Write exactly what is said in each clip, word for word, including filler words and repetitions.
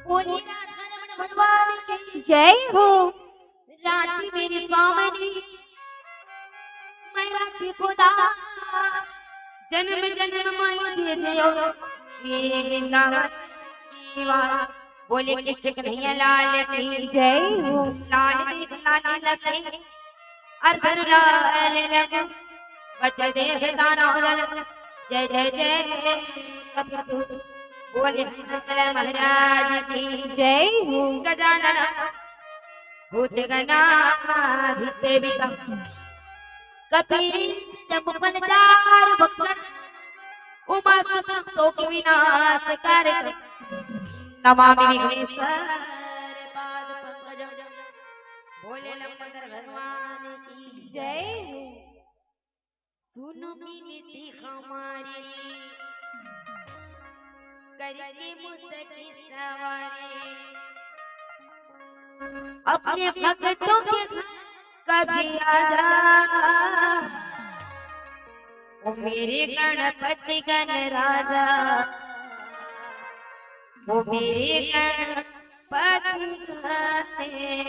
बोलिए राधा रमण भगवान की जय हो। राखी मेरी स्वामी, मैं राखी खुदा, जन्म जन्म माई दे दो श्री वृंदावन की वार। बोले कृष्ण कन्हैया लाल की जय हो। लाल देख लाल लसे, अरधर लाल लग, बच देख दानव दल। जय जय जय कपिसु, बोले हनुमंत महाराज की जय हो। गजानन भूत गणाधिसेवितम, कपीत जम्बुफल चारु भक्षण, उमा सुत शोक विनाश कारक, नमामि विघ्नेश्वर पाद पंकजम। बोले लंबोदर भगवान की जय हो। सुन बिनती हमारी, करके मुसकी सवारी, अपने भक्तों के घर कभी आ जा, ओ मेरे गणपति गणराजा, ओ मेरे गणपति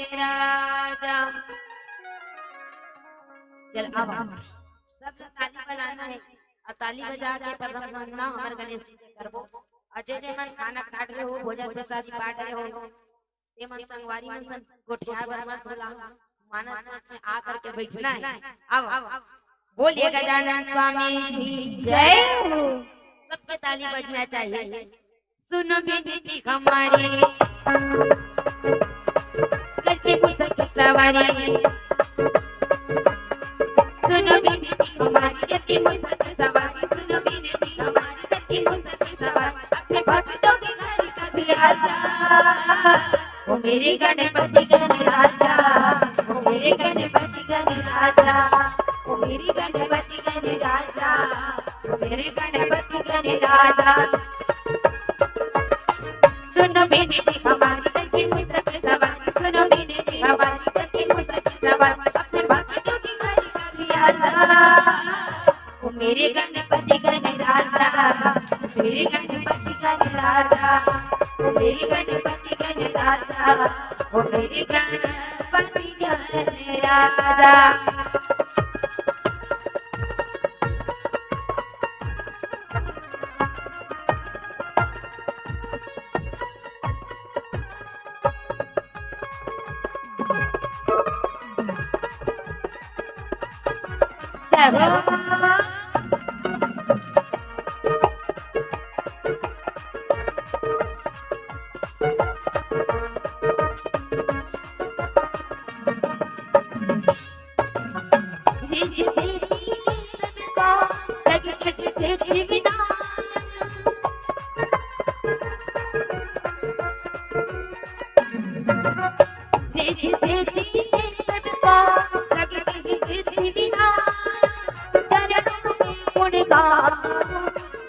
गणराजा। चल, अब हम सबके ताली बजाना है। अउ ताली बजा के प्रथम वंदना हमर गणेश जी के करबो। अउ जे जे मन खाना खात रहे हो, भोजन प्रसादी बांट रहे हो, ते मन संगवारी मन सन गोठियाए बर मत भूला, मानस मंच में आ करके बैठना है। अब बोलिए गजानन स्वामी की जय हो। सबके ताली बजना चाहिए। सुन बिनती हमारी, करके मुसकी सवारी। सुन बिनती हमारी, करके मुसकी सवारी। सुन बिनती हमारी, करके मुसकी सवारी। अपने भक्तों के घर कभी आ जा, ओ मेरे गणपति गणराजा, ओ मेरे गणपति गणराजा, ओ मेरे गणपति गणराजा, ओ मेरे गणपति गणराजा। सुनो बिनती हमारी, करके मुसकी सवारी। सुनो बिनती हमारी, करके मुसकी सवारी। अपने भक्तों के घर कभी आ जा, ओ मेरे गणपति गणराजा, ओ मेरे गणपति गणराजा, ओ मेरे गणपति गणराजा, ओ मेरे गणपति गणराजा।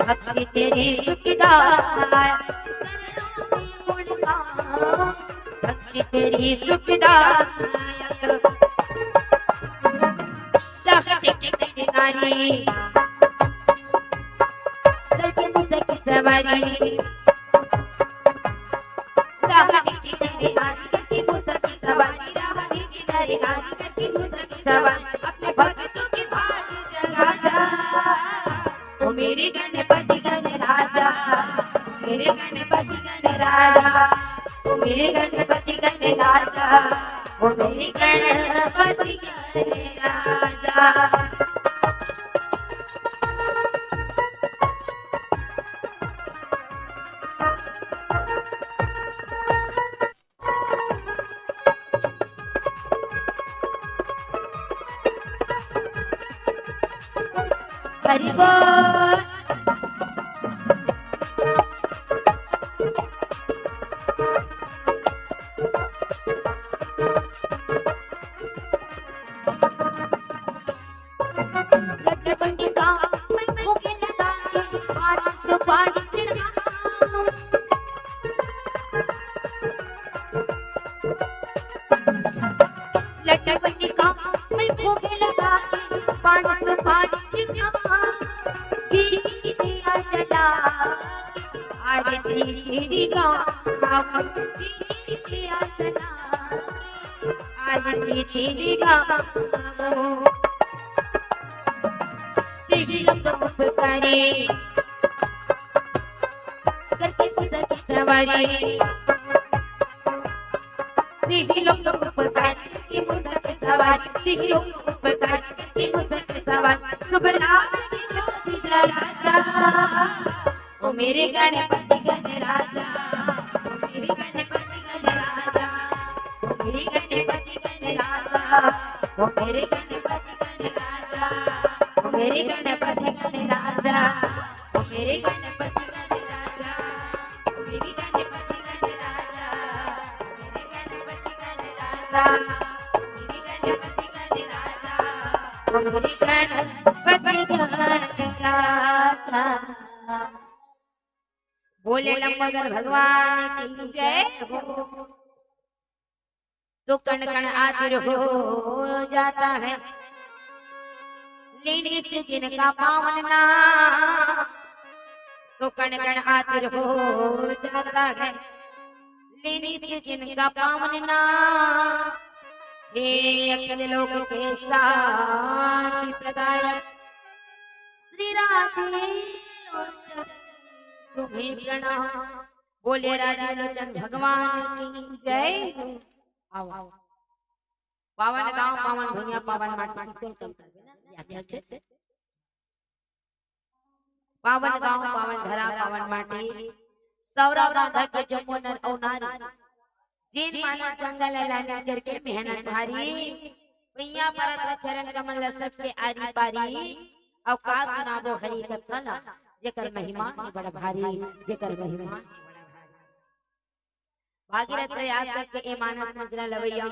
भक्ति तेरी सुखदायक, भक्ति तेरी सुखदायक। सवारी, करके मुसकी सवारी, रावण की नैन नारी, करके मुसकी सवारी, रावण की नैन नारी, करके मुसकी सवारी, अपने भक्तों के भाग जगा जा। ओ मेरे गणपति गणराजा, ओ मेरे गणपति गणराजा, ओ मेरे गणपति गणराजा, ओ मेरे गणपति गणराजा। हरि बोल। लड्डू बंडी का मैं भोगे लगा के, पान सुपारी चढ़ाऊं। लड्डू बंडी का मैं भोगे लगा के, पान सुपारी चढ़ाऊं। घी दिया जला के, आरती तेरी गाऊं। घी दिया जला के, आरती तेरी गाऊं। तेरी लोग उपकारी, करके मुसकी सवारी। तेरी लोग उपकारी, करके मुसकी सवारी। तेरी लोग उपकारी, करके मुसकी सवारी। शुभ लाभ की ज्योति जला जा। ओ मेरे गणपति गणराजा, ओ मेरे गणपति गणराजा, ओ मेरे गणपति गणराजा, ओ मेरे गणपति गणराजा, ओ मेरे गणपति गणराजा, ओ मेरे गणपति गणराजा, ओ मेरे गणपति गणराजा, ओ मेरे गणपति गणराजा, ओ मेरे गणपति गणराजा, ओ मेरे गणपति गणराजा। बोले लंबोदर भगवान की जय हो। तो कण कण आतुर हो जाता है लेने से जिनका पावन नाम, तो कण कण आतुर हो जाता है लेने से जिनका पावन नाम। हे अखिल लोक के शांति प्रदायक श्री राधे लोचन तुम्हें प्रणाम। बोले राधे लोचन भगवान की जय। आओ, आओ। पावन गांव, पावन भुइयां, पावन माटी, कीर्तन करबे ना, या ध्यान से। पावन गांव, पावन धरा, पावन माटी, सौरा बांधा के जम्मो नर अउ नारी, जेन मानस गंगा ला लाने करके मेहनत भारी, पइयां परत हे चरण कमल ला सबके आरी पारी, अउ का सुनाबो हरि कथा ला, जेकर महिमा हे बड़ भारी, जेकर महिमा हे बड़ भारी। भागीरथ प्रयास करके ए मानस मंचला लवैया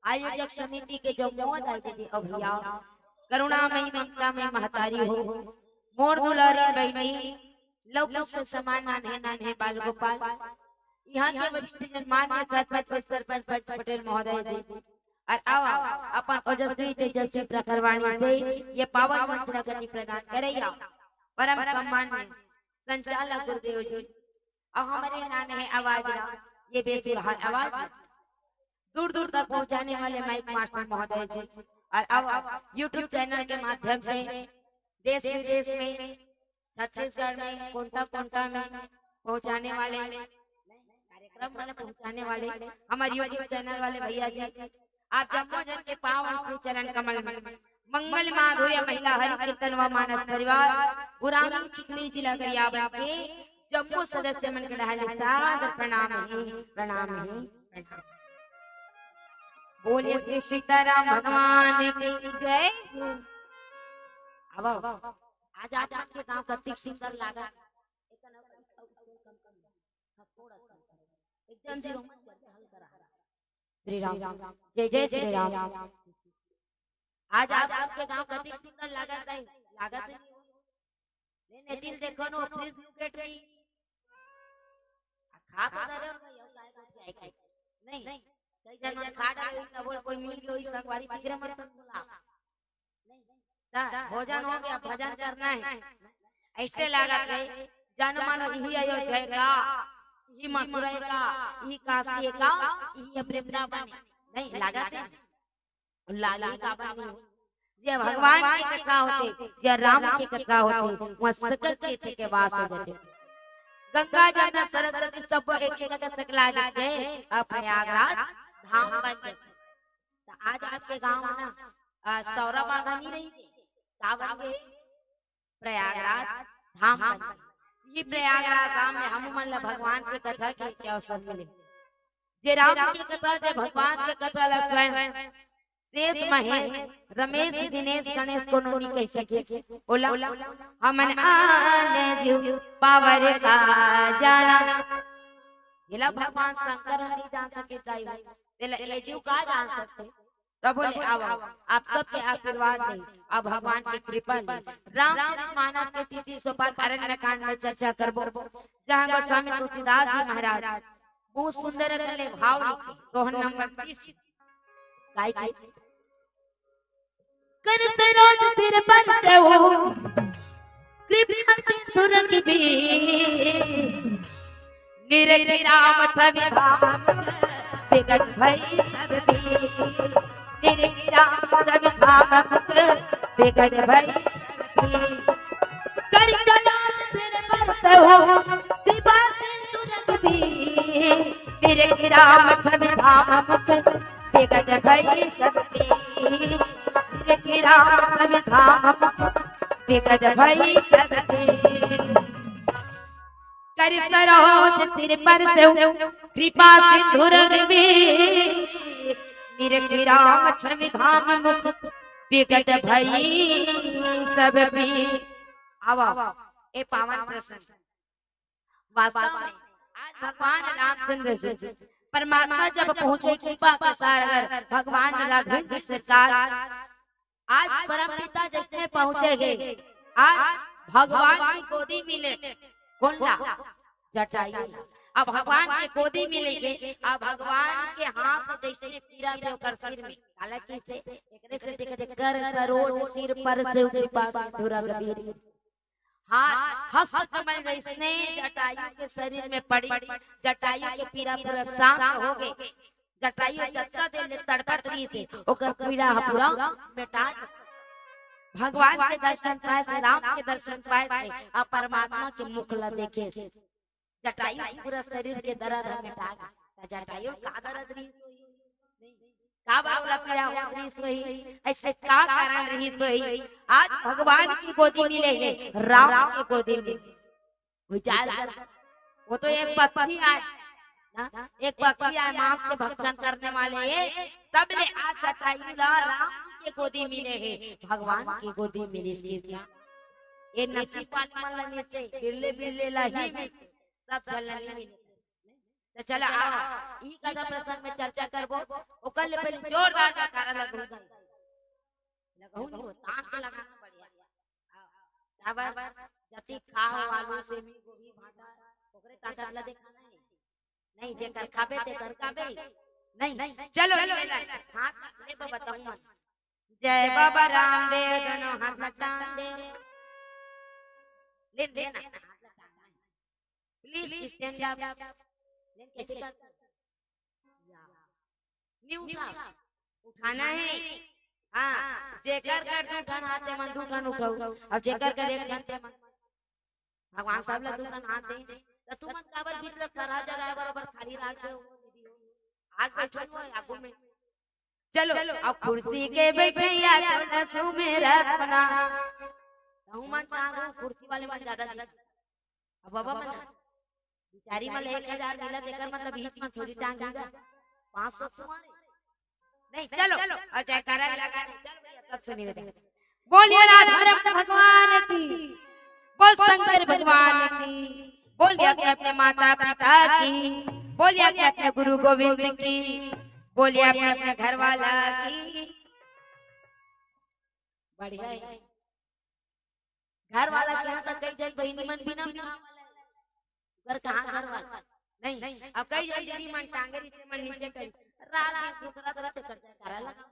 आयोजक समिति के जम्मो दाई दीदी अउ भैया, करुणामयी ममतामयी महतारी हो, मोर दुलारी बहिनी, लौकिक के समान नान्हे नान्हे बाल गोपाल, इहां के वरिष्ठ जन मान्य सरपंच, उपसरपंच, पंच पटेल महोदय जी, अउ आवा अपन ओजस्वी तेजस्वी प्रखर वाणी से ये पावन मंच ला गति प्रदान करइया परम सम्मान्य संचालक गुरुदेव जी, अउ हमरे नान्हे आवाज ला, ये बेसुरा आवाज ला दूर दूर तक पहुंचाने वाले माइक मास्टर महोदय जी, अउ अब YouTube चैनल के माध्यम से देश विदेश में, छत्तीसगढ़ में, कोंटा कोंटा में पहुंचाने वाले, कार्यक्रम में पहुंचाने वाले हमर YouTube चैनल वाले भैया जी, आप जम्मो जन के पावन श्री चरण कमल में मंगल माधुर्य महिला हरि कीर्तन व मानस परिवार गुरामी चिखली जिला गरियाबंद के जम्मो सदस्य मन के डहार ले सादर प्रणाम हे, प्रणाम हे, प्रणाम। बोलिए श्री सीताराम भगवान की जय। अब आज आप मन के गांव कतिक सुंदर लागत। एकदम जीरो मत करके हल्का रहा। श्री राम, जय जय श्री राम। आज आप मन के गांव कतिक सुंदर लागत हे, लागत हे। नहीं, नहीं, दिल देखो नो, please look at me। आ, खा तो डरे हो भाई, अब काय को खियाए के? नहीं, कई जन मन खा डरे हो, तब कोई मिल गयो, इस संगवारी तीसरे मन संग बोला। नहीं, त भोजन हो गया, भजन करना है। ऐसे लागत हे, जानो मानो इही अयोध्या का, इही मथुरा का, इही काशी का, इही वृंदावन हे। नहीं लागत हे? लागी काबर नहीं हो? जे भगवान के कथा होथे, जे राम के कथा होथे, वहाँ सकल तीर्थ के वास हो जाथे। गंगा, जमुना, सरस्वती सब एक ही जगह सकला जाथे, अउ प्रयागराज धाम बन जाथे। त आज आपके गांव में ना, अ, सौरा बांधा नहीं रही, का बन गे? प्रयागराज धाम बन गे। ये प्रयागराज धाम में हम मन ला भगवान के कथा के, के अवसर मिले। जे राम के कथा, जे भगवान के कथा ला स्वयं शेष महेश, रमेश, दिनेश, गणेश कोनो नहीं कह सके। ओला हमन आने जीव पावर का जाना। जेला भगवान शंकर ह नहीं जान सके दाई, तेला ये जीव का जान सकथे? तब बोले, "आओ, आओ, आप सबके आशीर्वाद हे, अब भगवान के कृपा ले।" रामचरित मानस के तीतीस पान अरण्य कांड में चर्चा करबो, जहाँ गोस्वामी तुलसीदास जी महाराज बहुत सुंदर अकन ले भाव लिखे, दोहन नंबर तीस। गाय के कर सरोज सिर पर से हो, कृपा सिंधु रघुबीर। निरखि राम छवि धाम बिगड़ भई सब पीर। निरखि राम छवि धाम बिगड़ भई सब पीर। कर सरोज सिर पर से हो, कृपा सिंधु रघुबीर। निरखि राम छवि धाम बिगड़ भई सब पीर। निरखि राम छवि धाम बिगड़ भई सब पीर। कर सरोज सिर पर से कृपा सिंधु रघुबीर। निरखि राम छवि धाम मुख बिगड़ भई सब पीर। आवा, ए पावन प्रसंग। वास्तव में आज भगवान रामचंद्र जी, परमात्मा जब पहुंचे कृपा के सागर भगवान राघवेंद्र सरकार, आज परमपिता जैसे पहुंचे हे, आज भगवान की गोदी मिले, कौन ला? जटायु। अब भगवान के गोदी मिले हे, अब भगवान के हाथ जैसे पीरा भी ओकर सिर में, हालांकि से एकरे से देख, देख कर सरोज सिर पर से कृपा सिंधु रघुबीर। हाथ हस्त कमल जैसने जटायु के शरीर में पड़ी, जटायु के पीरा पूरा शांत हो गे। जटायु जत्ता देर ले तड़पत रहिस हे, ओकर पीरा ह पूरा मेटा गे। भगवान के दर्शन पाए से, राम के दर्शन पाए से, अउ परमात्मा के मुख ला देखे से जटायु के पूरा शरीर के दर्द ह मेटा गे। त जटायु का दर्द रहिस होही? काबर ओला पीड़ा होत रहिस होही? ऐसे का कारण रहिस होही? आज भगवान की गोदी मिले हे, राम की गोदी मिले। विचार कर, वो तो एक पक्षी आए ना, एक पक्षी आए मांस के भक्षण करने वाले, ये तब ले आज जटायु ला राम जी के गोदी मिले हे, भगवान की गोदी मिलिस हे। ये नसीब वाले मन ला मिलथे, बिरले बिरले ला ही मिलथे, सब झन ला नहीं मिलथे। त चला आओ, ई कथा प्रसंग में चर्चा करबो, ओकर ले पहले जोरदार जयकारा लगहू। लगहू नहीं हो, तान के लगाना बढ़िया। आओ, काबर जति खाओ आलू, सेमी, गोभी, भांटा, ओकरे ताकत ला देखाना हे। नहीं, जेकर खाबे तेकर खाबे। नहीं, चलो, चलो, ले, ले, हाथ ले, बताऊं मैं। जय बाबा रामदेव, दोनों हाथ ला टांग दे। ले, ले ना, हाथ ला टांग दे। Please stand up। ले, कैसे करता? नहीं उठा, उठाना हे। हाँ, जेकर कर दू ठन हाथ, तेमन दू ठन उठाऊ, अउ जेकर कर एक ठन, तेमन। भगवान सब ला दू ठन हाथ दे, त तुमन काबर बीच में खड़ा जगह बरोबर खाली राख दे हो? आज बैठो हो आगू में। चलो, अब कुर्सी के बैठैया तो न सुमेरत ना। कहूँ मन चाहूँ कुर्सी वाले मन ज्यादा दिखे। अब बाबा मन बिचारी मन एक हजार मिला, तेकर मतलब बीच में थोड़ी टांग दी। पाँच सौ तुम्हारे। नहीं, चलो, और जयकारा लगा दे। चलो भैया, सबसे निवेदन। बोलिए राधा रमण भगवान की, बोल शंकर भगवान की, बोलिए अपने अपने माता पिता की, बोलिए अपने अपने गुरु गोविंद की, बोलिए अपने अपने घर वाला की। बढ़िया है। घर वाला के यहाँ तक कई जन बहिनी मन बिना बिना घर कहाँ घर वाला नहीं। अब कई जन दीदी मन टांगे रीते मन नीचे करी, रात दिन सुकरा सुकरा ते करते करा लगा।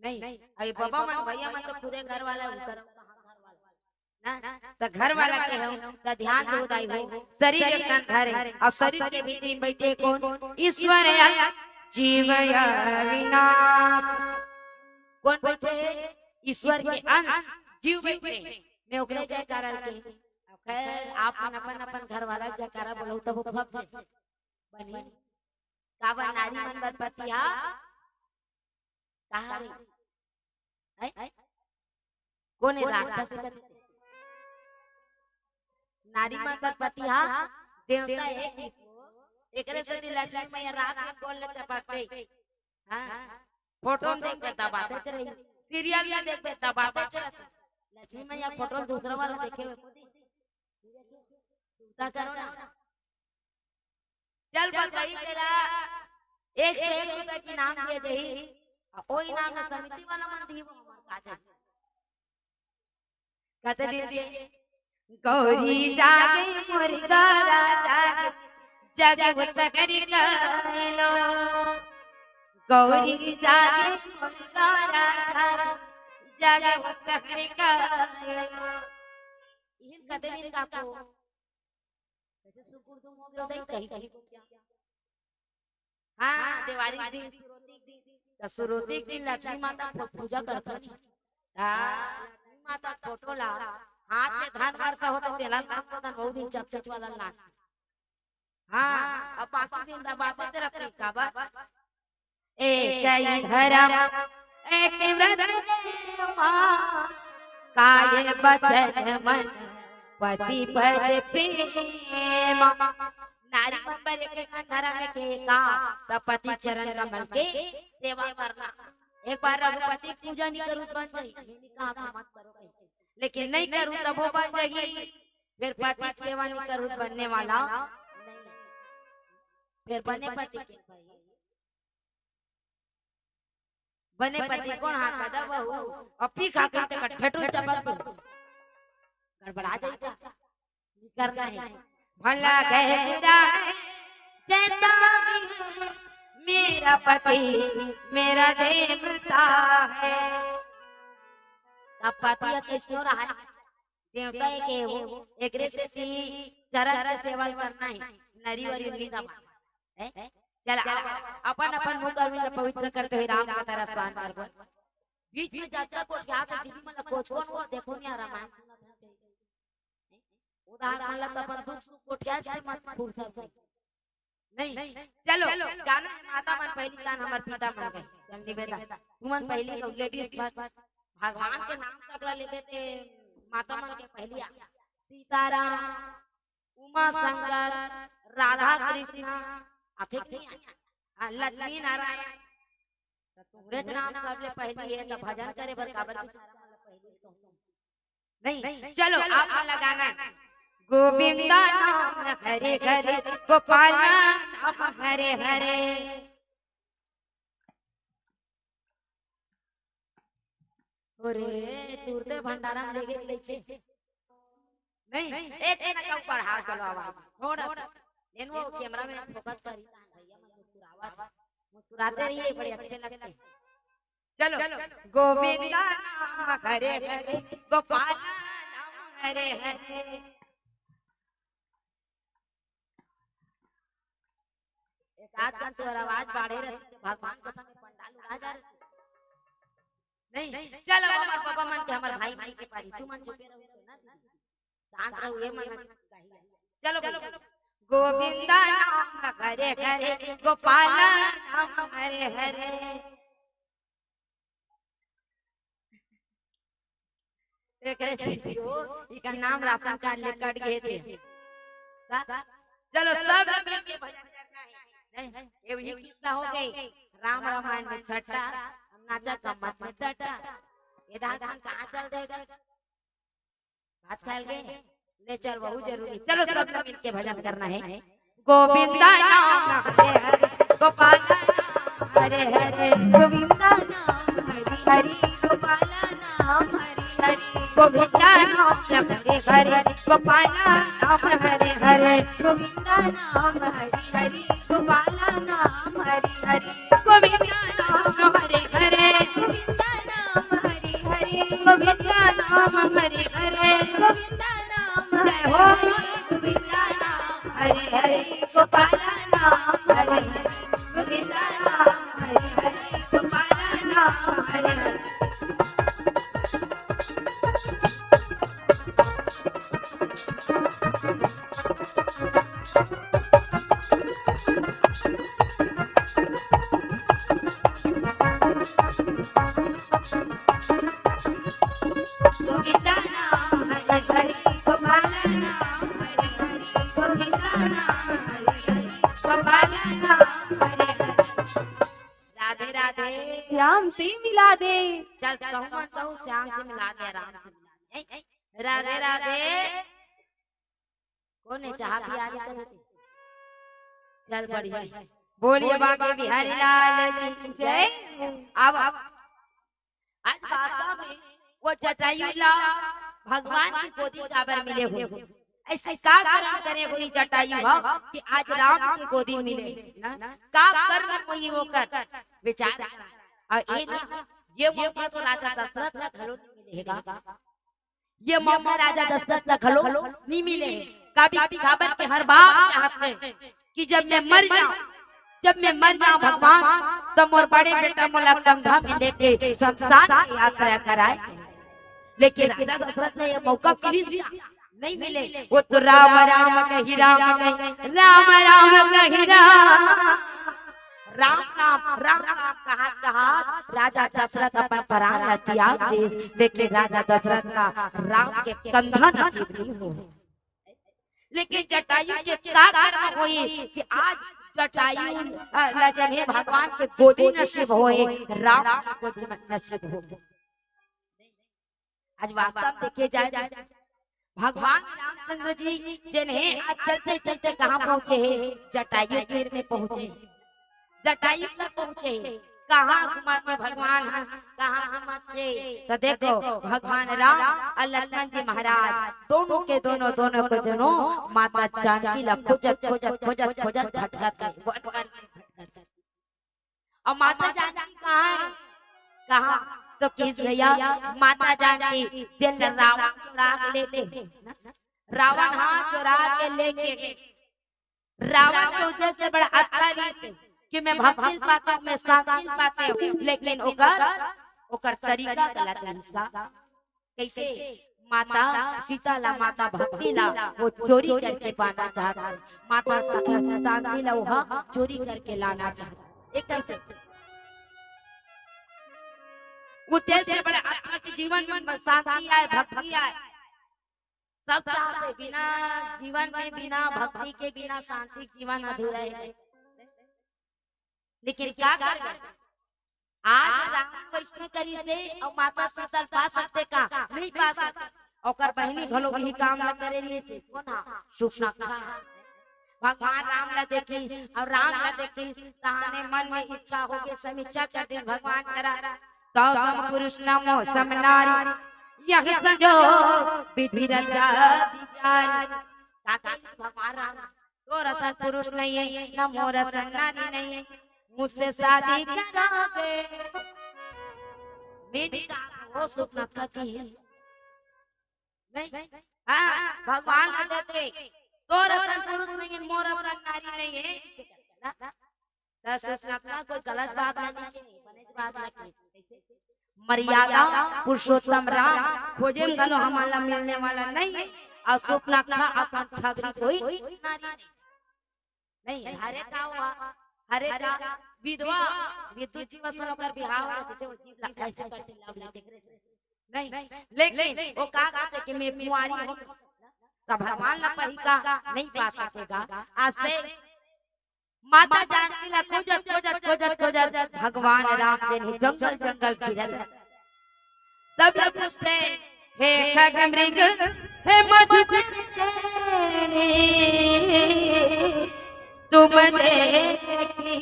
नहीं, अभी बाबा मन, भैया मन तो खुदे घर वाला उतर ना, त घर वाला के हो, त ध्यान दो दाई हो, शरीर एक ठन घर हे, अउ शरीर के भीतर में बइठे कोन? ईश्वर या जीव या विनाश। कोन बइठे? ईश्वर के अंश जीव बइठे। मैं ओकरे जयकारा के। खैर, आप मन अपन अपन घर वाला जयकारा बोलो तब वो फप जाए। बनी। काबर नारी मन बर पति हा कहा रे? हैं? कोन हे राक्षस? नारी मन बर पति हा देवता हे। एकरे सेती लक्ष्मी मैया रात के बोल ले चपकते। हाँ, फोटो में देखबे दबाते रही, सीरियल में देखबे दबाते रही। लक्ष्मी मैया फोटो में दूसरा वाला देखे हुए को नहीं। चिंता करो ना। चल बताई तेला एक सौ एक रुपया के इनाम दिए जाही, अउ ओ इनाम ला समिति वाला मन दिही, वो हमर का जाही। कते दिन दिए? गौरी जागे मोर गौरा जागे, जग वो सगरी कइलो। गौरी जागे मोर गौरा जागे, जग वो सगरी कइलो। इहिन कते दिन का को जैसे सुकुर तुम हो गए उधर कहीं कहीं को क्या? हाँ, देवारी के दिन, सुरोती के दिन, त सुरोती के दिन लक्ष्मी माता को पूजा करता नहीं। हाँ, लक्ष्मी माता फोटो ला, हाथ में धन भरता हो तो तेला नाम को धन बहुत दिन चपचप वाला नाम। हाँ, अब बाकी दिन दबाते तेरा तरीका बा। एक ही धर्म, एक व्रत नियमा, काय वचन मन, पति पद प्रेम। नारी मन बर एक ठन धर्म के का, त पति चरण कमल के सेवा करना। एक बार रघुपति के पूजा नहीं करू त बन जाही, ये नहीं कहा कि मत करो कहीं। लेकिन नहीं करू तब वो बन जाही, फिर पति के सेवा नहीं करू त बनने वाला नहीं। फिर बने पति के भाई। बने पति कोन हा कदा बहू, अउ पी खा के ते कट्ठे टोल चपक दू। गड़बड़ा जाई का? निकरना हे। भला कहे बुरा है, जैसा भी है, मेरा पति मेरा देवता है। त पति ह कइसनो रहय, देवता एक हे वो, एकरे सेती चरण के सेवा करना हे, नरी वरी नहीं दबाना। हैं? चला, अपन अपन मुख अरविंद पवित्र करते हुए राम कथा रस पान करबो। बीच में जतका गोठियात हे, दीदी मन ला कोचवन वो देखो नहीं आ, रामायण सुनत हे। उधार मन ला त अपन दुख सुख गोठियात हे, मत फुर्सत नहीं। नहीं, चलो, गाना हे माता मन पहिली तान हमर पिता मन के। चल निवेदा, तुमन पहिली गो, ladies first। भगवान के नाम तक ला लेबे ते माता मन के पहिली आ। सीताराम, उमा शंकर, राधा कृष्णा, आथे कि नहीं आथे? हाँ, लक्ष्मी नारायण। त तुमरे नाम सबले पहिली हे, त भजन करे बर काबर बिचारा मन ला पहिली कहूँ? नहीं, चलो, आप मन ला गाना। गोविंदा नाम हरे हरे, गोपाला नाम हरे हरे। अरे, तुरते भंडारा में लेके लेके। नहीं, एक ना कम बढ़ाओ, चलो आवाज। थोड़ा सा। लेकिन वो कैमरा में फोकस करी, भैया मन मुस्कुरावत, मुस्कुराते रहिए, बड़े अच्छे लगते हैं। चलो, गोविंदा नाम हरे हरे, गोपाला नाम हरे हरे। एक आध कन तोर आवाज बाढ़े रही, तो भगवान कसम में पंडाल उड़ा जा रही। नहीं, चलो, हमर पापा मन के, हमर भाई मन के पारी, तुमन चुपे रहो ना, शांत रहो, ये मन गाही। चलो, बोलो। गोविंदा नाम हरे हरे, गोपाला नाम हरे हरे। एकरे से ओ, इकर नाम राशन कार्ड ले कट गए थे। का? चलो, सब मिल के भजन करना है। नहीं, ये वही किस्सा हो गई। राम रामायण में छठा, हम नाचा गम्मत में टट्टा। ये दादा हम कहाँ चल देगा? भात खाए गए? ले चल, बहुत जरूरी। चलो, सब मिल के भजन करना है। गोविंदा नाम हरे हरे, गोपाला नाम हरे हरे। गोविंदा नाम हरे हरे, गोपाला नाम हरे हरे। गोविंदा नाम हरे हरे, गोपाला नाम हरे हरे। गोविंदा नाम हरे हरे, गोपाला नाम हरे हरे। गोविंदा नाम हरे हरे। गोविंदा गोविंदा नाम हरि हरे, गोविंदा नाम हरि हरे, गोविंदा नाम हरि हरे, गोपाला नाम हरि हरे, गोविंदा नाम हरि हरे, गोपाला नाम हरि हरे। गोविंदा नाम हरि हरि, गोपाला नाम हरि हरि, गोविंदा नाम हरि हरि, गोपाला नाम हरि हरि। राधे राधे। श्याम से मिला दे। चल, कहूँ मत कहूँ, श्याम से मिला दे, राम से मिला दे। राधे राधे। कौन है चाह पिया रही करे? चल बढ़िया। बोलिए बांके बिहारी लाल की जय। अब, अब आज वास्तव में वो जटायु ला भगवान की गोदी काबर मिले हो? ऐसे का कर्म करे हो जटायु हो कि आज राम की गोदी मिले, ना? का कर्म कोई वो कर विचार। और ये ना, ये मौका तो राजा दशरथ ला घलो नहीं मिलेगा। ये मौका राजा दशरथ ला घलो नहीं मिले। काबर, काबर के हर बाप चाहत हे कि जब मैं मर जाऊं, जब मैं मर जाऊं भगवान, तो मोर बड़े बेटा मोला कंधा में लेके शमशान की यात्रा कराए। लेकिन राजा दशरथ ला ये मौका मिलिस नहीं मिले। वो तो राम राम कहि राम कहि, राम राम कहि राम। राम नाम, राम नाम कहत कहत राजा दशरथ अपन प्राण ला त्याग दिस, लेकिन राजा दशरथ ला राम के कंधा नसीब नहीं हो। लेकिन जटायु के का कर्म होई कि आज जटायु, अ, ला जने भगवान के गोदी नसीब होए, राम के गोदी नसीब हो। आज वास्तव देखे जाए, भगवान रामचंद्र जी जिन्हें आज चलते चलते कहाँ पहुँचे हैं, जटायु के में पहुँचे हैं। जटायु कर पहुँचे हैं। कहाँ घुमत हे भगवान ह, कहाँ घुमत हे? तो देखो, भगवान राम और लक्ष्मण जी महाराज दोनों के दोनों, दोनों के दोनों माता जानकी ला खोजत, खोजत, खोजत, खोजत भटकत हे। वन, वन में भटकत हे। और माता जानकी कहाँ है? कहाँ? तो किस भैया, माता जानकी जेन रावण चुरा के लेके, रावण, हाँ, चुरा के लेके, रावण के उद्देश्य बड़ा अच्छा रहिस कि मैं भक्ति पाते हूँ, मैं शांति पाते हूँ, लेकिन ओकर, ओकर तरीका गलत रहिस का। कैसे? माता सीता ला, माता भक्ति ला वो चोरी करके पाना चाहत हे, माता सा-, शांति ला वो चोरी करके लाना चाहत हे। एक तरह से उद्देश्य बड़ा अच्छा कि जीवन में शांति आए, भक्ति आए, सब चाहते। बिना जीवन में, बिना भक्ति के, बिना शांति के जीवन अधूरा है। लेकिन का करबे? आज रावण वैसने करिस हे, अउ माता सीता ल पा सकथे का? नहीं पा सकथे। ओकर बहिनी घलो वही काम ल करे रहिस हे। कोन हा? सुपनखा। भगवान राम ल देखिस अउ राम ल देखिस, तहाने मन में इच्छा होगे, समीक्षा कर दिस भगवान करा। "तव सम पुरुष न मोर सम नारी, यह संजोग विधि रचा विचारी।" का कहिस भगवान राम? "तोर असन पुरुष नहीं है, न मोर असन नारी नहीं है, मुझसे शादी करोगे?" मैं नहीं कहा वो सुपनखा की है। नहीं। हाँ, भगवान ल देखे, "तोर असन पुरुष नहीं है, मोर असन नारी नहीं है।" त सुपनखा कोई गलत बात नहीं है, बने बात लगे। मर्यादा पुरुषोत्तम राम खोजे में घलो हमन ला मिलने वाला नहीं है। अउ सुपनखा असन ठगरी कोई नारी नहीं। नहीं, हरे का हुआ, हरे का विधवा, विद्युत जीव असन ओकर बिहाव हो, जैसे वो जीव ला ऐसे करते love letter। नहीं, लेकिन वो का कहते कि मैं कुंवारी हूँ, त भगवान ला पही का नहीं पा सकेगा। आज से माता जानकी ला खोजत, खोजत, खोजत, खोजत भगवान राम जी ने जंगल, जंगल फिरत। सब लोग पूछते, "हे खग मृग, हे मधुकर सेनी, तुम देखी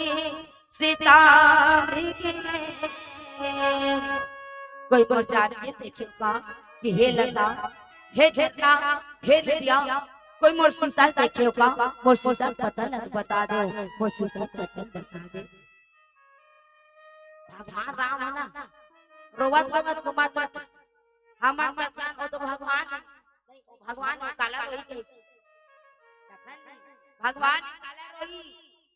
सीता मृग ने।" कोई मोर जानकी देखे का कि हे लता, हे झरना, हे नदिया, कोई मोर सीता ल देखे का? मोर सीता ल पता लग बता दो, मोर सीता ल पता बता दो। भगवान राम है ना, रोवत रोवत घूमत हे। हमन का जान, वो तो भगवान, भगवान काला रोही के, भगवान काला रोही,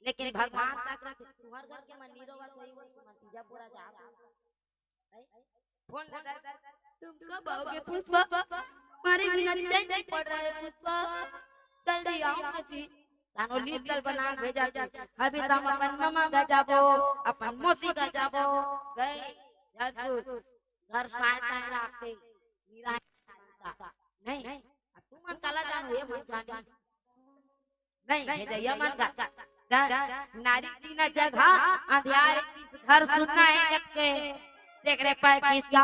लेकिन भगवान तक तुहर घर के मन नहीं रोवत होही, वो मन तीजा पूरा जा। फोन लगा, तुम कब आओगे पुष्पा? हमारे बिना चैन नहीं पड़ रहा है पुष्पा, जल्दी आओ ना जी। तानो लिस्ट ल बना भेजा थे। अभी तो हम अपन ममा घर जाबो, अपन मौसी घर जाबो। गए जब घर साय साय राखते, निराय नहीं। अब तुमन काला जानो, ये मन जानी। नहीं भेजइया मन का। नारी जीना जगह अंधियार, इस घर सुनना है जग के। देख रे पाए किसका,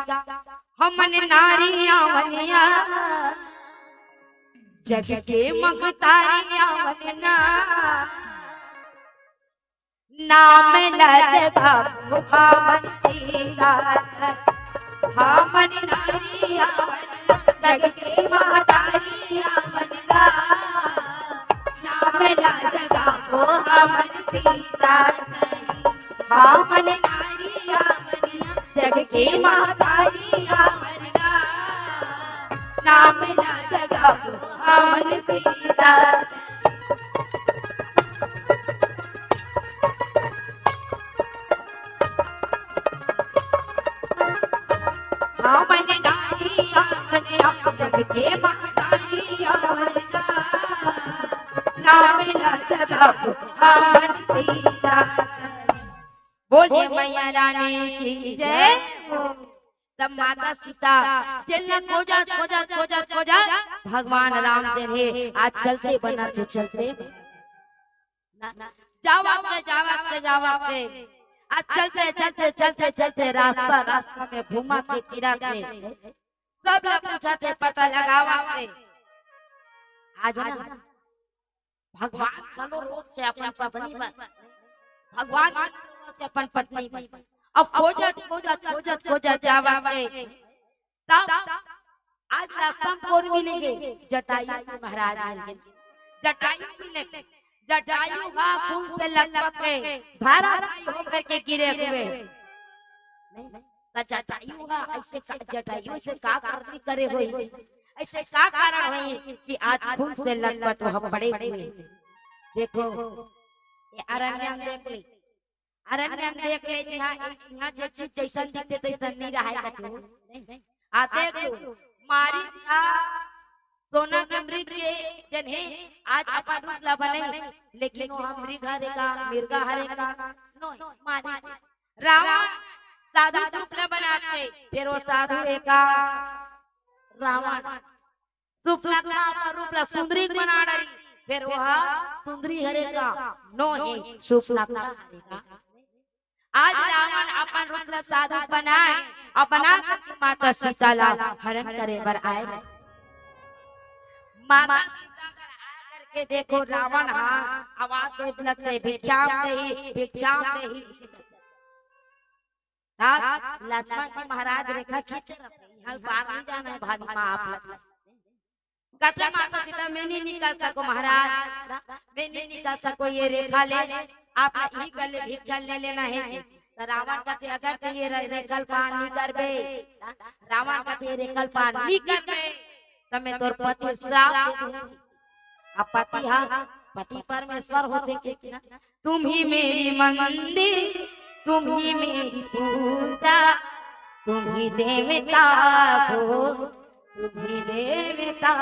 हमन नारिया मनिया, जग के महतारिया मनिया। नाम न जगाबो हमन सीता, हमन नारिया मनिया, जग के महतारिया मनिया। नाम न जगाबो हमन सीता, हमन नारिया मनिया, जग के महतारिया मनिया। नाम न जगाबो हमन सीता। हमन नारिया मनिया, जग के महतारिया मनिया। नाम न जगाबो हमन सीता। बोलिए मैया रानी की जय। तब माता सीता जेला खोजत, खोजत, खोजत, खोजत भगवान राम जे हे, आज चलते बनत हे, चलते ना, ना, जावत के, जावत के, जावत के, आज चलते, चलते, चलते, चलते रास्ता, रास्ता में घूमत हे, फिरत हे, सब ला पूछत हे, पता लगावत हे। आज ना भगवान घलो रोज के अपन पत्नी बर, भगवान घलो रोज के अपन पत्नी बर। अब खोजत, खोजत, खोजत, खोजत जावत हे। तब आज रास्ता में कोन मिले हे? जटायु जी महाराज मिले हे। जटायु मिले। जटायु हा खून से लथपथ हे, धराशायी होकर के गिरे हुए हे। नहीं, त जटायु हा ऐसे का, जटायु से का करनी करे होही? ऐसे का कारण होही कि आज खून से लथपथ वह पड़े हुए हे? देखो, ये अरण्य में देख ले, अरण्य में देख ले, इहाँ, इहाँ जे चीज जैसन दिखथे, तैसन नहीं रहे कछु। आ देख, मारीच हा सोना के मृग के जन हे, आज अपन रूप ला बनाइस, लेकिन वो हा मृग हरे का, मिर्गा हरे का, नो, मारीच। रावण साधु रूप ला बनाथे, फिर वो साधु हे का, रावण। सुपनखा अपन रूप ला सुंदरी बना डारी, फिर वो हा सुंदरी हरे का, नो हे सुपनखा हरे का। आज रावण अपन रूप ला साधु बनाए, अउ बना करके माता सीता ला हरण करे बर आए। माता सीता कर आए करके देखो रावण हा आवाज दे लगथे, "भिक्षाम देहि, भिक्षाम देहि।" तब लक्ष्मण जी महाराज रेखा खींच रहे, "यहाँ पार नहीं जाना है भाभी माँ आप लोग।" कथे माता सीता, "मैं नहीं निकल सको महाराज, मैं नहीं निकल सको ये रेखा ले, आप यही कर ले, भिक्षा ले लेना है।" तो रावण कथे, "अगर तैं ये रे-, रेखा ल पार नहीं करबे," रावण कथे, "ये रेखा ल पार नहीं करबे, तो मैं तोर पति श्राप दे दूंगी।" अब पति हा, पति परमेश्वर होथे के ना, "तुम ही मेरी मंदिर, तुम ही मेरी पूजा, तुम ही देवता हो, तुम ही देवता।"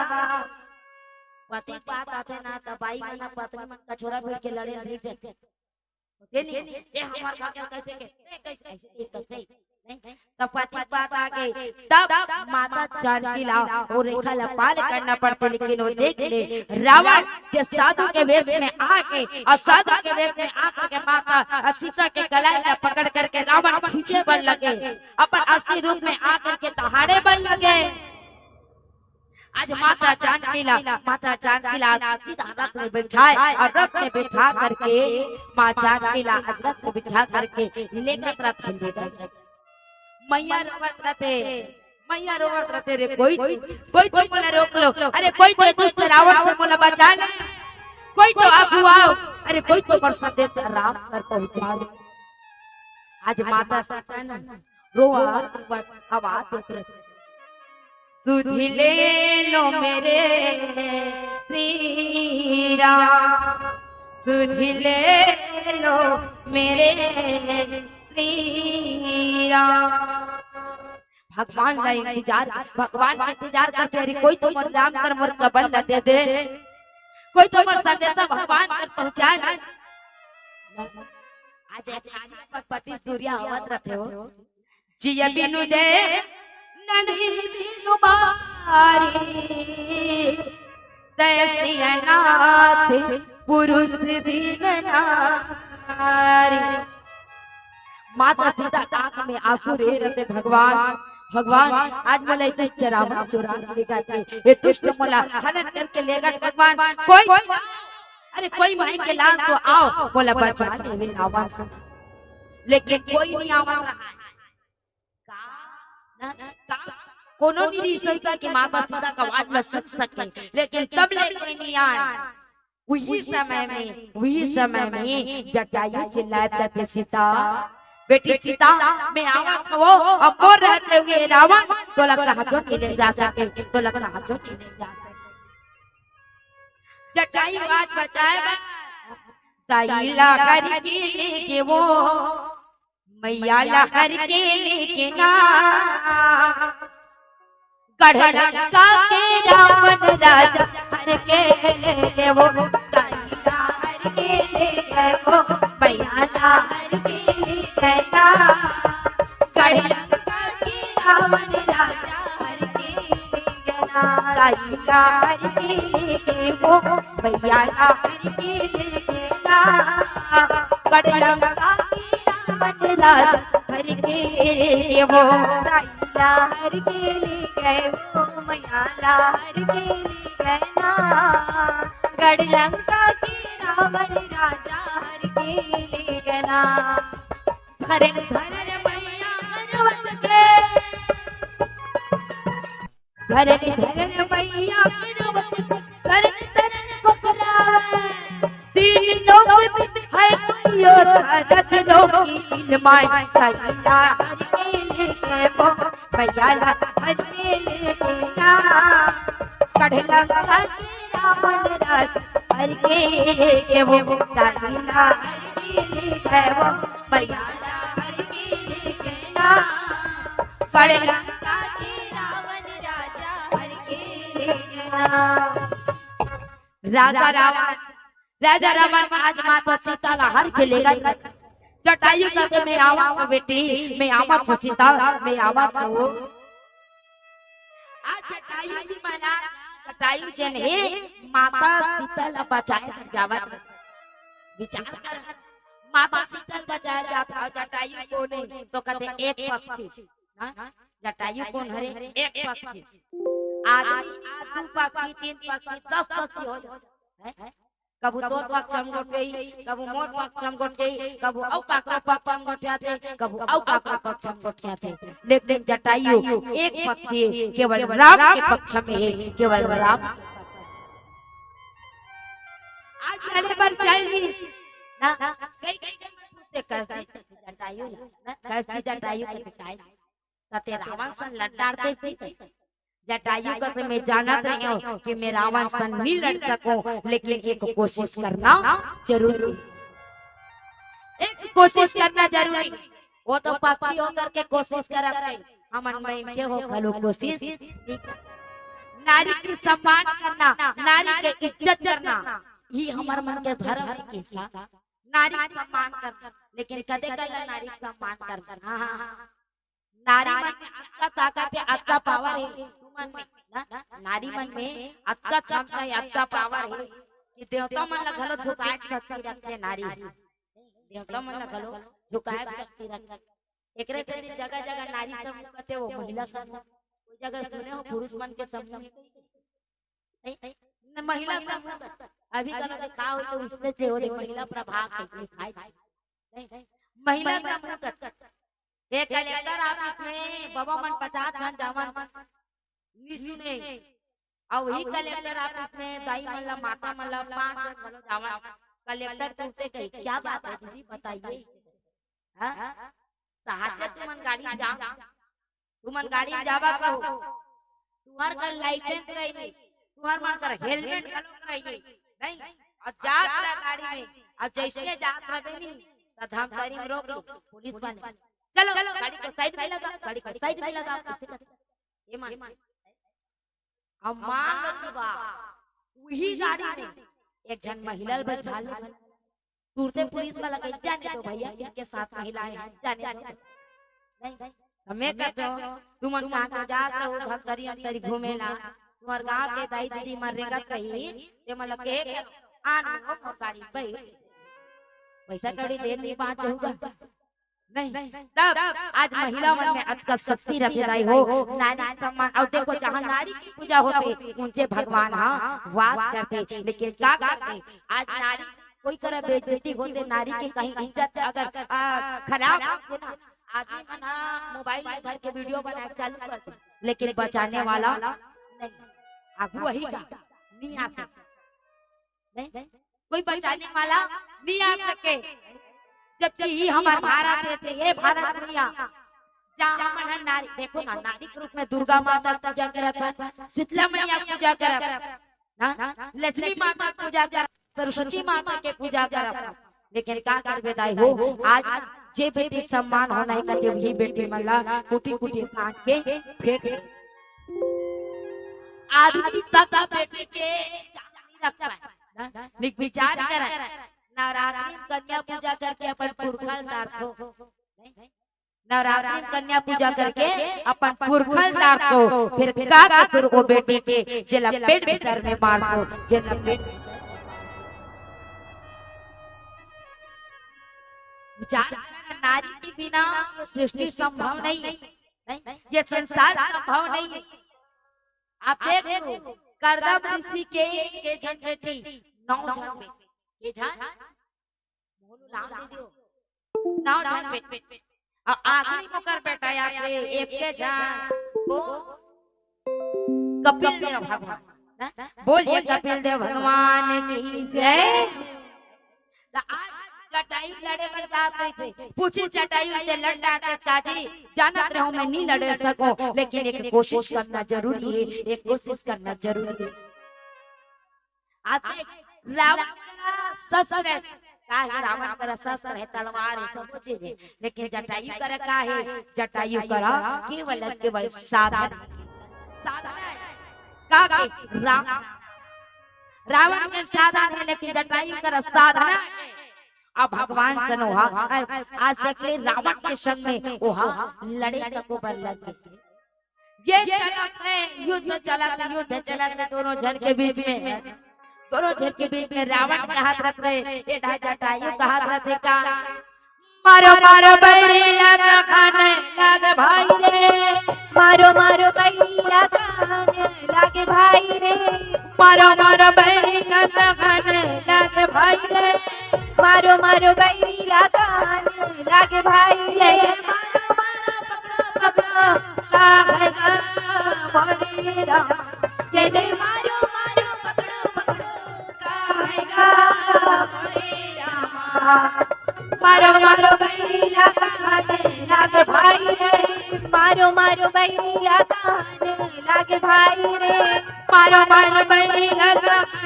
पति बात आथे ना, त बाई मन पत्नी मन कछोरा भिड़ के लड़े भिड़ जाथे। होथे नहीं, "ए हमार भाग्य कैसे के, ए कैसे, कैसे के करथे?" नहीं? तब पति बात आ गई, तब माता जानकी ला वो रेखा ला पार करना पड़थे, लेकिन वो देख ले रावण जे साधु के वेश में आके, अउ साधु के वेश में आकर के माता सीता के कलाई ला पकड़ करके रावण खींचे बर लगे, अपन असली रूप में आकर के दहाड़े बर लगे। आज माता जानकी ला, माता जानकी ला सीधा रथ में बैठाए अउ रथ में बैठा करके माँ जानकी ला आज रथ में बैठा करके लेकर रथ चले गए। मैया रोवत रथे, मैया रोवत रथे, "रे कोई, कोई तो मोला रोक लो, अरे कोई तो दुष्ट रावण से मोला बचा ले, कोई तो आगू आओ, अरे कोई तो मोर संदेश राम कर पहुंचा दे।" आज माता सीता ना रोवत रोवत आवाज देत रथे, सुधि ले लो मेरे श्री राम, सुधि ले लो मेरे श्री राम। भगवान का इंतजार, भगवान का इंतजार करते, अरे कोई तो मोर राम कर मोर कबल ला दे दे, कोई तो मोर संदेशा भगवान कर पहुंचा दे। आज एक नारी पर पति सूर्या आवत रथे हो, जिया बिनु दे नदी बिनु बारी, तैसी अनाथ पुरुष बिन नारी। माता सीता आंख में आंसू रे रथे, भगवान, भगवान, आज मोला ये दुष्ट रावण चोरा के ले जाथे, ये दुष्ट मोला हरण करके ले गा, भगवान, कोई, अरे कोई माई के लाल तो आओ, मोला बचा लेवे रावण से। लेकिन कोई नहीं आवा रहा है। का? ना? का? कोनो नहीं रही सही का कि माता सीता का आवाज ला सुन सके, लेकिन तब ले कोई नहीं आए। वही समय में, वही समय में जटायु चिल्लाए कथे, सीता, बेटी सीता, मैं आवत हवं, अब मोर रहते हुए रावण तोला कहां चो नहीं ले जा सके, तोला कहां चो नहीं ले जा सके। जटायु आज बचाए बर दाई ला हर के लेगे वो, मैया ला हर के लेगे ना। गढ़ लंका के रावण राजा हर के लेगे वो, दाई ला हर के लेगे वो, मैया ला हर के लेगे ना। गढ़ लंका के रावण राजा हर के लेगे ना। दाई ला हर के लेगे वो, मैया ला हर के लेगे ना। गढ़ लंका के रावण राजा हर के लेगे वो, दाई ला हर के लेगे वो, मैया ला हर के लेगे ना। गढ़ लंका के रावण राजा हर के लेगे ना। धरन धरन मैया पर्वत के, धरन धरन मैया पर्वत के, शरण शरण गोहरावै। तीन लोक में है कोई योद्धा, रथ जोगी माय, दाई ला हर के लेगे वो, मैया ला हर के लेगे ना। गढ़ लंका के रावण राजा हर के लेगे वो, दाई ला हर के लेगे वो, मैया ला हर के लेगे ना। गढ़ लंका के रावण राजा हर के लेगे ना। राजा रावण, राजा रावण आज माता सीता ला हर के लेगे। जटायु कथे, मैं आवत हवं बेटी, मैं आवत हवं सीता, मैं आवत हवं। आज जटायु जी महाराज, जटायु जेन हे, माता सीता ला बचाए बर जावत हे। विचार कर, माता सीता ला बचाए जात हे, जटायु कोन हे? तो कथे एक पक्षी। हाँ? जटायु कोन हरे? एक पक्षी। आदमी आज दू पक्षी, तीन पक्षी, दस पक्षी हो जाथे। कभू तोर पक्ष म गोठियाही, कभू मोर पक्ष म गोठियाही, कभू अउ काकरो पक्ष म गोठियाथे, कभू अउ काकरो पक्ष म गोठियाथे। लेकिन जटायु एक पक्ष हे, केवल राम के पक्ष में हे, केवल राम के पक्ष में। आज लड़े बर चल दिस ना, कई कई झन पूछथे, कस दिस जटायु ला, ना? कस दिस जटायु के पिटाए, कथे रावण सन लड़ डारते। जटायु कथे, मैं जानत रहेंव कि मैं रावण सन नहीं लड़ सकूं, लेकिन एक कोशिश करना जरूरी, एक कोशिश करना जरूरी। वो तो पक्षी होकर के कोशिश करत हे, हमन मनखे हो घलो कोशिश नहीं करत। नारी के सम्मान करना, नारी के इज्जत करना, ये हमर मन के धर्म हे। किसका? नारी के सम्मान करना। लेकिन कदे कला नारी के सम्मान करना? हाँ, हाँ, हाँ। नारी मन में अतका ताकत हे, अतका पावर हे तुमन में, ना? नारी मन में अतका क्षमता हे, अतका पावर हे कि देवता मन ला घलो झुकाए के शक्ति रखथे नारी। देवता मन ला घलो झुकाए के शक्ति रखथे। एकरे सेती जगह जगह नारी समूह कथे, वो महिला समूह। कोई जगह सुने हो पुरुष मन के समूह? नहीं, नहीं, महिला समूह। अभी कल देखा हो तो उसने थे, वो महिला प्रभाग लिखाए थे। नहीं, महिला समूह कथे। ये कलेक्टर ऑफिस में बबा मन पचास झन जावन, नी सुने। अउ वही कलेक्टर ऑफिस में दाई मन ला, माता मन ला, पांच झन घलो जावन। कलेक्टर तुरते कही, क्या बात है दीदी, बताइए। हाँ? सहाते तुमन गाड़ी में जाओ, तुमन गाड़ी में जाबा कहो, तुहर कर लाइसेंस रही, तुहर मन कर हेलमेट घलो रही, नहीं? और जात रहा गाड़ी में, अब जैसे जात रहे नहीं, तो धमतरी में रोक लो पुलिस वाले, चलो गाड़ी को साइड में लगा, गाड़ी को साइड में लगा, किसी का ये मान। अब मान लो कि बा, वही गाड़ी में एक झन महिला ला बैठा ले, तुरते पुलिस वाला कही, "जाने दो भैया, इनके साथ महिलाएं हैं, जाने दो।" नहीं, हमें कहते हो, तुमन कहाँ के जात रहो, धमतरी अंतरी घूमे ला, तुम्हार गांव के दाई दीदी मन रेंगत रही, ते मन ला कहे के, "आन लो, मोर गाड़ी बैठ।" पैसा कौड़ी दे नहीं बात होगा। नहीं, तब आज महिला मन में अतका शक्ति रथे दाई हो, नारी सम्मान। और देखो, जहाँ नारी की पूजा होते, उनचे भगवान हाँ वास करते। लेकिन का करते, आज नारी कोई करा बेइज्जती होते, नारी के कहीं इज्जत अगर, आ, खराब होते ना, आदमी मन हा मोबाइल में धर के वीडियो बना के चालू कर दे, लेकिन बचाने वाला नहीं, आगू वही जा, नहीं आ सकते। नहीं? कोई बचाने वाला नहीं आ सके। जबकि ये हमार भारत है, ये भारत दुनिया, जहाँ हमन ह नारी, देखो ना, नारी के रूप में दुर्गा माता पूजा करत है, शीतला मैया पूजा करत है, ना? लक्ष्मी माता पूजा करत, सरस्वती माता के पूजा करत है। लेकिन का करबे दाई हो, आज जे बेटी के सम्मान होना है, कते वही बेटी मन ला कुटी कुटी काट के फेंक दे। आदमी तक बेटी के चांदी रखता है। ना? निक विचार कर, नवरात्रि में कन्या पूजा करके अपन पुरखा ल तारथो। नवरात्रि में कन्या पूजा करके अपन पुरखा ल तारथो, फिर का कसूर ओ बेटी के, जेला पेट भीतर में मारथो, जेला पेट भीतर में मारथो। विचार कर, नारी के बिना सृष्टि संभव नहीं, नहीं? ये संसार संभव नहीं है। आप देख लो, करदम ऋषि के, के झन बेटी, नौ झन बेटी, के झन? बोलो, नाम दे दियो। नौ झन बेटी। और आखिरी मुकर बेटा या के एक के झन, वो कपिल देव भगवान, ना? बोलिए कपिल देव भगवान की जय। त आज जटायु लड़े बर जात रहिसे, पूछिस जटायु से लड़ डारते, काजी, जानत रहूं मैं नी लड़े सको, लेकिन एक कोशिश करना जरूरी है, एक कोशिश करना जरूरी है। आज देख, रावण करा शस्त्र है, का है? रावण करा शस्त्र है, तलवार है, सब चीज है, लेकिन जटायु करा का है? जटायु करा केवल, केवल साधना, साधना है। का के? राम, रावण के साधन है, लेकिन जटायु करा साधना है। अब भगवान सन ओहा, आज देख ले, रावण के संग में ओहा लड़े तको बर लग गे। ये चलत हे, युद्ध चलत हे, युद्ध चलत हे दोनों झन के बीच में। दोनों झन के बीच में रावण कहत रथे, ए डहा जटायु कहत रथे का, मारो मारो बैरी ला कहन लागे भाई रे। मारो मारो बैरी ला कहन लागे भाई रे। मारो मारो बैरी ला कहन लागे भाई रे। मारो मारो बैरी ला कहन लागे भाई रे। मारो मारो पकड़ो पकड़ो पकड़ो, का है गा मोरे राम। जय जय मारो मारो पकड़ो पकड़ो, का है गा मोरे रामा। मारो मारो बैरी ला कहन लागे भाई रे। मारो मारो बैरी ला कहन लागे भाई रे। मारो मारो बैरी ला कहन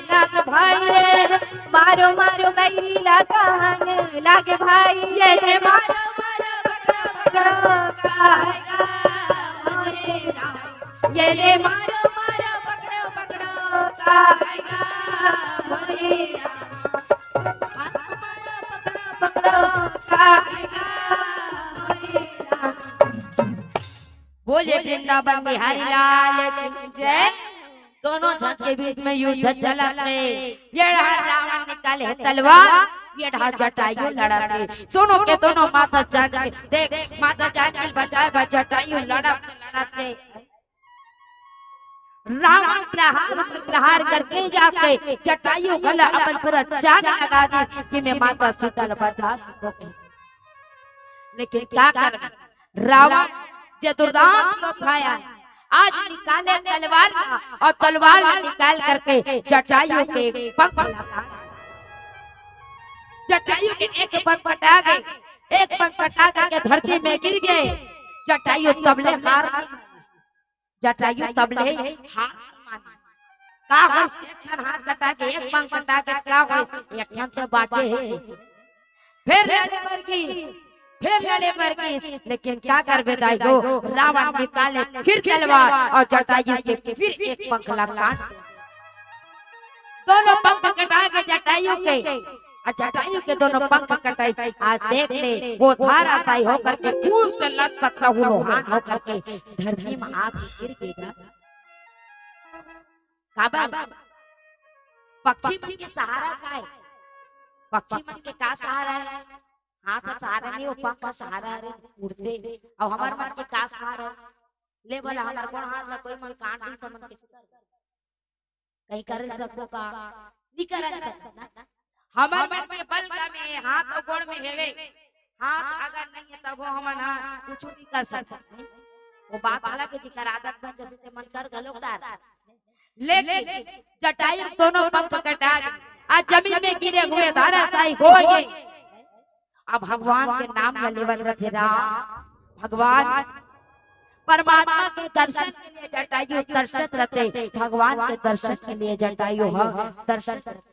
लागे भाई रे। मारो मारो बैरी ला कहन लागे भाई रे। मारो मारो पकड़ो पकड़ो, का है गा मोरे राम। ये ले मारो मारो पकड़ो पकड़ो, का है गा मोरे राम। मारो मारो पकड़ो पकड़ो, का है गा मोरे राम। बोले वृंदावन बिहारी लाल की जय। दोनों झन के बीच में युद्ध चलत हे। ये डहा रावण निकाले हे तलवार, ये डहा जटायु लड़त हे। दोनों के दोनों माता जान के, देख, माता जान के बचाए बर जटायु लड़त हे, लड़त हे। रावण प्रहार पर प्रहार करके जाके जटायु घला अपन पूरा जान लगा दी कि मैं माता सीता ल बचा सकूं। लेकिन का करबे, रावण जे दुर्दांत उठाया, आज निकाले तलवार ला और तलवार ला निकाल करके जटायु के एक पंख ला काट, जटायु के एक पंख कटा गे। एक पंख कटा करके धरती में गिर गे। जटायु तब ले हार मान, जटायु तब ले हार मान। का होइस, एक ठन हाथ कटा के, एक पंख कटा के, का होइस, एक ठन तो बाचे हे। फिर लड़े बर गिस, फिर लड़े बर गिस, लेकिन का करबे दाई हो, रावण निकाले फिर तलवार अउ जटायु के फिर एक पंख ला काट। दोनों पंख कटा के जटायु के, अउ जटायु के दोनों पंख कटाइस। आज देख ले, वो धाराशायी होकर के खून से लथपथ लहूलुहान होकर के धरती में आके गिर गे। काबर? पक्षी मन के सहारा का हे? पक्षी मन के का सहारा हे? हाथ के सहारा नहीं, वो पंख के सहारा हे, उड़थे। अउ हमर मन के का सहारा हे? ले भला, हमर गोड़ हाथ ला कोई मन काट दिही त मन कइसे करबो? कहीं करे सकबो का? नहीं करे सकबो ना। हमर मन के बल का में हाथ अउ गोड़ में हेवे। हाथ अगर नहीं हे तब वो हमन हा कुछ नहीं कर सकत। वो बात अलग हे, जेकर आदत बन जाथे ते मन कर घलो डारथे। लेकिन जटायु दोनों पंख कटा के आज जमीन में गिरे हुए धाराशायी हो गे। अब भगवान के नाम ल लेवत रथे राम। भगवान परमात्मा के दर्शन के लिए जटायु तरसत रथे, भगवान के दर्शन के लिए जटायु ह तरसत रथे।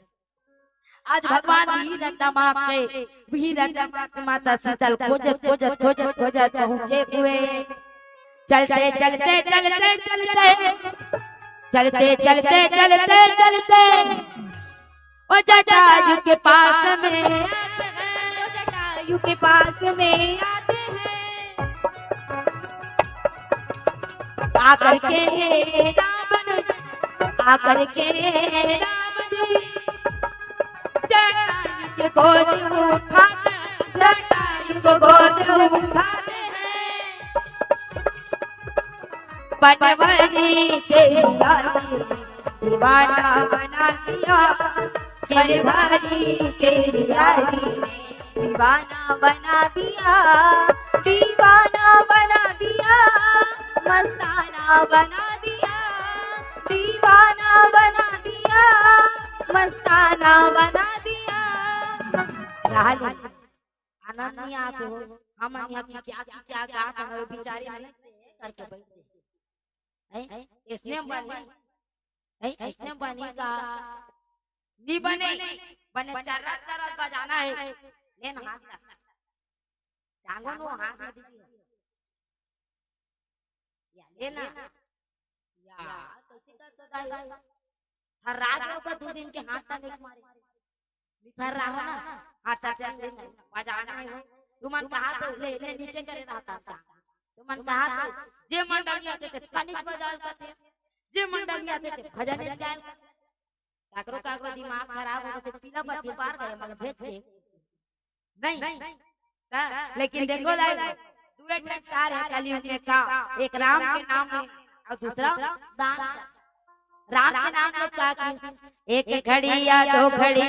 आज भगवान वीर दमाक के, वीर दमाक के माता शीतल खोजत, खोजत, खोजत, खोजत पहुँचे हुए। चलते, चलते, चलते, चलते, चलते, चलते, चलते, चलते, ओ जटायु के पास में, जटायु के पास में आते हैं। आकर के रावण, आकर के रावण जी, जटायु को गोद उठाते हैं, जटायु को गोद उठाते हैं। बनवारी के यारी दीवाना बना दिया, बनवारी के यारी दीवाना बना दिया, दीवाना बना दिया, मस्ताना बना दिया, दीवाना बना दिया, मस्ताना बना दिया। आनंद नहीं आते हो, हम यहाँ की क्या, की क्या गात हन, बिचारी मन से करके बैठ गए। हैं? इसने बनी, हैं? इसने बनी का नहीं बने, बने चर्रा चर्रा बजाना हे। लेन हाथ ला। टांगो नो हाथ ला दीदी। या लेना। या, कैसे कर तो दाई? हर रात को दो दिन के हाथ ला नहीं मारे। निखर रहा हो ना, हाथ ला चल रही है, बजाना हे हो। तुमन कहा तो ले, ले नीचे करे रहता था। तुमन कहा तो जे मंडलिया देते तनिक बजाल करते, जे मंडलिया देते भजन गायल करते। काकरो काकरो दिमाग खराब हो तो पीला पत्ती पार करे, मतलब भेज के। नहीं। ता, लेकिन देखो दाई, दुए ठन सार हे कलयुग में का, एक राम के नाम में अउ दूसरा दान कर। राम के नाम में का की, एक घड़ी या दो घड़ी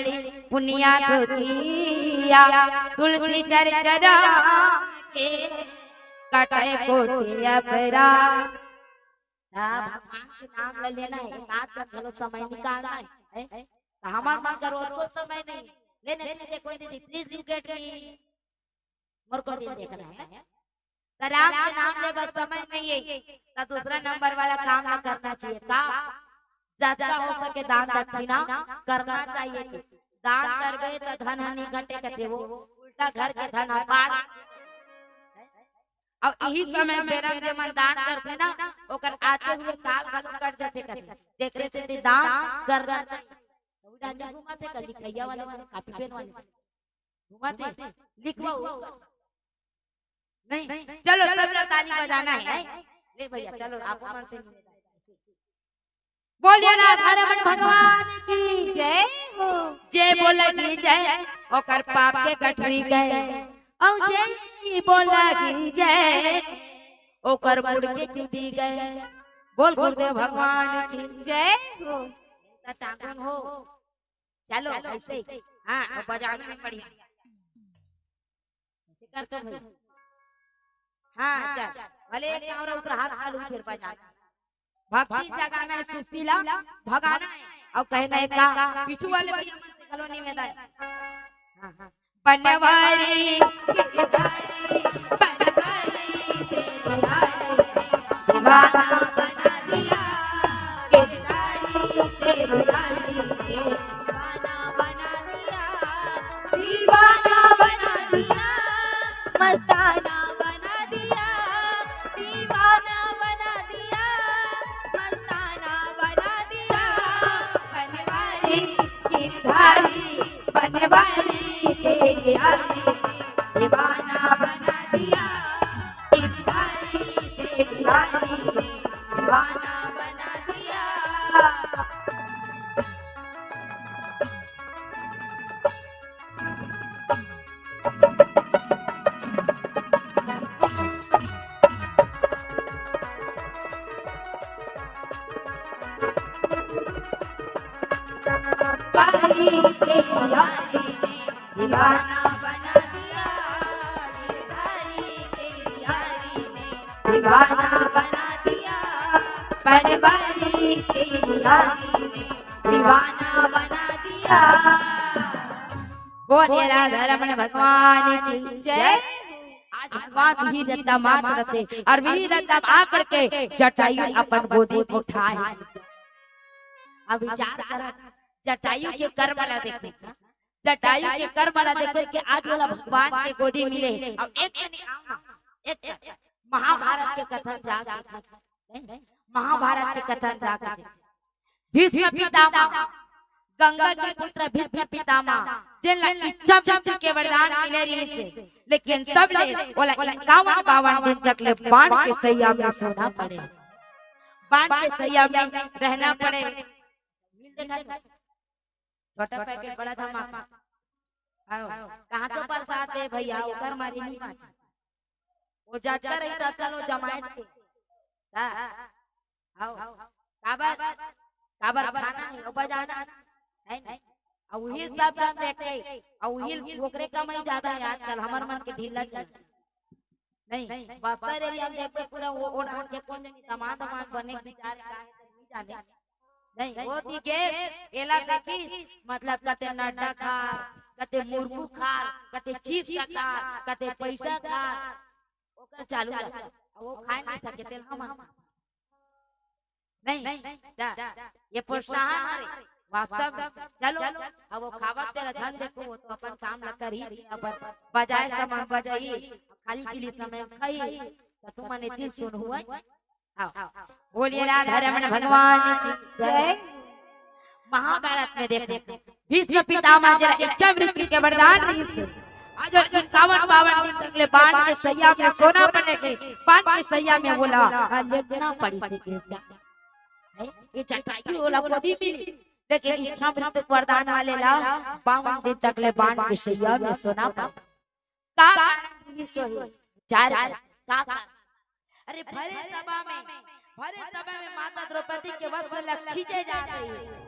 पुनिया तो किया, तुलसी चर्चा के कटे कोटि अपराध। हाँ, भगवान के नाम ले लेना हे, एक आध घलो समय निकालना हे, हैं? तो हमर मन कर रोज को समय नहीं, लेने दीजिए कोई दीदी, please look at me, मोर को दिन देखना हे। तो राम के नाम ले बस समय नहीं हे, तो दूसरा नंबर वाला काम ना करना चाहिए। का जतका हो सके दान दक्षिणा करना चाहिए। दान करबे तो धन हनी घटे कथे वो, उल्टा घर के धन ह पार। अउ इही समय बेरा में जेमन दान करथे ना, ओकर आते हुए काल घलो कट जाथे कथे। तेकरे सेती दान करना चाहिए। अभी राजा घुमाथे कल लिखइया वाले मन, कापी पेन वाले मन। घुमाथे, लिखवाओ। नहीं, चलो सब लोग ताली बजाना हे। ले भैया, चलो आप मन से बोलिए राधा रमन भगवान की जय हो। जे बोला की जय, ओकर पाप के गठरी गए। अउ जे बोला की जय, ओकर मुड़ के चुदी गए। बोल गुरुदेव भगवान की जय हो। त टांगन हो। चलो, ऐसे ही। हाँ, और बजाना भी बढ़िया। ऐसे कर तो भाई। हाँ, चल। भले एक और ऊपर हाथ डालू, फिर बजा। भक्ति जगाना हे, सुस्ती ला भगाना हे। अउ कहना हे का, पीछू वाले भैया मन से घलो निवेदन हे। हाँ, हाँ। पनवारी गिरधारी, पनवारी तेरी यारी ने दीवाना बना दिया। गिरधारी तेरी यारी ने दीवाना बना दिया, दीवाना बना दिया, मस्ताना बना दिया, दीवाना बना दिया, मस्ताना बना दिया। पनवारी गिरधारी, पनवारी तेरी यारी ने दीवाना बना दिया। गिरधारी तेरी यारी ने दीवाना बना दिया। पनवारी तेरी यारी ने दीवाना बना दिया, गिरधारी तेरी यारी ने दीवाना बना दिया, पनवारी तेरी यारी ने दीवाना बना दिया। बोलिए राधा रमण भगवान की जय। आज भगवान विहिर दत्ता मात्र थे और विहिर दत्ता आ करके जटायु अपन गोदी में उठाए। अब विचार करा, जटायु के कर्म ला देखे, जटायु के कर्म ला देखे के आज वाला भगवान के गोदी मिले। अब एक जनी आओ ना, एक जनी। महाभारत के कथा जाके देखे, महाभारत के कथा जाके देखे। भीष्म पितामह, गंगा के पुत्र भीष्म पितामह, जेन ला इच्छा मृत्यु के वरदान मिले रहिस हे, लेकिन तब ले ओला इक्यावन बावन दिन तक ले बाण के सैया में सोना पड़े, बाण के सैया में रहना पड़े। मिल देखा था? छोटा पैकेट बड़ा धमाका। आओ, कहाँ चो प्रसाद दे भैया, ओकर मारी नहीं बाँचे। वो जतका रही ततका लो जमायत के। का? आओ, काबर? काबर खाना है, वो बजाना है, है नहीं? अब वही सब जन बैठे, अब वही ओकरे कमाई ज्यादा है आजकल, हमर मन के ढीला चल। नहीं, बस्तर एरिया में देखबे पूरा वो, वो डाहर के कोन जनी दमांद दमांद बने के विचार का है, तो नहीं जाने। नहीं, वो दिखे, एला देखी, मतलब कते नड्डा खार, कते मुर्मू खार, कते चिप्स खार, कते पैसा खार, ओकर चालू रहता। अब वो खाए नहीं सके, तेल हम नहीं, जा, ये प्रोत्साहन हरे, वास्तव में। चलो, अब वो खावत तेला झन देखो, वो तो अपन काम ला करही, अपन बजाए समय बजाही, खाली पीली समय खाही, तो तुमन ए दिल सुन हुआ। आओ, बोलिए राधा रमण भगवान की जय। जय। महाभारत में देखो, भीष्म पितामह जेला इच्छा मृत्यु के वरदान रहिस हे, आज वो इक्यावन बावन दिन तक ले बाण के सैया में सोना पड़े के, बाण के सैया में ओला लेटना पड़िस हे। नहीं, ये जटायु ओला गोदी मिली, लेकिन इच्छा मृत्यु के वरदान वाले ला बावन दिन तक ले बाण के सैया में सोना पड़े। का कारण रहिस होही? विचार कर, का कारण? अरे भरे सभा में, भरे सभा में माता द्रौपदी के वस्त्र ला खींचे जात रहिस।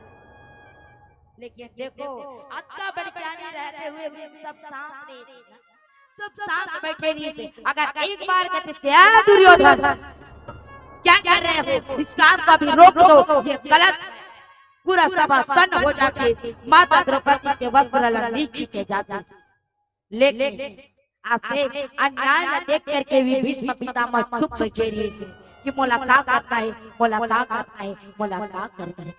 लेकिन देखो, अतका बड़ ज्ञानी रहते हुए भी सब शांत रहिस, सब शांत बैठे रहिस। अगर एक बार कहतिस कि, "ए दुर्योधन, क्या कर रहे हो? इस काम को अभी रोक दो, ये गलत है।" पूरा सभा सन्न हो जाती, माता द्रौपदी के वस्त्र ला नी खींचे जाते। लेकिन अइसे अन्याय ला देख करके भी भीष्म पितामह चुप बैठे रहिस हे कि मोला का करना हे, मोला का करना हे, मोला का करना हे।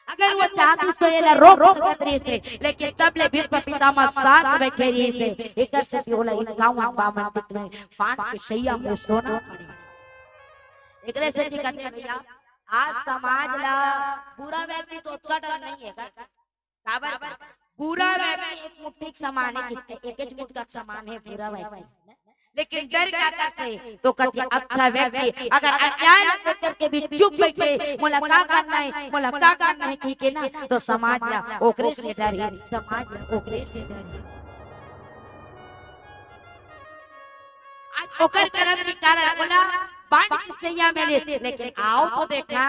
अगर वो चाहतिस तो एला रोक सकत रहिस हे, लेकिन तब ले भीष्म पितामह शांत बैठे रहिस हे। एकर सेती ओला इक्यावन बावन दिन ले बाण के सैया में सोना पड़े। एकरे सेती कहते भैया, आज समाज ला बुरा व्यक्ति से ओतका डर नहीं हे का? काबर? बुरा व्यक्ति एक मुट्ठी के समान हे, किसके एकेच मुट्ठी के समान हे बुरा व्यक्ति। लेकिन डर काकर से? तो कथे अच्छा व्यक्ति अगर अन्याय देख करके भी चुप बैठे, "मोला का करना हे, मोला का करना हे," कहिके ना, तो समाज ला ओकरे से डरही, समाज ला ओकरे से डरही। आज ओकर करम के कारण ओला बाण के सैया में लेस, लेकिन आओ तो देखा,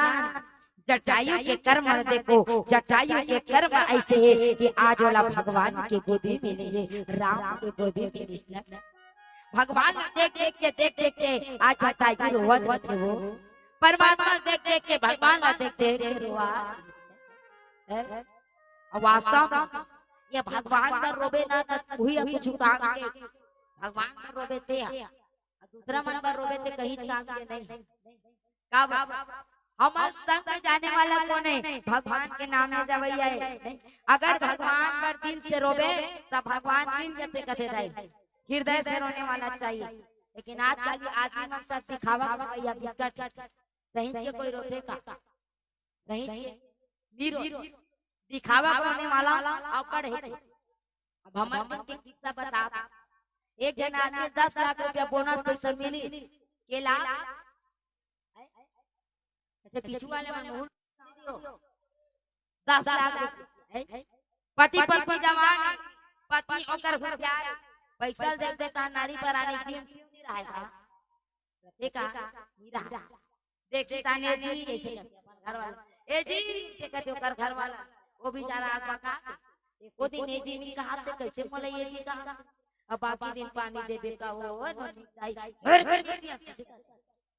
जटायु के कर्म देखो, जटायु के कर्म अइसे हे कि आज ओला भगवान के गोदी में ले, राम के गोदी में ले। भगवान ला देख देख के, देख देख के आज जटायु रोवत रहिथे वो। परमात्मा देख देख के, भगवान ला देख देख के रोवत रहिथे। अब वास्तव में ये भगवान बर रोबे ना, त उही ह कुछु काम के। भगवान बर रोबे ते ह, अउ दूसरा मन बर रोबे ते कहींच काम के नहीं। का बाबा, हमर संग में जाने वाला कोन हे? भगवान के नाम में जवइया हे। अगर भगवान बर दिल से रोबे, त भगवान मिल जथे, कथे दाई। हृदय से रोने वाला चाहिए। लेकिन आजकल के आदमी मन सब दिखावा के भैया बिकट। सही के कोई रोथे का? सही के नी रो। दिखावा करने वाला अब्बड़ हे। अब हमर मन के किस्सा बता। एक झन आदमी दस लाख रुपया बोनस पैसा मिली, के लाख? ऐसे पीछू वाले मन मुहूर्त दे दियो। दस लाख रुपया, हैं? पति पत्नी जवान, पत्नी ओकर होशियार, पैसा देख देता नारी पर आने जीव क्यों नहीं रहा है? देखा, नहीं रहा। देख देता ने जी, ऐसे करके अपन घर वाला, "ए जी," ऐसे करके ओकर घर वाला, वो बेचारा आदमी का, एको दिन "ए जी" नहीं कहा, ते कैसे बोले "ए जी" कहा? अब बाकी दिन पानी देबे का, वो, वो, नहीं जाई। घर के लिए कैसे करके?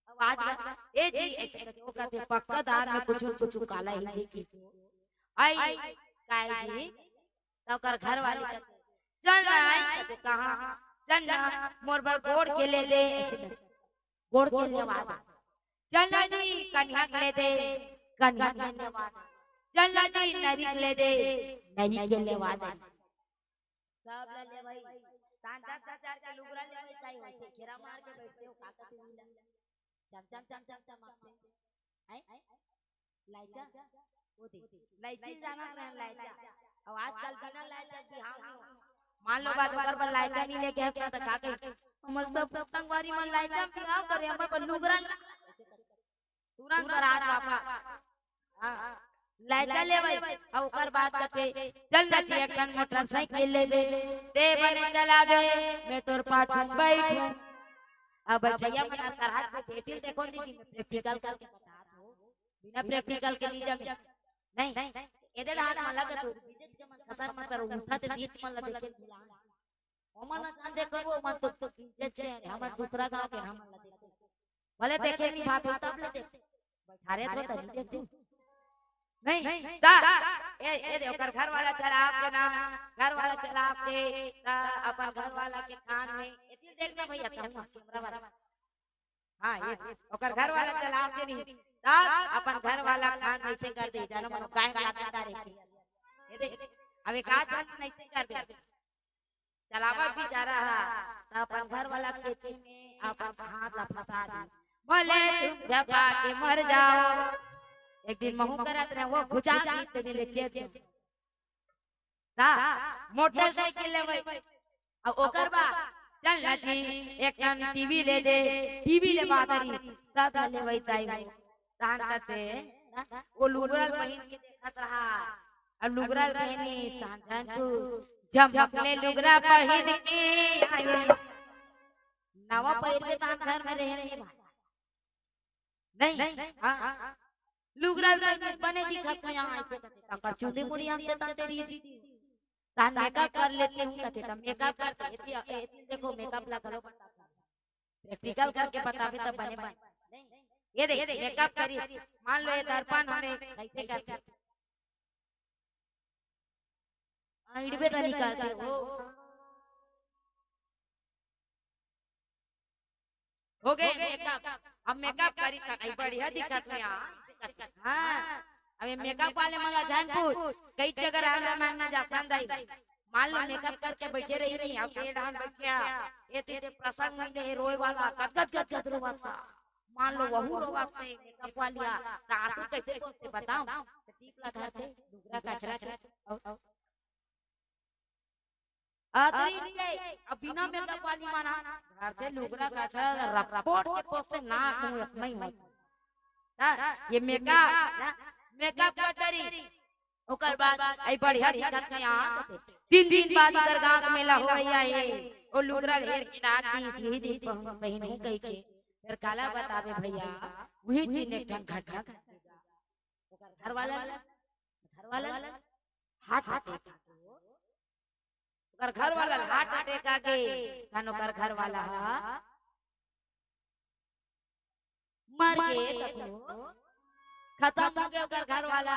अब आज बा, "ए जी," ऐसे करके, वो कहते, "पक्का दार में कुछु न कुछु काला ही जी की।" "आई, काय जी?" त ओकर घर वाली कहते, "चल ना," आई कहते, "कहाँ?" "चल ना, मोर बर गोड़ के ले दे," ऐसे कहते, "गोड़ के लेवा दे।" "चल ना जी, कनिहा के ले दे," कनिहा के लेवा दे। "चल ना जी, नरी के ले दे," नरी के लेवा दे। सब ला लेवई। तान दस हजार के लुगरा लेवई ताई, वैसे घेरा मार के बैठते हो, का कहते मिला? चम चम चम चम चमकते। हैं? लाइचा? वो दे। लाइची जाना ना लाइचा। अब आजकल बिना लाइचा बिहाव नहीं हो। मान लो बात ओकर बर लाइचा नहीं लेके आए, तो का कही? "हमर सब संगवारी मन लाइचा बिहाव करे, हमर बर लुगरा ला।" तुरंत बरात वापस। हाँ, लाइचा लेवई, अउ ओकर बाद कथे, "चल ना जी, एक ठन मोटरसाइकिल लेबे, ते बने चलाबे, मैं तोर पाछू बैठूं।" अब भैया मन हर हाथ में देतिल, देखो दीदी, मैं प्रैक्टिकल करके बता दो, बिना प्रैक्टिकल के नहीं जमे। नहीं, एदे हाथ में लगे तो बीजेच के मन खसर मत करो, उठा ते बीच मन लगे के बुला। ओमन जान दे करो, ओमन तो, तो बीजेच के, हमन दूसरा गांव के, हमन लगे। भले देखे नहीं बात हो, तब ले देख। बैठारे तो तनी देख तू। नहीं, ता, ए, ए दे, ओकर घर वाला चला आपके नाम, घर वाला चला आपके, ता अपन घर वाला के कान में, एती देखना भैया, कहूँ कैमरा वाला। हाँ, ये, ओकर घर वाला चला आपके नहीं, ता अपन घर वाला कान ऐसे कर दे, जानो मनो काहे में लात डारे। ये दे, अब एक आध बार ऐसे कर दे। चलावत बेचारा हा, त अपन घर वाला खेती में अपन हाथ ला फंसा दी। "भले तुम झपा के मर जाओ।" एक दिन महू करत रहे, वो भुजा गीत में ले चेत ता मोटरसाइकिल लेवई। अउ ओकर बाद, "चल ना जी, एक ठन टीवी ले दे, टीवी ले बादरी, सब ले लेवई ताई।" तान करते, वो लुगरा ल पहिन के देखत रहा। अब लुगरा ल पहिनी, तान जान तू, झमक ले लुगरा पहिन के आए। नवा पहिर के तान घर में रहे नहीं भाई। नहीं, हाँ, लुगरा ल पहिन के बने दिखत हो यहाँ ऐसे करते। तकर चुंदी मुड़ी हम देता तेरी दीदी। तान मेकअप कर लेती हूँ कहते, तब मेकअप करते, एती, एती देखो मेकअप ला घलो बताता। प्रैक्टिकल करके बताबे तब बने बने। ये देख, मेकअप करी, मान लो ये दर्पण हमें कैसे करते? हाँ, इड़बे तो निकालते हो। हो गए मेकअप। अब मेकअप करी त कई बढ़िया दिखत हो यार। हाँ, अब ये मेकअप वाले मन ला जान पूछ, कई जगह रहन रहन में जापान दाई। मान लो मेकअप करके बैठे रही नहीं, अब ये रहन बैठे आ, ये तो, ये तो प्रसंग में ये रोए वाला, गद गद गद गद रोवत था। मान लो वहू रोवत नहीं, मेकअप वाली आ, त आंसू कैसे पोंछते बताओ? टीप ला धरते, लुगरा कचरा के, अउ, अउ, अतरी के, अब बिना मेकअप वाली मन हा, घर से लुगरा कचरा रपट के पोंछते ना कहूँ अपना ही मत। हाँ, ये मेकअप, ना, मेकअप कर डरी। ओकर बाद, आई बढ़िया दिखत में आ, तीन दिन बाद ओकर गांव के मेला होवइया हे। ओ लुगरा ढेर के रात की यही दिन पहन, पहनहूं कहि के। फिर काला बतावे भैया, वही दिन एक ठन घटना घट गे। ओकर घर वाला, घर वाला हार्ट अटैक। ओकर घर वाला हार्ट अटैक आ गे, तहन ओकर घर वाला हा मर गे, तको खतम हो गे ओकर घर वाला।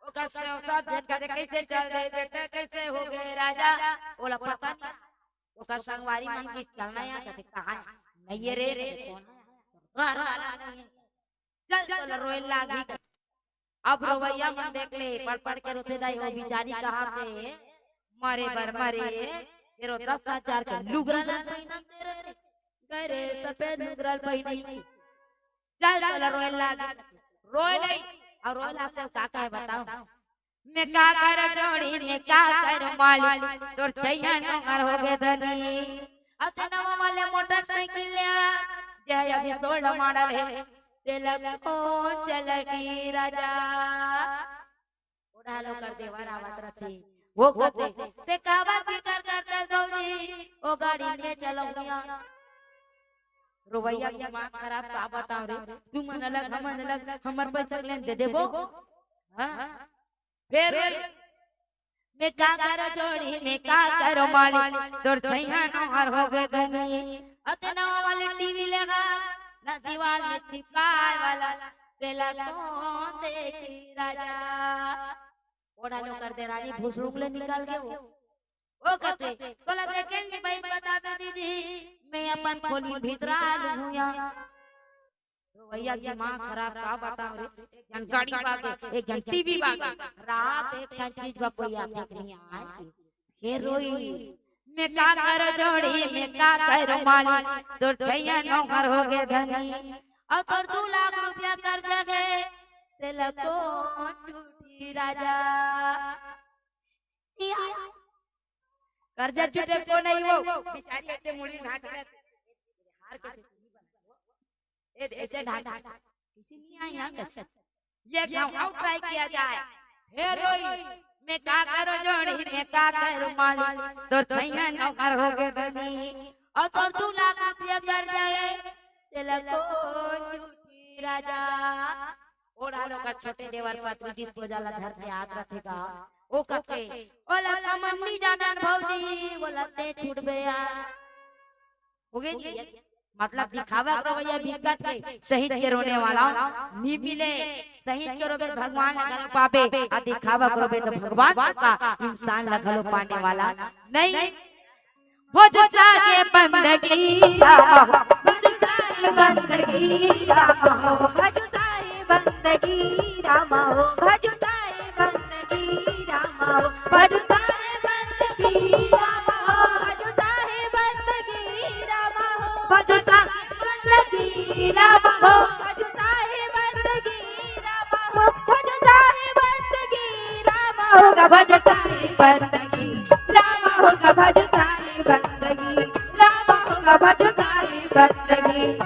ओकर संग सब झन कथे, "कइसे चल दे बेटा, कइसे हो गे राजा?" ओला पता नहीं। ओकर संगवारी मन के चलना या कथे, "कहाँ है? नहीं ये रे, रे, कौन है? घर वाला नहीं है।" चल, चल, रोए लागी। अब रोवइया मन देख ले, पड़ पड़ के रोथे दाई, ओ बिचारी कहाँ पे मरे बर मरे, फेर ओ दस हजार के लुगरा ला पहिनन दे रहे। गए रे सफेद लुगरा पहिनी। चल, चल, रोए लाग, रोए लई। अउ रोए लाग के का कहे बताओ? "मैं का कर जोड़ी, मैं का कर मालिक, तोर चैया नोहर हो गे धनी।" अउ ते नवा वाले मोटरसाइकिल ले आ, जे अभी सोल्ड मॉडल हे, तेला कौन चलही राजा? ओढ़ा लो कर देवर आवत रथे। वो कथे, "ते काबर फिकर करते भौजी, ओ गाड़ी ले चलो हुआ।" रोवइया के दिमाग खराब, का बताओ रे, तू मन अलग, हमन अलग, हमर पैसा लेन दे देबो। हाँ? फेर मैं का करो जोड़ी, मैं का करो मालिक, तोर छैया नोहर हो गे धनी। अउ ते नवा वाले टीवी लेगा, ना दीवार में चिपकाए वाला, तेला कौन देखी राजा? ओढ़ा लो कर दे रानी भुसड़ुक ले निकल के वो। ओ कथे, "तोला देखे नहीं भाई, बता दे दीदी, मैं अपन खोली भीतरा लूँ या।" रोवइया के दिमाग खराब, का बताओ रे। एक झन गाड़ी बागे, एक झन टीवी बागे, रात एक ठन चीज बा कोई आथे नहीं आए। फेर रोई, "मैं का करो जोड़ी, मैं का करो मालिक, तोर छैया नोहर हो गे धनी। अउ तोर दू लाख रुपया कर्जा गे, तेला कौन छूटी राजा?" या। कर्जा छूटे को नहीं वो, बिचारी ऐसे मुड़ी ढांक के, हार के ए, ऐसे ढांक, किसी नहीं आया, अच्छा। ये गाँव आउट ट्राई किया जाए। हे रोई, मैं का करो जोड़ी, मैं का करो मालिक, तोर छैया नोहर हो गे धनी। अउ तोर दू लाख रुपया कर्जा हे, तेला कौन छूटी राजा? ओढ़ा लो कर छोटे देवर पत्नी disposal ला धर के आत रथे का। ओ कथे, "ओला कमन नहीं जानन भौजी, ओला ते छूटबे या।" हो गे जी? मतलब दिखावा करो भैया, बिकट के सहिंच के रोने वाला नी मिले। सहिंच के रोबे भगवान ला घलो पाबे, अउ दिखावा करोबे तो भगवान का इंसान ला घलो पाने वाला नहीं। भजो साहे बंदगी रामा हो, भजो साहे बंदगी रामा हो, भजो साहे बंदगी रामा हो, भजो साहे बंदगी रामा हो, भजो साहे बंदगी रामा हो, भजो साहे बंदगी रामा हो, भजो साहे बंदगी रामा हो, भजो साहे बंदगी रामा हो, भजो साहे बंदगी रामा हो, भजो साहे बंदगी रामा हो, भजो साहे बंदगी रामा हो, भजो साहे बंदगी।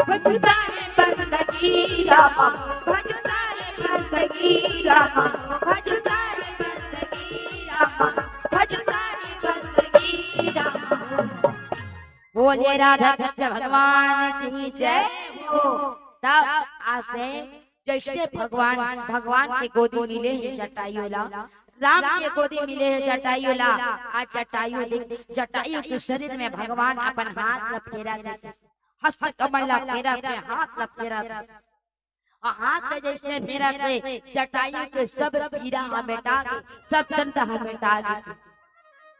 भजो साहे बंदगी रामा, भजो साहे बंदगी रामा, भजो साहे बंदगी रामा, भजो साहे बंदगी रामा। बोलिए राधा कृष्ण भगवान की जय हो। तब आज से जैसे भगवान, भगवान के गोदी मिले हे जटायु ला, राम के गोदी मिले हे जटायु ला। आज जटायु देख, जटायु के शरीर में भगवान अपन हाथ ला फेरा देखे, हस्त कमल ला फेरा थे, हाथ ला फेरा थे। अउ हाथ ला जैसे फेरा थे, जटायु के सब पीरा ह मिटा गे, सब दर्द ह मिटा गे।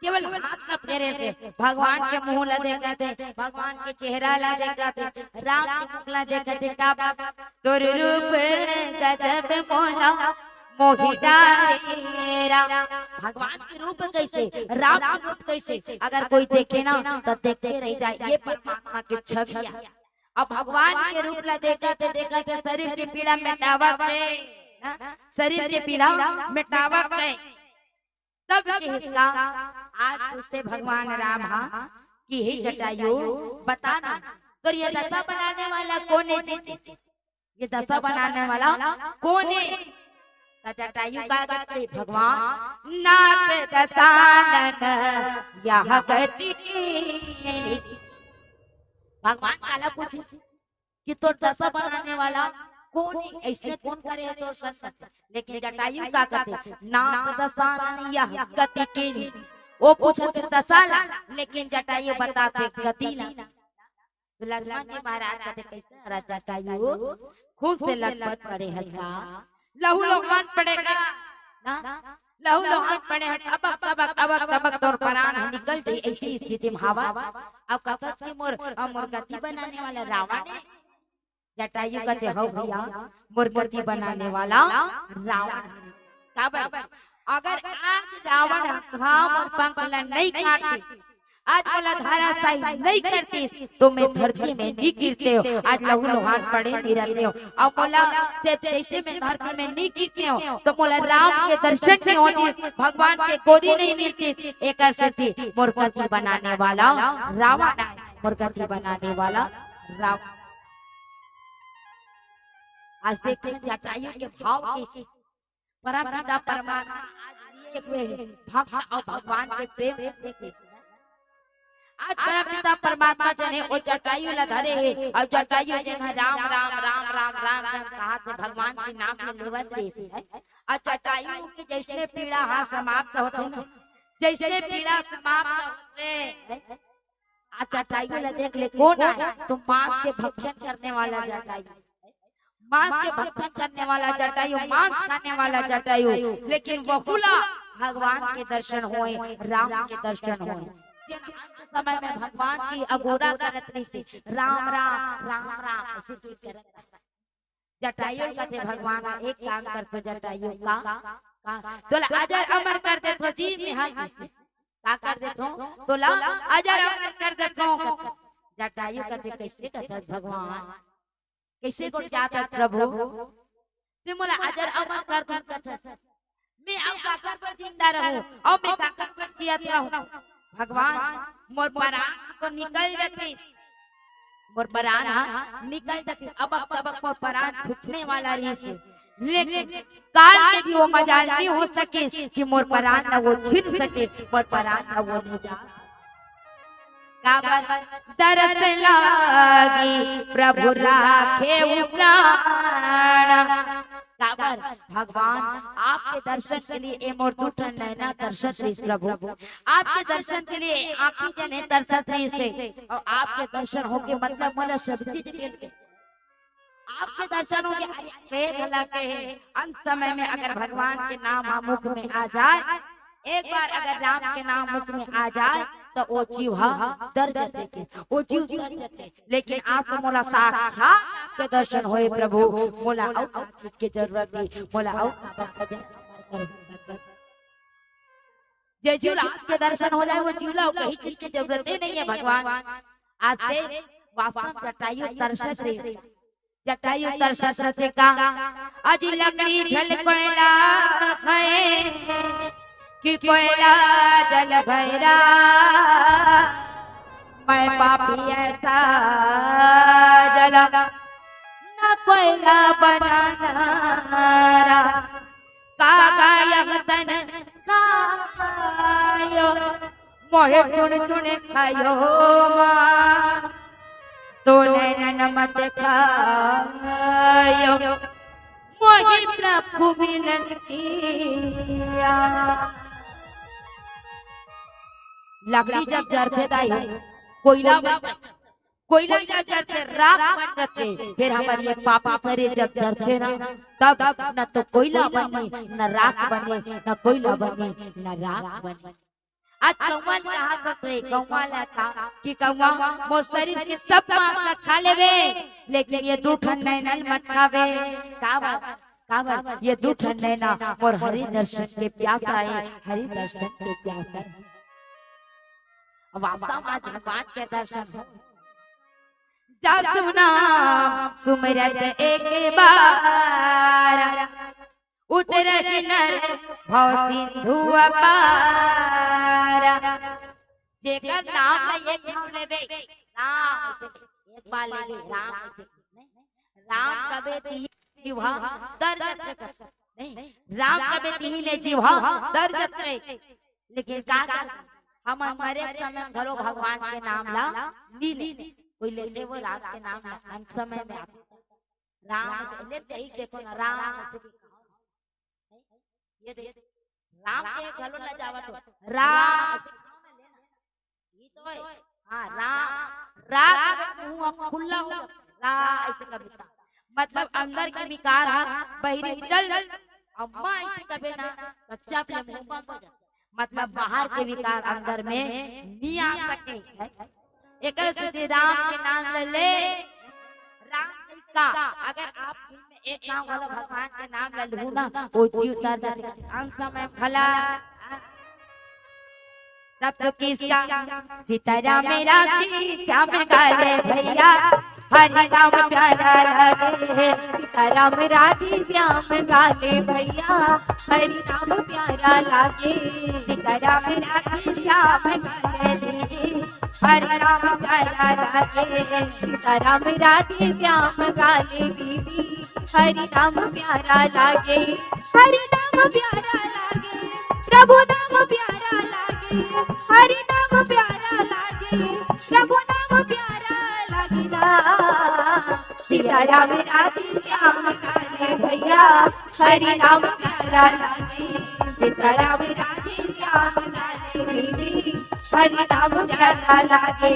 केवल हाथ ला फेरे से भगवान के मुंह ला देखत हे, भगवान के चेहरा ला देखत हे, राम के मुख ला देखत हे। का तोर रूप गजब मोला मोहि डारे राम। भगवान के रूप कैसे, राम के रूप कैसे, अगर कोई देखे ना तो देखते रह जाए। ये परमात्मा के छवि आय। अब भगवान के रूप ला देखत हे, देखत हे, शरीर के पीड़ा मिटावत हे, ना? शरीर के पीड़ा मिटावत हे। तब के हिस्सा आज पूछते भगवान राम हा कि हे जटायु, बता ना, तोर ये दशा बनाने वाला कौन हे जी? ये दशा बनाने वाला कौन हे? त जटायु का कहते, भगवान नाथ दशानन यह गति कीन्ही। भगवान काला पूछे कि तोर दशा बनाने वाला कोन हे? अइसने कोन करे हे तोर संग? लेकिन जटायु का कथे, नाथ दशा न यह गति कीन्ह। वो पूछत हे दशा ला, लेकिन जटायु बताथे गति ला। तो लक्ष्मण जी महाराज कथे, कइसे हरस जटायु? खून से लथपथ पड़े हस का? लहू लोहान पड़े का? ना? लहू लोहान पड़े हस, अबक तबक, अबक तबक तोर परान ह निकल जाही, अइसी स्थिति म हवस। अब कथस कि मोर, अब मोर गति बनाने वाला रावण हे। जटायु कथे, हव भइया, मोर गति बनाने वाला रावण हे। काबर? अगर आज रावण ह घाम अउ पंख ला नइ काटतिस, आज मोला धराशायी नइ करतिस, तो मैं धरती में नइ गिरतेंव, आज लहू लोहान पड़े नइ रहतेंव। अउ मोला जब, जइसे मैं धरती में नइ गिरतेंव, तो मोला राम के दर्शन नइ होतिस, भगवान के गोदी नइ मिलतिस। एकर सेती मोर गति बनाने वाला रावण आय, मोर गति बनाने वाला रावण। आज देखिए जटायु के भाव कइसे, परमपिता परमात्मा आज लिए हुए भक्त अउ भगवान के प्रेम को देखे। आज परमपिता परमात्मा जने वो जटायु ला धरे हे, अउ जटायु जने राम, राम, राम, राम, राम, राम कहाथे, भगवान के नाम ल लेवत हे। अउ जटायु के जइसने पीड़ा ह समाप्त होथे ना, जइसने पीड़ा समाप्त होथे, आज जटायु ला देख ले, कोन आय? तो मांस के भक्षण करने वाला जटायु, मांस के भक्षण करने वाला जटायु, मांस खाने वाला जटायु, लेकिन वहू ला भगवान के दर्शन होय, राम के दर्शन होय। जेन अंत समय में भगवान की अगोरा करत रहिसे, राम, राम, राम, राम, अइसे करत रहिसे। जटायु कथे, भगवान, एक काम करथों जटायु, का, का, तोला अजर अमर कर देथों जी, मैं हा कइसे, का कर देथों, तोला अजर अमर कर देथों। जटायु कथे, कइसे कथस भगवान, कइसे गोठियाथस प्रभु, तैं मोला अजर अमर कर दे कथस, मैं अउ काकर बर जिंदा रहूं, अउ मैं काकर बर जियत रहूं? भगवान, मोर परान तो निकल जतिस, मोर परान ह निकल जतिस, अबक तबक मोर परान छूटने वाला रहिस, लेकिन काल के भी वो मजाल नइ हो सकिस कि मोर परान ला वो छीन सके, मोर परान ला वो ले जा सके। काबर? दरस लागी प्रभु राखेउ प्राण। काबर? भगवान, आपके दर्शन के लिए ए मोर दू ठन नैना तरसत रहिस प्रभु, आपके दर्शन के लिए आंखी जने तरसत रहिसे, अउ आपके दर्शन होके मतलब मोला सब चीज मिल गे। आपके दर्शन होके, अरे, देख लगे हे, अंत समय में अगर भगवान के नाम ह मुख में आ जाय, एक बार अगर राम के नाम मुख में आ जाय, त वो जीव ह तर जथे, वो जीव तर जथे। लेकिन आज तो मोला साक्षात के दर्शन होय प्रभु, मोला अउ का चीज के जरूरत हे, मोला अउ का बात का जरूरत हे? जे जीव ला आपके दर्शन हो जाय, वो जीव ला अउ कहीं चीज के जरूरत ही नइ हे भगवान। आज ते वास्तव जटायु तरसत रहिस, जटायु तरसत रहिस का, अजी लकड़ी जल कोयला भय, कि कोयला जल भय राम, मैं पापी ऐसा जल, न कोयला बना राम। कागा यह तन खायो, मोहे चुन चुन खायो माँ, तो नैनन मत खायो, मोहि प्रभु मिलन किया। लकड़ी जब जरथे दाई, कोयला बन जाथे, कोयला जब जरथे, राख बन जाथे, फिर हमर ये पापी शरीर जब जरथे ना, तब न तो कोयला बने, न राख बने, न कोयला बने, न राख बने। आज कौवा ल कहा करथे, कौवा ल का कि कौवा मोर शरीर के सब मांस ल खा लेवे, लेकिन ये दू ठन नैनन मत खावे। काबर? काबर? ये दू ठन नैना मोर हरि दर्शन के प्यासा हे, हरि दर्शन के प्यासा हे। वास्तव में आज भगवान के दर्शन हो। जसु नाम सुमिरत एक बार, उतरहि नर भव सिंधु अपार। जेकर नाम ल एक घांव लेबे, राम से एक बार लेबे, राम से, राम कबे तिही जीव ह तर जथे, नहीं, राम कबे तिही ले जीव ह तर जथे। लेकिन का कर, हमन मरे के समय घलो भगवान के नाम ला नी ले। कोई लेथे वो राम के नाम ला, अंत समय में आथे। राम से ले, यही देखो ना, राम से भी कहा। ये देख, राम के घलो ला जावत हो, राम से कहा ना, लेना। ये तो है। हाँ, राम, राग मुंह अब खुला हो जाता है। रा ऐसे कविता। मतलब अंदर के विकार हा बहिरी चल, अम्मा ऐसे कबे ना, बच्चा पे मुंह बंद हो जाता है। मतलब बाहर के विकार अंदर में नहीं आ सके। एकर सेती राम के नाम ले ले, राम जी का। अगर आप दिल में एक गाँव वाला भगवान के नाम ले लू ना, वो जीव तर जाथे। अंत समय भला तब तो किसका सीताराम राखी श्याम काले भैया, हरि नाम प्यारा लागे। सीताराम राखी श्याम काले भैया, हरि नाम प्यारा लागे। सीताराम राखी श्याम काले, हरि नाम प्यारा लागे। सीताराम राधे श्याम काले दीदी, हरि नाम प्यारा लागे। हरि नाम प्यारा लागे, प्रभु नाम प्यारा लागे। हरि नाम प्यारा लागे, प्रभु नाम प्यारा लागे ना। सीताराम राधे श्याम काले भैया, हरि नाम प्यारा लागे। सीताराम राधे श्याम काले दीदी, हरि नाम प्यारा लागे।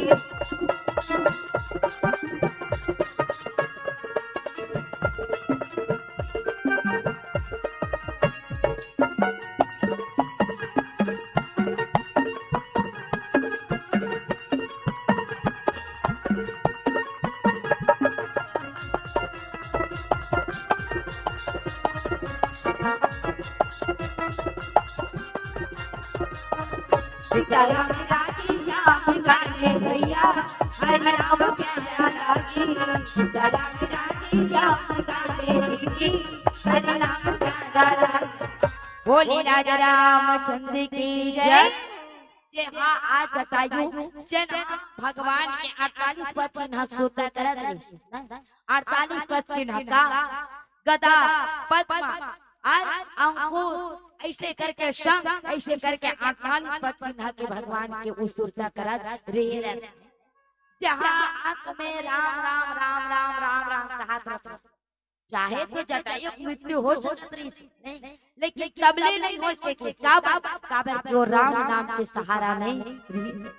सीताराम राधे श्याम काले भैया, हरि नाम प्यारा लागे। सीताराम राधे श्याम काले दीदी, हरि नाम प्यारा लागे। बोली राजा रामचंद्र की जय। जे हा आज जटायु, जेन भगवान के अड़तालीस पद चिन्ह सुरता करत रहिस, अड़तालीस पद चिन्ह का गदा, पद्म, और अंकुश, ऐसे करके शंख, ऐसे करके अड़तालीस पद चिन्ह के भगवान के उ सुरता करत रहे रहते। जहाँ अंत में राम, राम, राम, राम, राम, राम कहत रहते। चाहे तो जटायु के मृत्यु हो सकत रहिस, नहीं, लेकिन तबले नहीं हो सके। काबर? काबर कि वो राम नाम के सहारा नहीं रहिस।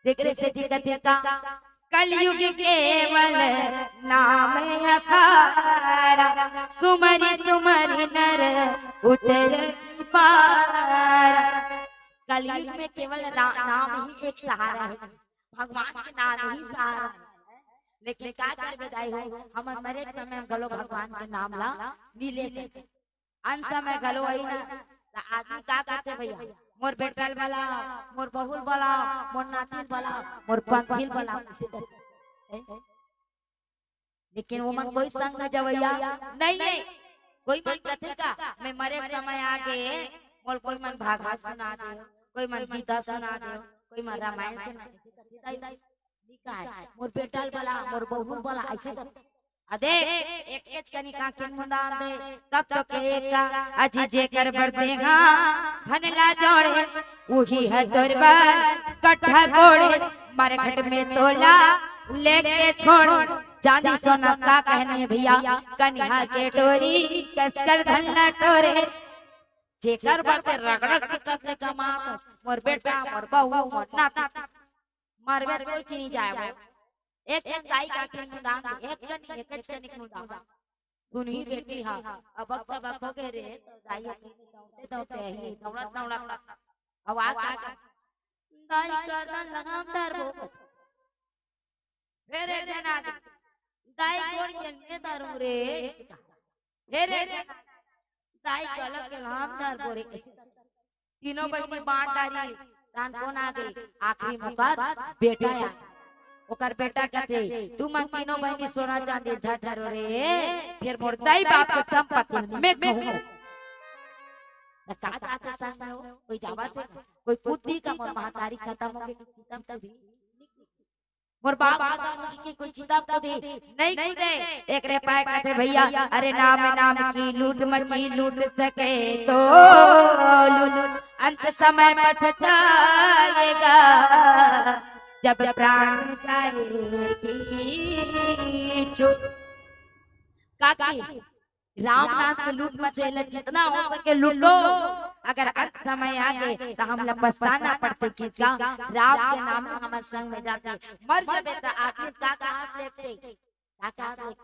तेकरे सेती कथे का, कलयुग केवल नाम अखारा, सुमरि सुमरि नर उतरइ पारा। कलयुग में केवल रा-, नाम ही एक सहारा है, भगवान के नाम ही सहारा है। लेकिन का करबे दाई हो, हमन मरे के समय में घलो भगवान के नाम ला नी ले सके। अंत समय घलो अही ना, त आदमी का करथे भैया, मोर बेटा ल बलाव, मोर बहू ल बलाव, मोर नाती ल बलाव, मोर पंथी ल बलाव, कइसे करथे? हैं? लेकिन ओमन कोई संग में जवइया नहीं है। कोई मन कथे का, मैं मरे समय आ गे, मोल कोई मन भागवत सुना दे, कोई मन गीता सुना दे, कोई मन रामायण सुना दे, कथे दाई, नी काय, मोर बेटा ल बला, मोर बहू ल बला, ऐसे कर। आ देख, एक एच कनिक आँखी मुंदान दे, तब तो के का, अजी जेकर बर देहा, धन ला जोड़े, उही है तोर बर, कट्ठा कोड़े, मरघट में तोला, लेके छोड़े। चांदी सोना का कहनी है भैया, कनिहा के डोरी, कसकर धन ला टोरे। जेकर बर ते रगड़त पिटत ले कमात, मोर बेटा, मोर बहू, मोर नाती, मरबे त कोई चीज आए वो। एक ठन दाई का आँखी मुंदान दे, एक ठन, एक ठन मुंदान। सुनही बेटी हा, अबक तबक हो गे रे, तो दाई आँखी दौड़ते दौड़ते ही, दौड़त दौड़त, अब आ का, दाई करदन लगाम धरबो। फेर एक झन आगे, दाई गोड़ के में धरहूँ रे। फेर एक झन आगे, दाई गला के लगाम धरबो रे। तीनों बहिनी बांट डारी, तान कोन आगे? आखिरी में ओकर बेटा आगे। ओकर बेटा कथे, तुमन तीनों बहिनी सोना चांदी धर डरो रे, फेर मोर दाई बाप के संपत्ति में कहूँ। त का जात संग में हो? कोई जावत हे? कोई कूदी का? मोर महतारी खतम हो गे, खतम तो भी। मोर बाप खतम हो गे, कोई चिता कूदी? नहीं कूदे। एकरे पाए कथे भैया, अरे नाम नाम की लूट मची, लूट सके तो लूट, अंत समय पछताएगा। जब प्राण जाएगी छूट। का की राम नाम के लूट मचेला, जितना हो सके लूटो। अगर अंत समय आगे तो हमला पछताना पड़थे कि का राम के नाम हमर संग में जाथे। मर जबे त आदमी का कहा लेथे, का कहा लेथे?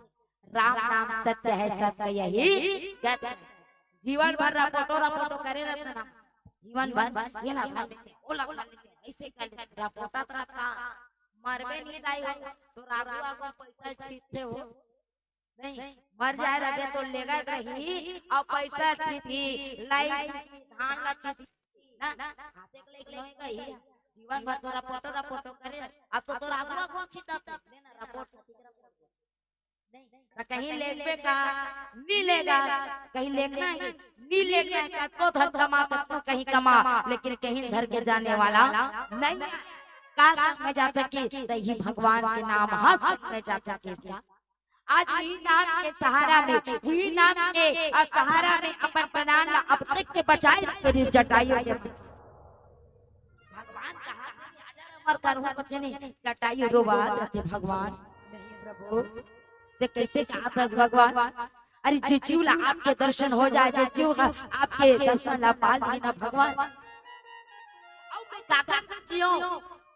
राम नाम सत्य है, सत्य यही गत है। जीवन भर रपोटो रपोटो करे रहथे ना, जीवन भर ये ला खा लेथे, वो ला खा लेथे, ऐसे कर लेथे, रपोटत रहता। मरबे नहीं दाई हो तो रागू आगू पैसा छीनथे हो। नहीं, मर जाए रहे तो लेगा रही और पैसा छीनही, लाई छीनही, धान ला छीनही ना, हाथे के लेके होए गई। जीवन भर तो रपोटो रपोटो करे। अब तो तोर आगू आगू छीनता, लेना रपोट। त कहीं लेगबे का, नी लेगा, कहीं लेगना है, नी लेगना है, कतको धन कमा, कतको कहीं कमा, लेकिन कहीं धर के जाने वाला नहीं है। का संग में जा सकी? त ही भगवान के नाम ह संग में जा सकी। आज वही नाम के सहारा में, वही नाम के, अ, सहारा में अपन प्राण ला अब तक के बचाए रखे रिहिस जटायु जी। भगवान कहा, "अमर करहूं कथे नहीं।" जटायु रोवा रथे, "भगवान, नहीं प्रभु।" ते कैसे कहा था भगवान? अरे जे जीव ला आपके दर्शन हो जाए, जे जीव ला आपके दर्शन ला पाल लेना भगवान। अउ मैं काकर बर जियो,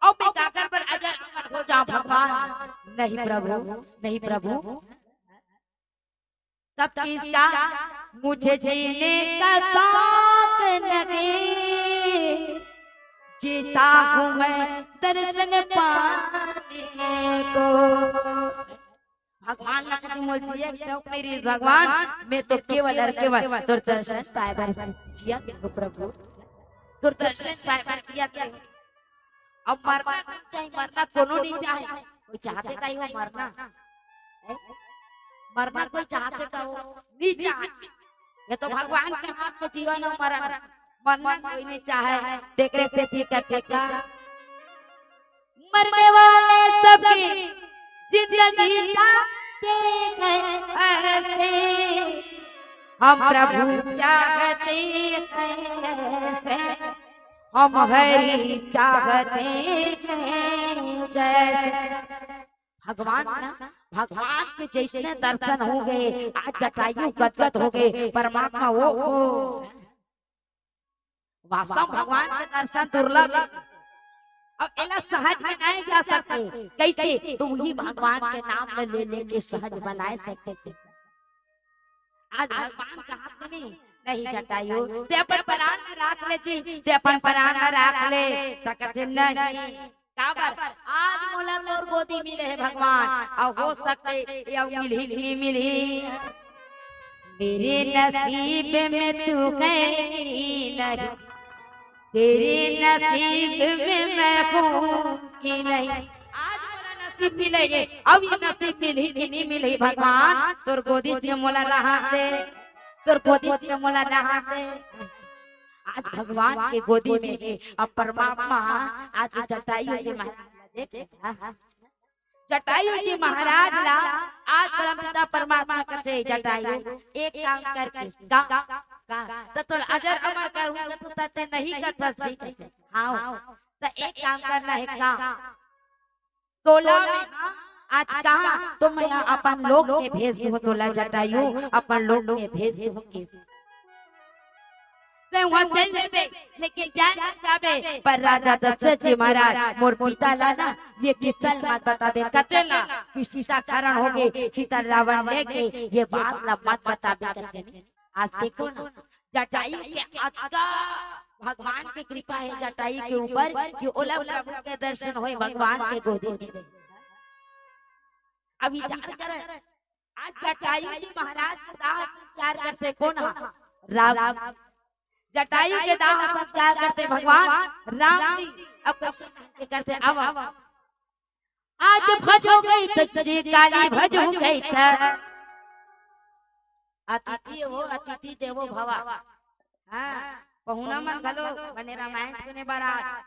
अउ मैं काकर बर अजर अमर हो जाऊं भगवान। नहीं प्रभु, नहीं प्रभु। तब किसका मुझे जीने का शौक नहीं, जीता हूं मैं दर्शन पाने को। भगवान ला कभी मोर जिए के शौक नहीं रही भगवान, मैं तो केवल और केवल तोर दर्शन पाए बर जिया के हो प्रभु, तोर दर्शन पाए बर जिया के। अब मरना कोई चाहे, मरना कोनो नहीं चाहे, कोई चाहथे का ही हो मरना? हैं? मरना कोई चाहथे का हो? नहीं चाहे। ये तो भगवान के हाथ में जीवन और मरण, मरना कोई नहीं चाहे। तेकरे सेती कथे का मरने वाले सबकी जिंदगी चाहते हैं ऐसे, हम प्रभु चाहते हैं ऐसे, हम हरि चाहते हैं जैसे। भगवान ना, भगवान के जैसने दर्शन हो गए, आज जटायु गदगद हो गए, परमात्मा वो, वो वास्तव भगवान के दर्शन दुर्लभ है। अब एला सहज बनाए जा सकथे। कैसे? तो वही भगवान के नाम ल ले लेके सहज बनाए सकथे। आज भगवान कहा नहीं, नहीं जटायु, ते अपन प्राण में राख ले जी, ते अपन प्राण में राख ले। त कथे नहीं। काबर? आज मोला तोर गोदी मिले हे भगवान, अउ हो सकथे ये अउ मिलही कि नहीं मिलही। मेरे नसीब में तू है कि नहीं, तेरे नसीब में मैं हूँ कि नहीं। आज मोला नसीब मिले हे, अब ये नसीब मिलही कि नहीं मिलही भगवान, तोर गोदी में मोला रहा दे, तोर गोदी में मोला रहा दे। आज भगवान के गोदी में हे, अब परमात्मा आज जटायु जी महाराज ला देख, जटायु जी महाराज ला आज परमपिता परमात्मा कथे, "जटायु, एक काम कर, किसका का त तोला अजर अमर करहूं, त तू तते नहीं कथस जी।" हाँ, त एक काम करना हे का, तोला मैं आज कहा तो मैं अपन लोक में भेज दूं, तोला जटायु अपन लोक में भेज दूं। ते वहां चल जाबे, लेकिन जान जाबे, पर राजा दशरथ जी महाराज मोर पिता ला ना ये किस्सा मत बताबे, कथे ना कि सीता का हरण हो गे, सीता रावण ले गे, ये बात ला मत बताबे कथे। आज देखो ना, जटायु के अतका भगवान के कृपा हे जटायु के ऊपर कि ओला प्रभु के दर्शन होय भगवान के गोदी में। अब विचार करे, आज जटायु जी महाराज के दाह संस्कार करथे कोन ह? राम जी। जटायु के दाह संस्कार करथे भगवान राम जी। अब कैसे करथे? अब, अब आज भजो गई त जी काली भजो गई त। अतिथि हो, अतिथि देवो भवा। हाँ, पहुना मन घलो बने रामायण सुने बर आए। आए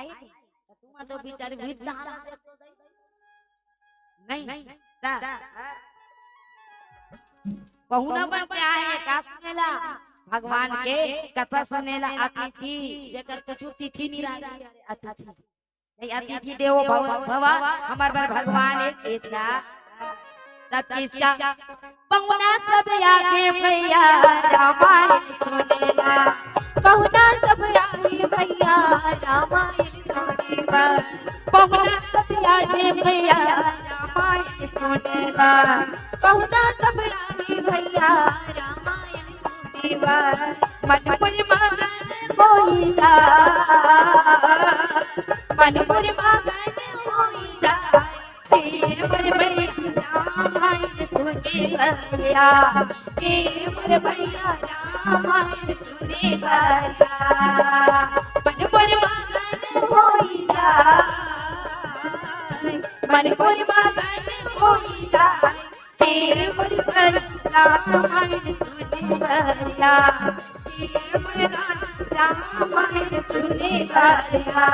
नहीं, त तुम तो बिचारी विद्या नहीं। ता, पहुना बन के आए, का सुनेला? भगवान के कथा सुनेला। अतिथि, जेकर कुछ तिथि नहीं रहती, अतिथि। नहीं, अतिथि देवो भव, भवा, हमर बर भगवान एक भेजना। तब किसका? पहुना सब आगे भैया रामायण सुनेला। पहुना सब आगे भैया रामायण सुनेला। पहुना सब आगे भैया रामायण सुनेला। पहुना सब आगे भैया रामायण सुनेला। मन मोर मगन होई जा। मन मोर मगन होई जा। हे मोर भैया रामायण सुने बरिया। हे मोर भैया रामायण सुने बरिया। मन मोर मगन होई जा। मन मोर मगन होई जा। हे मोर भैया रामायण सुने बरिया। हे मोर रामायण सुने बरिया।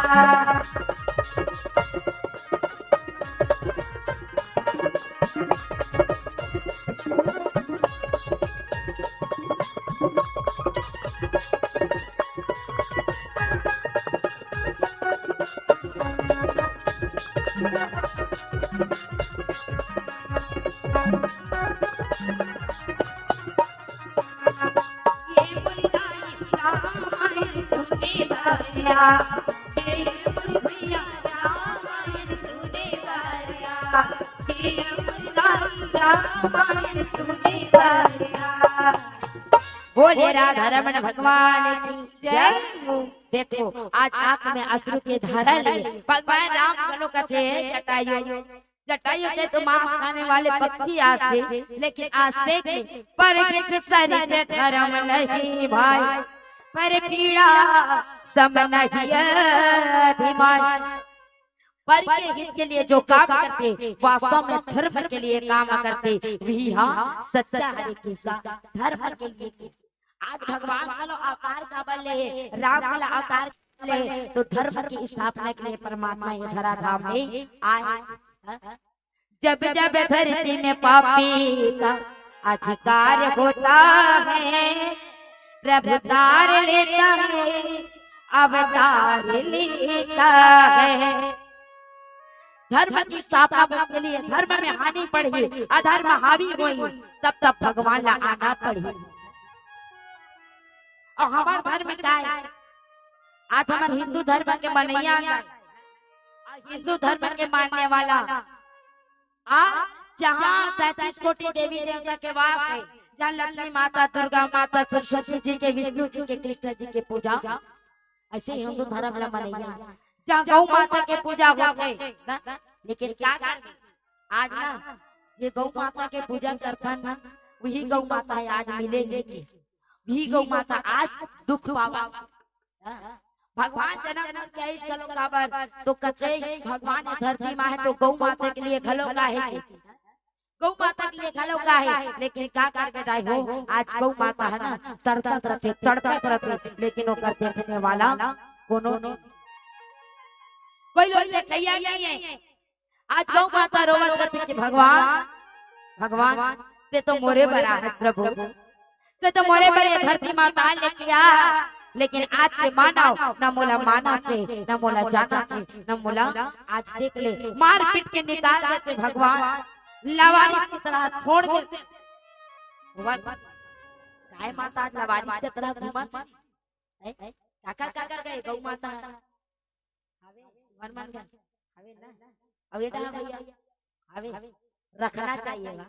बोले राधा रमन भगवान की जय। देखो, आज आंख में अश्रु के धारा ले भगवान राम घलो कथे, जटायु, जटायु ते तो मांस खाने वाले पक्षी आस थे, लेकिन आज देख ले, परहित सरिस धरम नहीं भाई, पर पीड़ा सम नहीं अधिमाई। पर के हित के लिए जो काम करते, वास्तव में धर्म के लिए काम करते, वही हा सच्चा हरे कृष्णा। धर्म के लिए। आज भगवान घलो अवतार काबर ले, राम घलो अवतार ले, तो धर्म की स्थापना के लिए परमात्मा ये धराधाम में आए। जब जब धरती में पापी का अधिकार होता है, प्रभु तार लेता है, अवतार लेता है। धर्म की स्थापना के लिए धर्म में हानि पड़ही, अधर्म हावी होही, तब तब भगवान ला आना पड़ही। अउ हमर धर्म का हे? आज हमन हिंदू धर्म के मनइया हन, अउ हिंदू धर्म के मानने वाला, आ जहाँ तैंतीस कोटि देवी देवता के वास हे, जहाँ लक्ष्मी माता, दुर्गा माता, सरस्वती जी के, विष्णु जी के, कृष्ण जी के पूजा, अइसे हिंदू धर्म ला मनइया, जहाँ गौ माता के पूजा होथे ना, लेकिन का करबे? आज ना, जे गौ माता के पूजा करथन ना, वही गौ माता हे आज मिले नहीं के, वही गौ माता आज दुख पावा। भगवान जनक मन के आइस घलो काबर, तो कथे भगवान ये धरती मा हे तो गौ माता के लिए घलो का हे के, गौ माता के लिए घलो का हे, लेकिन का करबे दाई हो, आज गौ माता हे ना, तड़पत रथे, तड़पत रथे, लेकिन ओकर देखने वाला कोनो नहीं। कोई लोग देखइया नहीं हे। आज गौ माता रोवत रथे कि भगवान, भगवान, ते तो मोरे बर आहे प्रभु, ते तो मोरे बर ये धरती माता लेके आ, लेकिन आज के मानव, न मोला मानव थे, न मोला जाना थे, न मोला, आज देख ले, मार पीट के निकाल देते भगवान, लावारिस की तरह छोड़ देते। भगवान, गाय माता आज लावारिस की तरह घूमत हे। काकर, काकर गए गौ माता? हवे, मन मन घर। हवे ना? अउ ये डहा भैया? हवे। रखना चाहिए बा।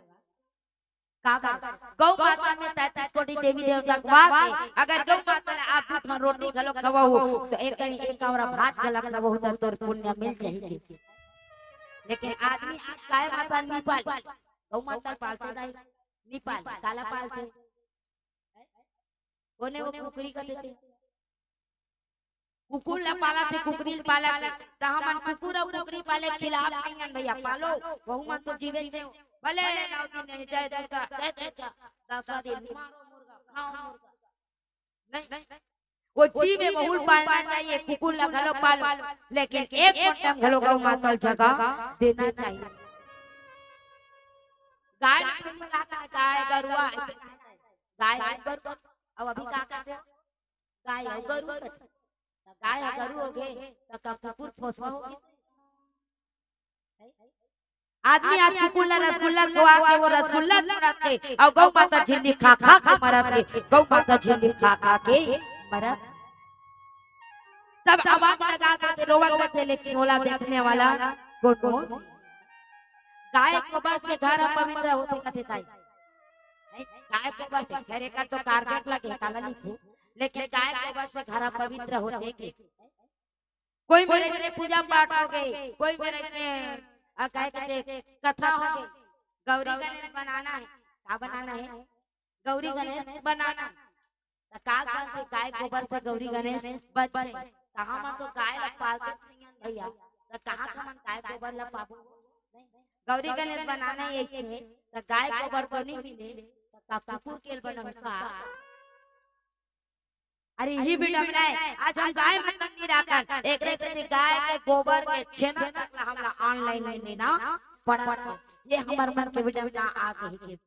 काबर? गौ माता में तैंतीस कोटि देवी देवता के वास हे। अगर गौ माता ला आप दू ठन रोटी घलो खवाहू, तो एक कनी एक कौरा भात घलो खवाहू, तो तोर पुण्य मिल जाही। लेकिन आदमी आज गाय माता नहीं पाले, गौ माता पालथे दाई, नहीं पाले, काला पालथे? कोने वो कुकरी का देथे? कुकुर ला पालथे, कुकरी ला पालथे, त हमन कुकुर अउ कुकरी पाले खिलाफ नहीं हन भैया, पालो, वहू मन तो जीवे चे, भले नौ दिन नहीं, जय दुर्गा, जय दुर्गा, दसवाँ दिन मारो मुर्गा, खाओ मुर्गा। नहीं, वो जीव हे, वहू ला पालना चाहिए, कुकुर ला घलो पालो, लेकिन एक टाइम घलो गौ माता ला जगह देना चाहिए। गाय, गाय गरुआ, गाय गरुआ, अब अभी का कहते हो? गाय अउ गरु कथे। गाय ह गरू होगे, त का कुकुर पोसवा होगे? आदमी आज कुकुर ला रसगुल्ला खवा के वो रसगुल्ला चुराथे, अउ गौ माता झिल्ली खा खा के मरत हे, गौ माता झिल्ली खा खा के मरत। सब आवाज लगा के रोवत रथे, लेकिन ओला देखने वाला कोनो नहीं। गाय गोबर से घर ह पवित्र होथे कथे ताई। नहीं, गाय गोबर से, खैर एकर तो कारपेट लगे, काला लिखू, लेकिन गाय गोबर से घर ह पवित्र होथे के। कोई मेरे से पूजा पाठ होगे, कोई मेरे से, अ, काय कथे, कथा होगे, गौरी गणेश बनाना हे, का बनाना हे? गौरी गणेश बनाना हे। त का करथे, गाय गोबर से गौरी गणेश बनथे? त हमन तो गाय ला पालते नइयन भैया, त कहाँ से हमन गाय गोबर ला पाबो? गौरी गणेश बनाना हे अइसे, त गाय गोबर तो नइ मिले, त का कुकुर के बनहूँ का? अरे, इही बिडम्बना हे। आज हम गाय माता नइ राखन, एकरे सेती गाय के गोबर के छेना तक ला हमला online में लेना पड़त हे। ये हमर मन के बिडम्बना आ गे हे।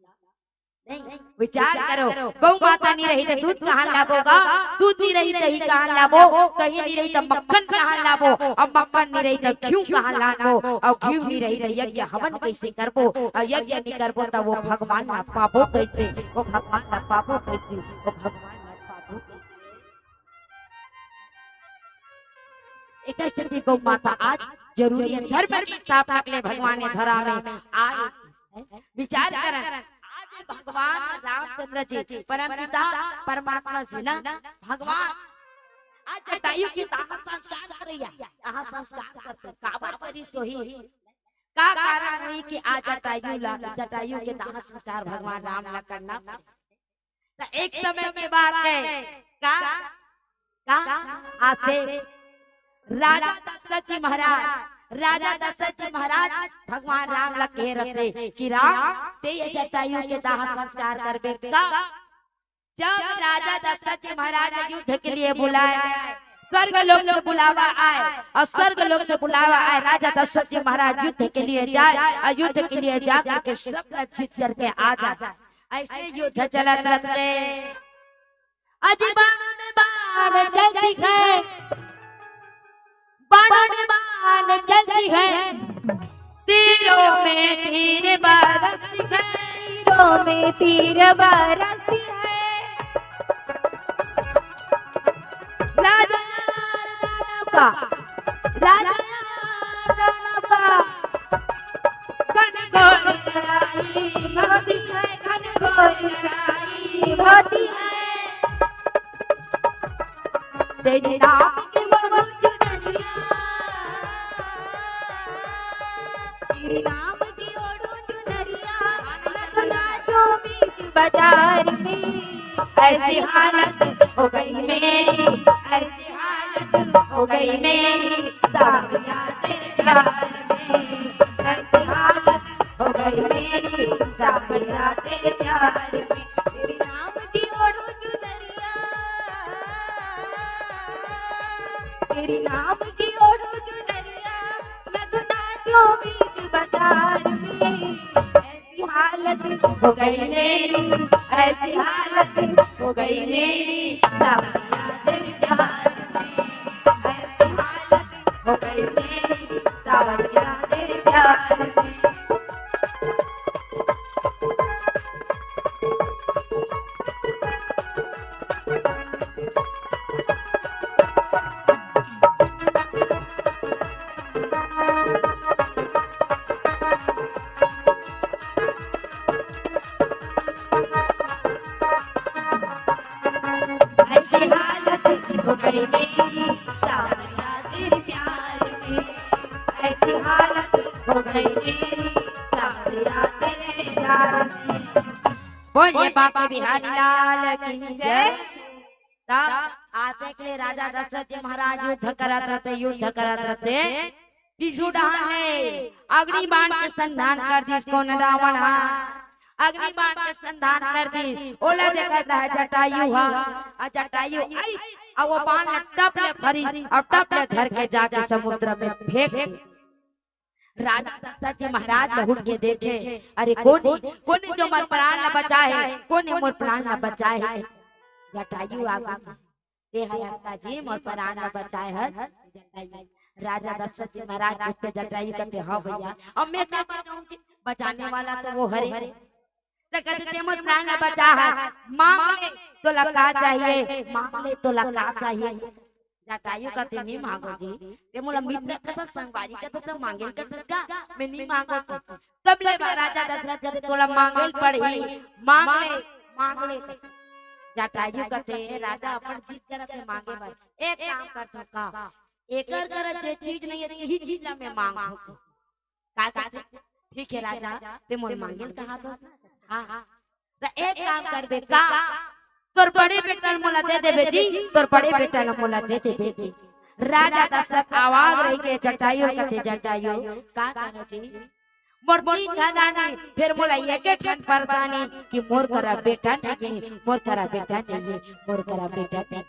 नहीं, विचार करो, गौ माता नइ रही त दूध कहाँ लाबो गा? दूध नइ रही त दही कहाँ लाबो? दही नइ रही त मक्खन कहाँ लाबो? अउ मक्खन नइ रही त घीव कहाँ लाबो? अउ घीव नइ रही त यज्ञ हवन कइसे करबो? अउ यज्ञ नइ करबो त वो भगवान ला पाबो कइसे? वो भगवान ला पाबो कइसे? वो भगवान ला पाबो कइसे? एकर सेती गौ माता आज जरूरी हे। धर्म के स्थापना के लिए भगवान ये धरा में आए। विचार करन, आज भगवान रामचंद्र जी, परमपिता परमात्मा जी ना, भगवान आज जटायु के दाह संस्कार करइया, दाह संस्कार करथे, काबर करिस होही? का कारण होही कि आज जटायु ला, जटायु के दाह संस्कार भगवान राम ला करना पड़े? त एक समय के बात हे, का, का, आसे राजा दशरथ जी महाराज, राजा दशरथ जी महाराज भगवान राम ला कहे रथे कि राम, तें ये जटायु के दाह संस्कार करबे का? जब राजा दशरथ जी महाराज युद्ध के लिए बुलाए, स्वर्ग लोक से बुलावा आए, अउ स्वर्ग लोक से बुलावा आए, राजा दशरथ जी महाराज युद्ध के लिए जाए, अउ युद्ध के लिए जा करके सब ला जीत करके आ जाए। अइसने युद्ध चलत रथे। अजी बाण में बाण चलती हे, बाण में बाण चलती हे, तीरों में तीर बरसती हे, तीरों में तीर बरसती हे। राजा का, राजा का, घनघोर लड़ाई होती हे, घनघोर लड़ाई होती हे। तेरी नाम की ओढ़ो चुनरिया, तेरी नाम की ओढ़ो चुनरिया, मैं तो नाचूं बीच बाजार में। ऐसी हालत हो गई मेरी, ऐसी हालत हो गई मेरी, सावरिया तेरे प्यार में। ऐसी हालत हो गई मेरी, सावरिया तेरे प्यार में। तेरी नाम की ओढ़ो चुनरिया, तेरी नाम की ओढ़ो चुनरिया, मैं तो नाचूं बीच बाजार में। ऐसी हालत हो गई मेरी, ऐसी हालत हो गई मेरी, सावरिया तेरे प्यार में। ऐसी हालत हो गई मेरी, सावरिया तेरे प्यार में। ऐसी हालत हो गई मेरी, सावरिया तेरे प्यार में। ऐसी हालत हो गई मेरी, सावरिया तेरे प्यार में। बोलिए बाबा बिहारी लाल की जय। तब आते के लिए राजा दशरथ जी महाराज युद्ध करत रथे, युद्ध करत रथे। पीछू डहान ले अग्नि बाण के संधान कर दिस कोन रावण हा। अग्नि बाण के संधान कर दिस। ओला देखत रहे जटायु हा। अउ जटायु आइस, अउ वो बाण ला टप ले धरिस, अउ टप ले धर के जाके समुद्र में फेंक दिस। राजा दशरथ जी महाराज ला उठ के देखे, अरे कोन, कोन जो मोर प्राण ला बचाए, कोन मोर प्राण ला बचाए? जटायु आगे। ते हर राजा जी मोर प्राण ला बचाए हस। राजा दशरथ जी महाराज पूछथे, जटायु कथे, "हव भैया, अब मैं का बचाऊं जी? बचाने वाला तो वो हरे।" त कथे, "ते मोर प्राण ला बचा हस, मांग ले, तोला का चाहिए? मांग ले, तोला का चाहिए?" जटायु कथे, "नहीं मांगों जी, ते मोला मित्र कथस, संगवारी कथस, मांगे ल कथस का? मैं नहीं मांगों।" तब ले राजा दशरथ कथे, "तोला मांगे ल पड़ही, मांग ले, मांग ले।" जटायु कथे, "राजा, अपन जिद करत हे मांगे बर, एक काम करथों का, एकर करा जे चीज नहीं है, यही चीज ला मैं मांगथों।" का कथे? "ठीक है राजा, ते मोर मांगे ल कहा तो।" हाँ, हाँ। त एक काम करबे का, तोर बड़े बेटा ल मोला दे देबे जी, तोर बड़े बेटा ल मोला दे देबे जी। राजा दशरथ अवाक रहिगे, जटायु कथे, "जटायु, का करों जी? मोर तीन ठन रानी, फेर मोला एके ठन परेशानी कि मोर करा बेटा नहीं है, मोर करा बेटा नहीं है, मोर करा बेटा नहीं।"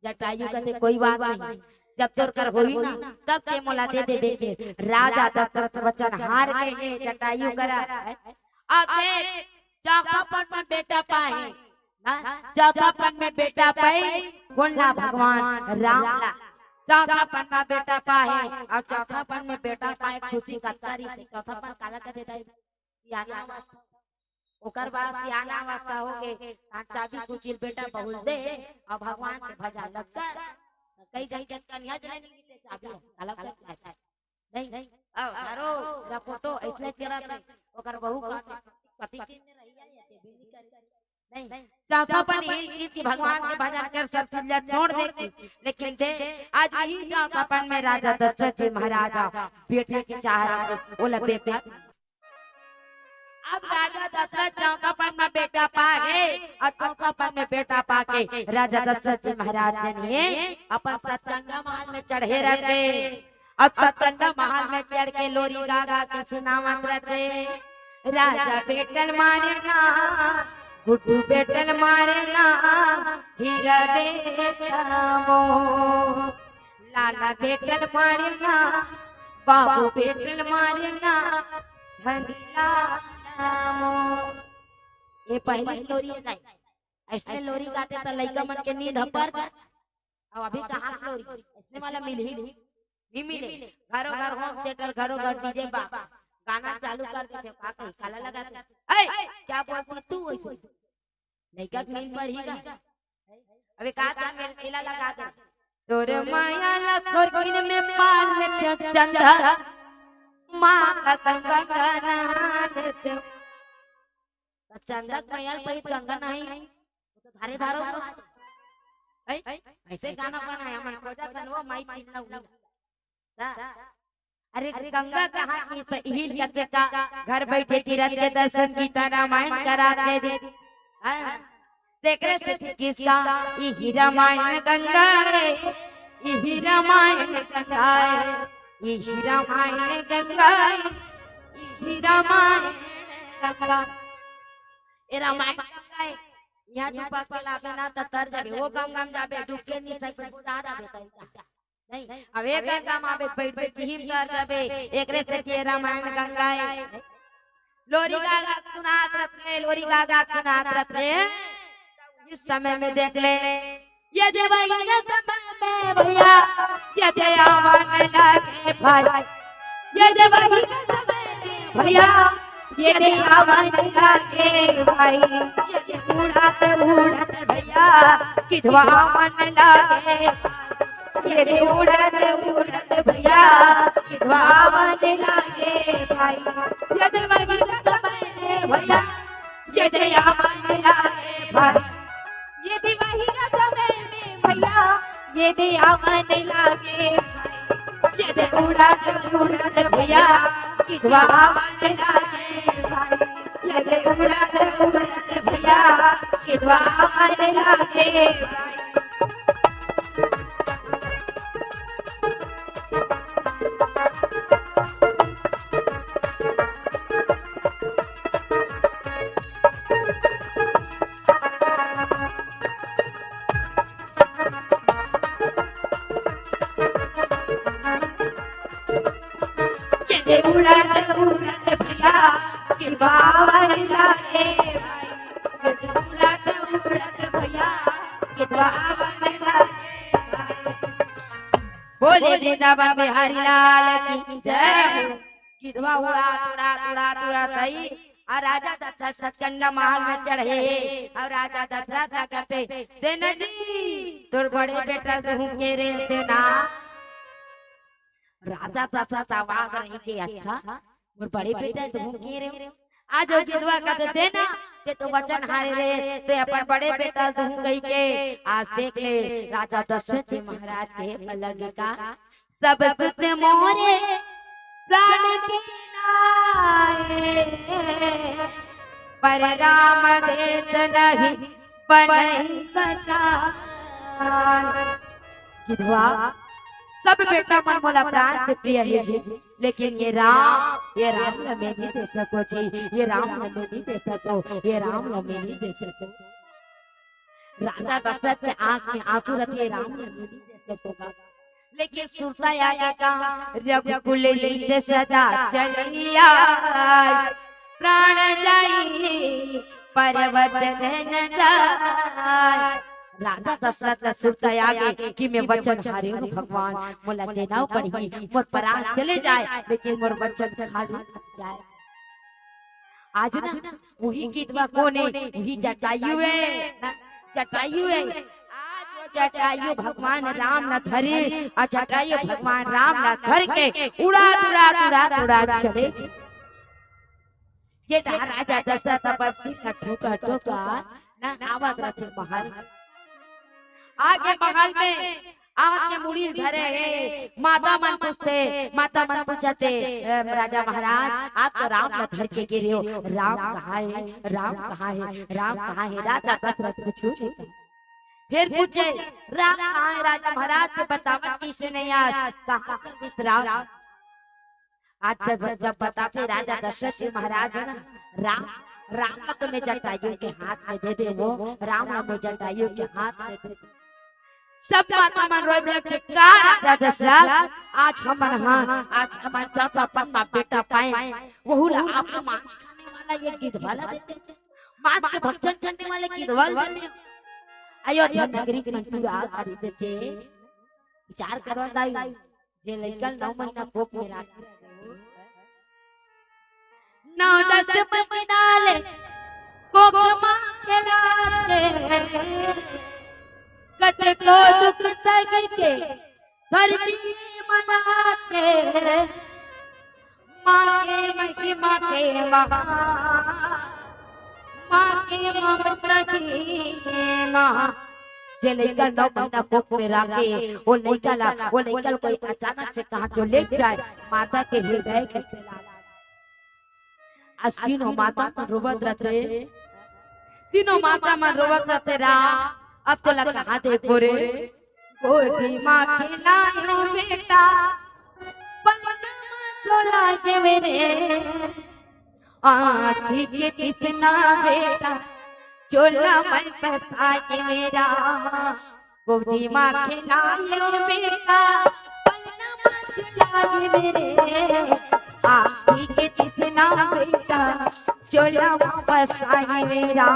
जटायु कथे, "कोई बात नहीं, जब तोर कर होही ना, तब ते मोला दे देबे।" के राजा दशरथ वचन हार गे हे जटायु करा। अब देख, चौथापन में बेटा पाए, हाँ, चौथापन में बेटा पाए, कोन ला? भगवान राम ला। चौथापन में बेटा पाए, अउ चौथापन में बेटा पाए, खुशी कतका रहिथे। चौथापन काला कथे दाई? सियाना अवस्था। ओकर बाद सियाना अवस्था हो गे, तहां चाबी कुचिल बेटा बहुल दे, अउ भगवान के भजन लगता। कई जाई जन कन्या जने नहीं मिलते चाबी, अलग करता है। नहीं, अउ हरो रपोटो अइसने करत हे, ओकर बहू का पति किन्ने रहिया ये ते बिल्ली कर। नहीं, चौथापन हिल किस की भगवान के भजन कर सब चीज ला छोड़ देती, लेकिन दे, आज यही चौथापन में राजा दशरथ जी महाराजा बेटे के चाह रहे थे, बोला, "बेटा।" अब राजा दशरथ चौथापन में बेटा पा गे, अउ चौथापन में बेटा पाके राजा दशरथ जी महाराज जन हे अपन सतकंडा महल में चढ़े रथे। अब सतकंडा महल में चढ़ के लोरी गा गा के सुनावत रथे, "राजा बेटा ल मारे ना, गुड्डू बेटा ल मारे ना, हीरा बेटा मोर।" लाला बेटा ल मारे ना, बाबू बेटा ल मारे ना, धनी लाला मोर। ये पहली लोरी हे दाई। अइसने लोरी गाथे त लइका मन के नींद ह पर जाथे। अउ अभी कहाँ के लोरी? अइसने वाला मिलही? नहीं मिले। घरो घर home theatre, घरो घर DJ बा। गाना चालू कर देथे, का कही, काला लगा दे। ए, क्या बोलती तू वैसे? लइका के नींद पर ही गा। अबे का था, मेरे ठेला लगा दे। तोरे माया ला स्वर्गिन में पाल लेते चंदा, माँ का संग गंगा नहा लेते। त चंदा के माया ला पही गंगा नहाई, वो तो धारे धारो। ऐ, ऐसे गाना बना है, मन खोजा तन वो माई पीला हुआ। ता, अरे गंगा कहाँ की तो हिल कच्चे का, घर बैठे तीरथ के दर्शन की तरह रामायण कराते जी। हाँ, देख रहे से किसका, इही रामायण गंगा है, इही रामायण गंगा है, इही रामायण गंगा है, इही रामायण गंगा। ए रामायण गंगा है, यहाँ तू पग के लाबे ना त तर जाबे, वो गंगा में जाबे, डूब के नहीं सही, बुझा जाबे कहीं का। नहीं, अब एक गंगा में आबे, बैठ बैठ के हिम तर जाबे, एकरे से के रामायण गंगा है। लोरी गा गा सुनात रथे, लोरी गा गा सुनात रथे। इस समय में देख ले, ये देवहिया समय में भैया, ये दे आवन लागे भाई, ये देवहिया समय में भैया, ये दे आवन लागे भाई, ये दे उड़त उड़त भैया, सिधवा आवन लागे। ये दे उड़त उड़त भैया, सिधवा आवन लागे भाई, ये देवहिया समय में भैया, ये दे आवन लागे भाई। ये देवहिया समय में भैया, ये दे आवन लागे भाई। ये दे उड़त उड़त भैया, सिधवा आवन लागे भाई। ये दे उड़त उड़त भैया, सिधवा आवन लागे भाई। चले उड़त उड़त भैया, सिधवा आवन लागे भाई। चले उड़त उड़त भैया, सिधवा आवन बोले वृंदावन बिहारी लाल की जय हो। गिधवा उड़ात उड़ात उड़ात उड़ात आई, अउ राजा दशरथ सचंडा महल में चढ़े हे, अउ राजा दशरथ ला कहथे, "देना जी, तोर बड़े बेटा ल दूहूं के रे, देना।" राजा दशरथ अवाक रहिथे, "अच्छा, मोर बड़े बेटा ल दूहूं के रे?" आज ओ गिधवा कहथे, "देना, तें तो वचन हारे रहे, तें अपन बड़े बेटा ल दूहूं कहिके।" आज देख ले, राजा दशरथ जी महाराज के लगे का, "सब सुत मोरे प्राण के नाए, पर राम देत नहीं बनहि कछाए।" गिधवा, सब बेटा मन मोला प्राण से प्रिय हे जी, लेकिन ये राम, ये राम ल मैं नहीं दे सकों जी, ये राम ल मैं नहीं दे सकों, ये राम ल मैं नहीं दे सकों। राजा दशरथ के आंख में आंसू रहिथे, राम ल मैं नहीं दे सकों गा। लेकिन सुरता आगे का, "रघुकुल हित सदा चली आए, प्राण जाई पर वचन न जाए।" राजा दशरथ ला सुरता आगे कि मैं वचन हारे हंव भगवान, मोला देना पड़ही, मोर प्राण चले जाए, लेकिन मोर वचन खाली मत जाए। आज ना, उही गिधवा कोन हे, उही जटायु हे ना, जटायु हे। आज वो जटायु भगवान राम ला धरिस, अउ जटायु भगवान राम ला धर के उड़ात, उड़ात, उड़ात, उड़ात चले। ये डहर राजा दशरथ अपन सींग ला ठोका, ठोका ना आवत रहिथे महल। आगे महल में आके मुड़ी धरे हे। माता मन पूछथे, माता मन पूछथे, "अ, राजा महाराज, आप तो राम ला धर के गे रहे हो, राम कहाँ हे? राम कहाँ हे? राम कहाँ हे?" राजा दशरथ कुछू नहीं कहे। फिर पूछे, "राम कहाँ हे राजा महाराज?" के बतावत कइसे नहीं आज, कहाँ कर दिस राम? आज जब, जब बताथे राजा दशरथ जी महाराज हे ना, "राम, राम ला तो मैं जटायु के हाथ में दे देवों, राम ला मैं जटायु के हाथ में दे देवों।" सब माता मन रोए लगथे, "का राजा दशरथ, आज हमन, हाँ, आज हमन जब अपन बाप बेटा पाए, वहू ला आप मांस खाने वाला ये गिधवा ला देते, मांस के भक्षण करने वाले गिधवा ला देते।" अयोध्या नगरी के मन पूरा करी देथे। विचार करो दाई, जे लइका ल नौ महीना कोख में राखे रहे, नौ दस महीना ले कोख मा खेलाथे, कतको दुख सहि के धरती मनाथे, माँ के महिमा के महा, माँ के ममता की महा। जे लइका नौ महीना कोख में राखे, वो लइका ला, वो लइका ला कोई अचानक से कहाँ जो ले जाए, माता के हृदय के से लाल। आज तीनों माता मन रोवत रहिथे, तीनों माता मन रोवत रहिथे, "राम, अब तोला कहाँ देखबो रे?" गोदी मा खेलायो बेटा, पलना मा झुलाए मेरे, आँखी के तृष्णा बेटा, चोला मा बसाए मेरा। गोदी मा खेलायो बेटा, पलना मा झुलाए मेरे, आँखी के तृष्णा बेटा, चोला मा बसाए मेरा।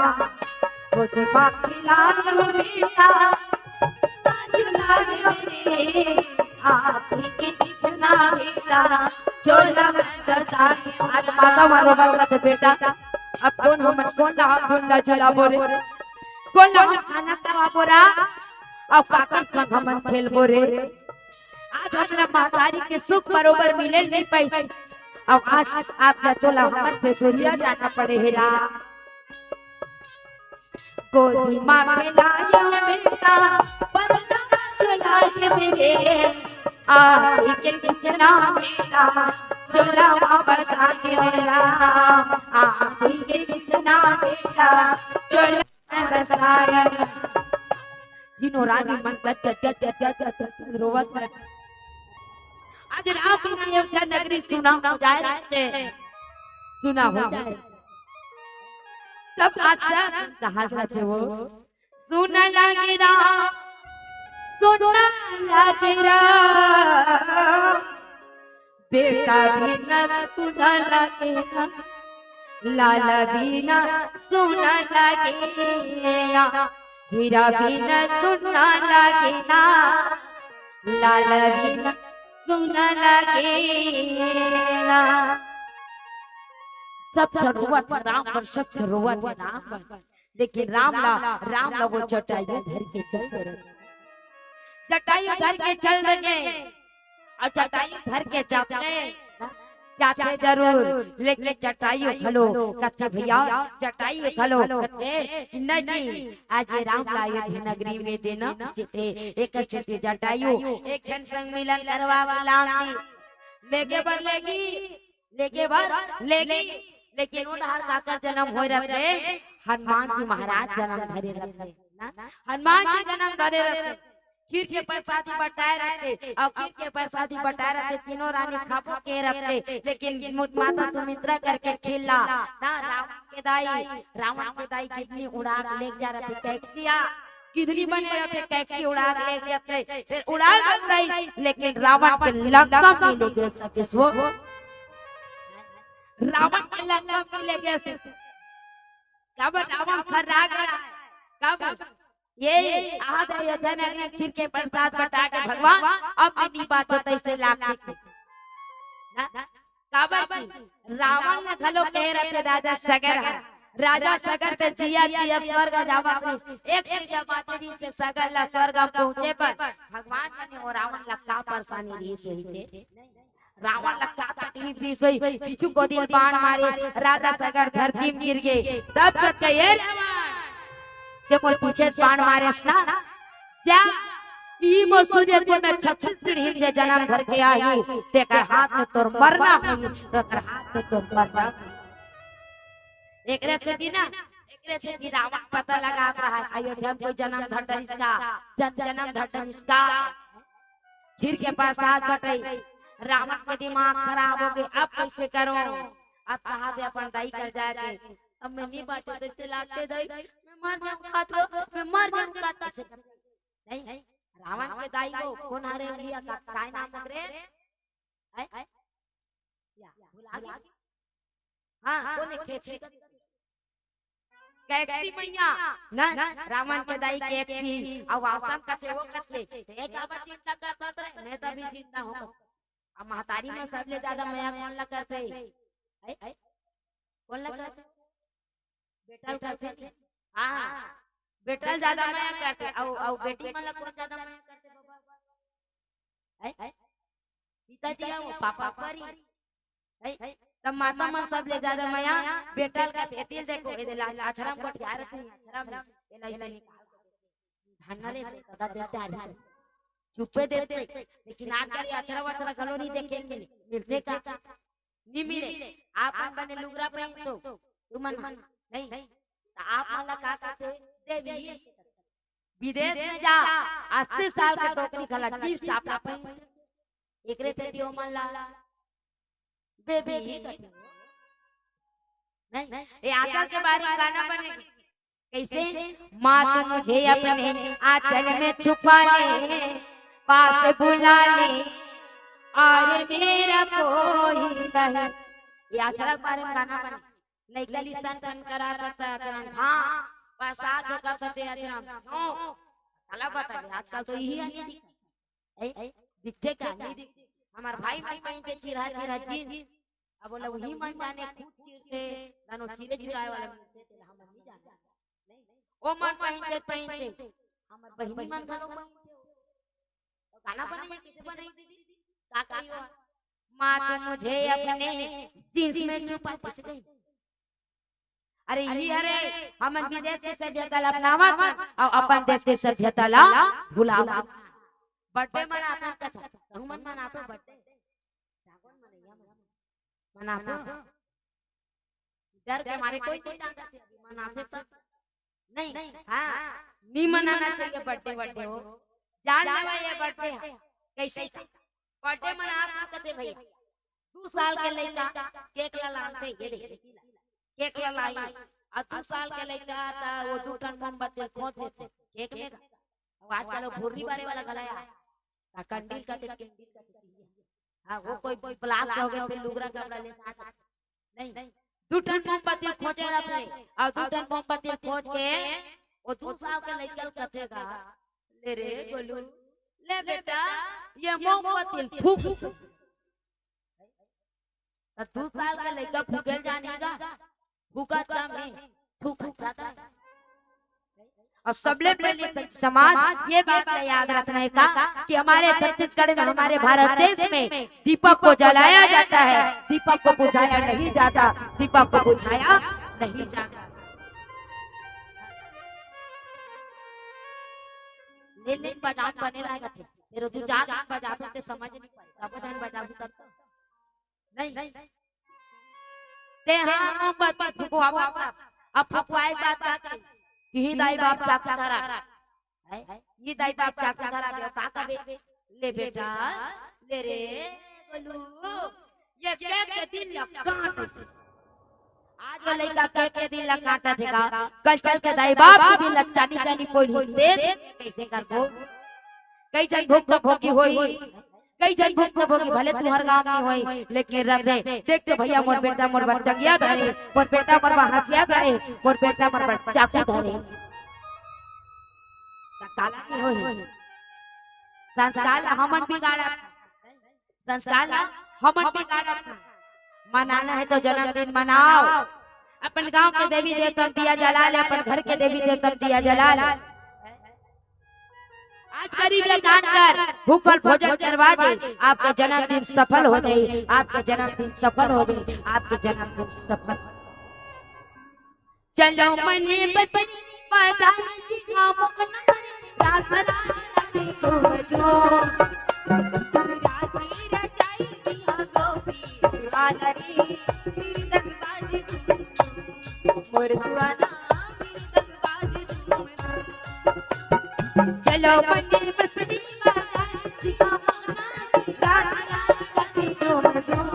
गोदी मा खेलायो बेटा, झुलाए मेरे, आँखी के तृष्णा बेटा, चोला मा बसाए। आज माता मन रोवत रहिथे बेटा, अब कोन हमन, कोन ला हाथ, कोन ला झुलाबो रे, कोन ला हमन खाना खवाबो रा, अब काकर संग हमन खेलबो रे। आज हमला महतारी के सुख बरोबर मिले नहीं पाइस, अब आज आप ला तोला हमन से दुरिहा जाना पड़े हे रा। गोदी मा खेलायो बेटा, पलना मा झुलाए मेरे, आँखी के तृष्णा बेटा, चोला मा बसाए मेरा, आँखी के तृष्णा बेटा, चोला मा बसाए। तीनों रानी मन गद गद गद गद गद गद रोवत रहे। आज राम बिना अयोध्या नगरी सुना हो जाए, सुना हो जाए। तब बादशाह कहा जाथे वो, सुन लागे राम, सुन लागे राम, बेटा बिना सुन लागे राम, लाला बिना सुन लागे राम। हीरा बिन सुन लागे ना, लाल बिन सुन लागे ना। सब झन रोवत हे राम बर, सब झन रोवत हे राम बर, लेकिन राम ला, राम ला वो जटायु धर के चल दे रहे। जटायु धर के चल दे, अउ जटायु धर के जाथे, जाथे जरूर, लेकिन जटायु घलो कथे भैया, जटायु घलो कथे कि नहीं, आज ये राम ला अयोध्या नगरी में देना उचित हे। एक सेती जटायु एक झन संग मिलन करवा के लान दी, लेगे बर लेगी, लेगे बर लेगी, लेकिन ओ डहर काकर जनम होय रथे, हनुमान जी महाराज जनम धरे रथे ना, हनुमान जी जनम धरे रथे। खीर के प्रसादी बटाए रथे, अउ खीर के प्रसादी बटाए रथे, तीनों रानी खाबो के रथे, लेकिन मु-, माता सुमित्रा करके खेला ना, रावण के दाई, रावण के दाई गिदनी उड़ा के लेग जा रथे टैक्सिया, गिदनी बने रथे, टैक्सी उड़ा के लेग जाथे, फिर उड़ा के उड़ाई, लेकिन रावण के लंका में लेगे सकेस वो, रावण के लंका में लेगे सकेस। कब रावण खर्रा गया, कब ये आहा दे अयोध्या नगरी खीर के प्रसाद बटा के भगवान, अब नहीं बाचो तैसे लाग के। ना? काबर की रावण ने घलो कहे रथे राजा सगर ह, राजा सगर के जिया जिया स्वर्ग जावत रहिस, एक से जब आदमी से सगर ला स्वर्ग पहुंचे पर भगवान जाने वो रावण ला का परेशानी रहिस होही ते। रावण ला का तकलीफ रहिस होही, पीछू कोती ले बाण मारे, राजा सगर धरती में गिर गे। तब कथे, "ए रावण, ते मोर पीछे से बाण मारेस ना, जा, ई मोर सूर्य कुंड में छत्तीस पीढ़ी में जे जनम धर के आही, तेकर हाथ में तोर मरना होही, तेकर हाथ में तोर मरना होही।" एकरे सेती ना, एकरे सेती रावण पता लगात रहा, अयोध्या में कोई जनम धर डरिस का, जन जनम धर डरिस का। खीर के प्रसाद बटई, रावण के दिमाग खराब हो गे, अब कइसे करों? अब कहाँ से अपन दाई कर जाए के? अब मैं नहीं बाचों, तैसे लागथे दाई, मैं मर जाहूँ का तो, मैं मर जाहूँ का तो। नहीं, रावण के दाई वो कोन हरे भैया, का, काय नाम ओकरे? हैं? या, भुला गे? हाँ, कोन हे? कैकसी। कैकसी मैया, ना, रावण के दाई कैकसी, अउ आश्रम कथे वो कथे, ते काबर चिंता करत रहे, मैं तो अभी जिंदा हूँ। अब महतारी में सबले ज्यादा मया कोन ला करथे? हैं? कोन ला करथे? बेटा ला करथे। हाँ, बेटा ला ज्यादा मया करथे। अउ, अउ बेटी मन ला कोन ज्यादा मया करथे बाबा? हैं? पिताजी या वो पापा परी। हैं? तब माता मन सबले ज्यादा मया बेटा ला करथे। एती ल देखो, एदे ला आश्रम गोठियाय रथे, आश्रम में। एला इसे निकाल के देथे। धन्ना ले दे, तदा देते आ रही। चुप्पे देते। लेकिन आजकल ये अचरा वचरा घलो नहीं देखे मिले। मिलथे का? नहीं मिले। आप मन बने लुगरा पहिनथो, तुमन मन नहीं। त आप मन ला का कथे? देवी। विदेश में जा, अस्सी साल के टोकरी घला जींस टॉप ला पहिन। एकरे सेती ओमन ला बेबी ही कथे। नहीं, ये आंचल के बारे में गाना बने। कैसे? माँ तू मुझे अपने आंचल में छुपा ले, पास बुला ले, और मेरा कोई नहीं। ये आंचल के बारे में गाना बने। लइका ली तन तन करा करता आचरण। हाँ, प्रसाद जो करता ते आचरण। क्यों? काला बता दे, आजकल तो यही आने दिखा। ए, दिखथे का? नहीं दिखथे। हमार भाई मन पहिनथे चिरहा चिरहा जींस। अब ओला उही मन जाने खुद चिरथे, दानो चिरे चुराए वाला मिलथे, तेला हमन नहीं जाने। ओ मन पहिनथे, पहिनथे। हमर बहिनी मन घलो पहिनथे। तो गाना बने या किसे बने? का कहियो? माँ तू मुझे अपने जींस में छुपा, किसे कही? अरे, ये हरे, हमन विदेश के सभ्यता ला अपनावत अउ अपन देश के सभ्यता ला भुलावत। बर्थडे मनाथन कथा, कहूँ मन मनाथो बर्थडे? जागो न मनैया मन। मनाथो? डर के मारे कोई नहीं जानता थे, अभी मनाथे सब। नहीं, हाँ, नहीं मनाना चाहिए बर्थडे, बर्थडे हो। जान लेवा ये बर्थडे है। कैसे? बर्थडे मनाथन कथे भैया। दू साल के लइका केक ला लानथे, ये देख, केक ला लाई। अउ दू साल के लइका त वो दू ठन मोमबत्ती खोंच देथे केक में। अउ आजकल वो भुर्री बारे वाला घला आय, त कंडील कथे, कंडील कथे। हाँ, वो कोई, कोई ब्लास्ट हो गए, फिर लुगरा कपड़ा ले साथ। नहीं, दू ठन मोमबत्ती खोंचे रथे, अउ दू ठन मोमबत्ती खोंच के वो दू साल के लइका ल कथे गा, "ले रे गोलू, ले बेटा, ये मोमबत्ती ल फूंक।" त दू साल के लइका फूंके ल जानही गा, फूंकत कम हे, थूकत जादा हे। और सबले पहले स-, समाज ये बात का याद रखना है का कि हमारे छत्तीसगढ़ में, हमारे भारत देश में दीपक को जलाया जाता है, दीपक को बुझाया नहीं जाता, दीपक को बुझाया नहीं जाता। ले ले बजान बने रह गथे, फेर दू चार झन बजाबो ते समझ नहीं पाए, सब झन बजाबो तब तो नहीं। ते हा मोमबत्ती फुकवावा, अब फुकवाए के बाद का कही? कि ही दाई बाप चाकू धरा, हैं? ही दाई बाप चाकू धरा बे, का कबे? "ले बेटा, ले रे गोलू, ये केक के दिन ल काट।" आज वो लइका केक के दिन ल काटत हे गा, कल चल के दाई बाप के दिन ल चानी चानी कोई नहीं दे, कैसे करबो? कई झन भुक्तभोगी होही, कई झन भुक्तभोगी, भले तुंहर गांव नहीं होही, लेकिन रह जाए, देख तो भैया मोर बेटा मोर बर टंगिया धरे, मोर बेटा मोर बर हंसिया धरे, मोर बेटा मोर बर चाकू धरे। त काला नहीं होही। संस्कार ला हमन बिगाड़त, संस्कार ला हमन बिगाड़त। मनाना है तो जन्मदिन मनाओ, अपन गांव के देवी देवता म दिया जला ले, अपन घर के देवी देवता म दिया जला ले। आज गरीब ल दान कर, भूखल भोजन करवा दे, आपका जन्मदिन सफल हो जाए, आपका जन्मदिन सफल हो जाए, आपके जन्मदिन सफल। चलो मने बसरी बाजार जी, हम नारी जागरा झूम झूम। राती रचाई दिया गोपी वाला रे, मृदंग बाजे झूम झूम। मोर सुहाना मृदंग बाजे झूम झूम। चलो मने बसरी बाजार जी, हम नारी जागरा झूम झूम।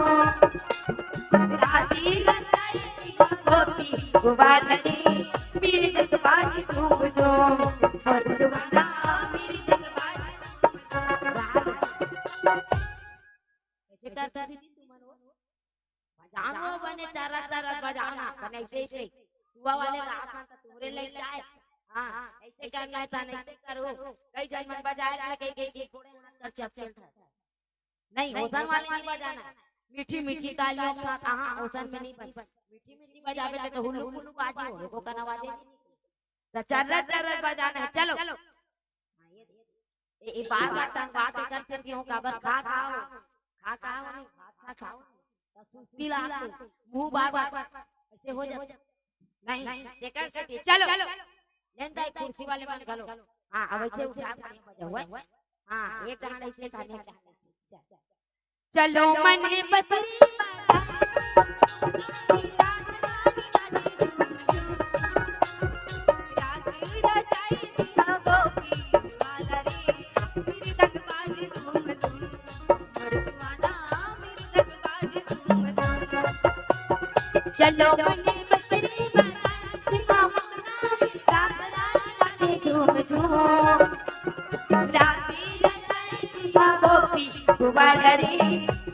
राती रचाई दिया गोपी वाला रे, मृदंग बाजे झूम झूम। मोर सुहाना मृदंग बाजे झूम झूम। ऐसे करता दीदी तुमन वो बजाओ बने, चारा चारा बजाना बने, ऐसे ऐसे। सुआ वाले का हाथ में तो तोरे लग जाए। हाँ, ऐसे करना है, ऐसे करो। कई झन मन बजाए लगे के, के घोड़े हाथ कर चल चल था। नहीं, ओसन वाले नहीं बजाना। मीठी मीठी तालियों के साथ, हाँ, ओसन में नहीं बज-, मीठी मीठी बजाबे ते तो हुल्लू हुल्लू बाजी हो, एको कन आवाजे नहीं। तो चर्रर चर्रर बजाना है, चलो। ए, ए बार बार टंगवा के कर सकती हूँ, काबर खा खाओ, खा खाओ नहीं, भात खा खाओ। तो सुस्ती लागथे, मुंह बार बार ऐसे हो जाता। नहीं, एकर से चलो। लेन दाई कुर्सी वाले मन घलो। हाँ, अब ऐसे उठा के बजा हुआ है। हाँ, एक गाना ऐसे था, नहीं था। चलो मन बसरी चलो मने बसरी बाजा, सिंहा मखना रे, साबरा नाचे झूम झूम। राती रचाई सिंहा गोपी कुवाला रे,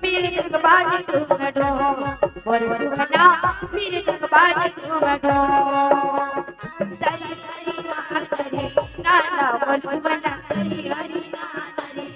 पीर जग बाजे झूम झूम। बोल सुगना, पीर जग बाजे झूम झूम। हरी हरी नाना रे, नाना बोल सुगना, हरी हरी नाना रे।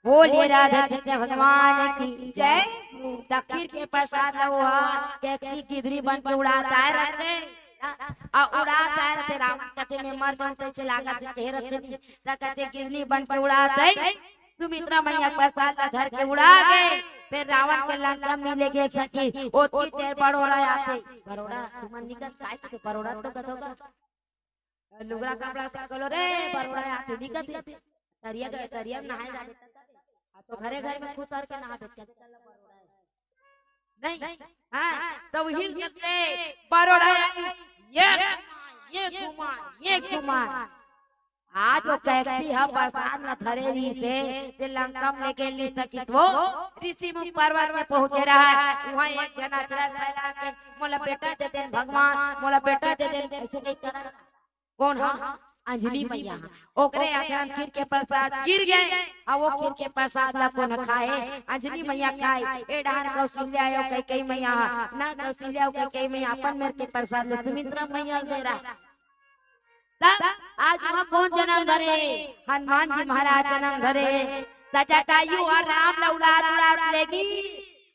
बोलिए राधा कृष्ण भगवान की जय। त खीर के प्रसाद ला वो ह टैक्सी गिदरी बन के उड़ात आए रथे। अउ उड़ात आए रथे, रावण कथे में मर जाऊं तैसे लागत हे, कहे रथे। त कथे गिदरी बन के उड़ात आए। सुमित्रा मैया प्रसाद ला धर के उड़ा गे। फेर रावण के लंका मिले गे सखी, ओतकी देर बरोड़ा आथे। बरोड़ा, तुमन निकल काय के बरोड़ा तो कथो का? लुगरा कपड़ा सकलो रे, बरोड़ा आथे दिखत हे। तरिया गए, तरिया नहाए जाबे। आ तो घरे घर में खुसर के नहा बेच के चल बरोड़ा। नहीं, हाँ, तो हिल के बरोड़ा, ये घुमा, ये घुमा, ये घुमा। आज वो कैक्सी ह प्रसाद ल धरे रहिस हे, ते लंका म लेके ली सकिस वो। ऋषि मुनि पर्वत में पहुंचे रहा, वहां एक जना चरण फैला के, "मोला बेटा दे देन भगवान, मोला बेटा दे देन," ऐसे नहीं करा। कोन ह? अंजनी मैया ह। ओकरे आचरण खीर के प्रसाद गिर गए, अउ वो खीर के प्रसाद ला कोन खाए? अंजनी मैया खाए। ए डहर कौशल्या अउ कैकेयी मैया ह। ना कौशल्या अउ कैकेयी मैया अपन मेर के प्रसाद ला सुमित्रा मैया ल दे रहा। तब आज वहाँ कोन जन्म धरे? हनुमान जी महाराज जन्म धरे। त जटायु अउ राम ला उलात उलात लेगी।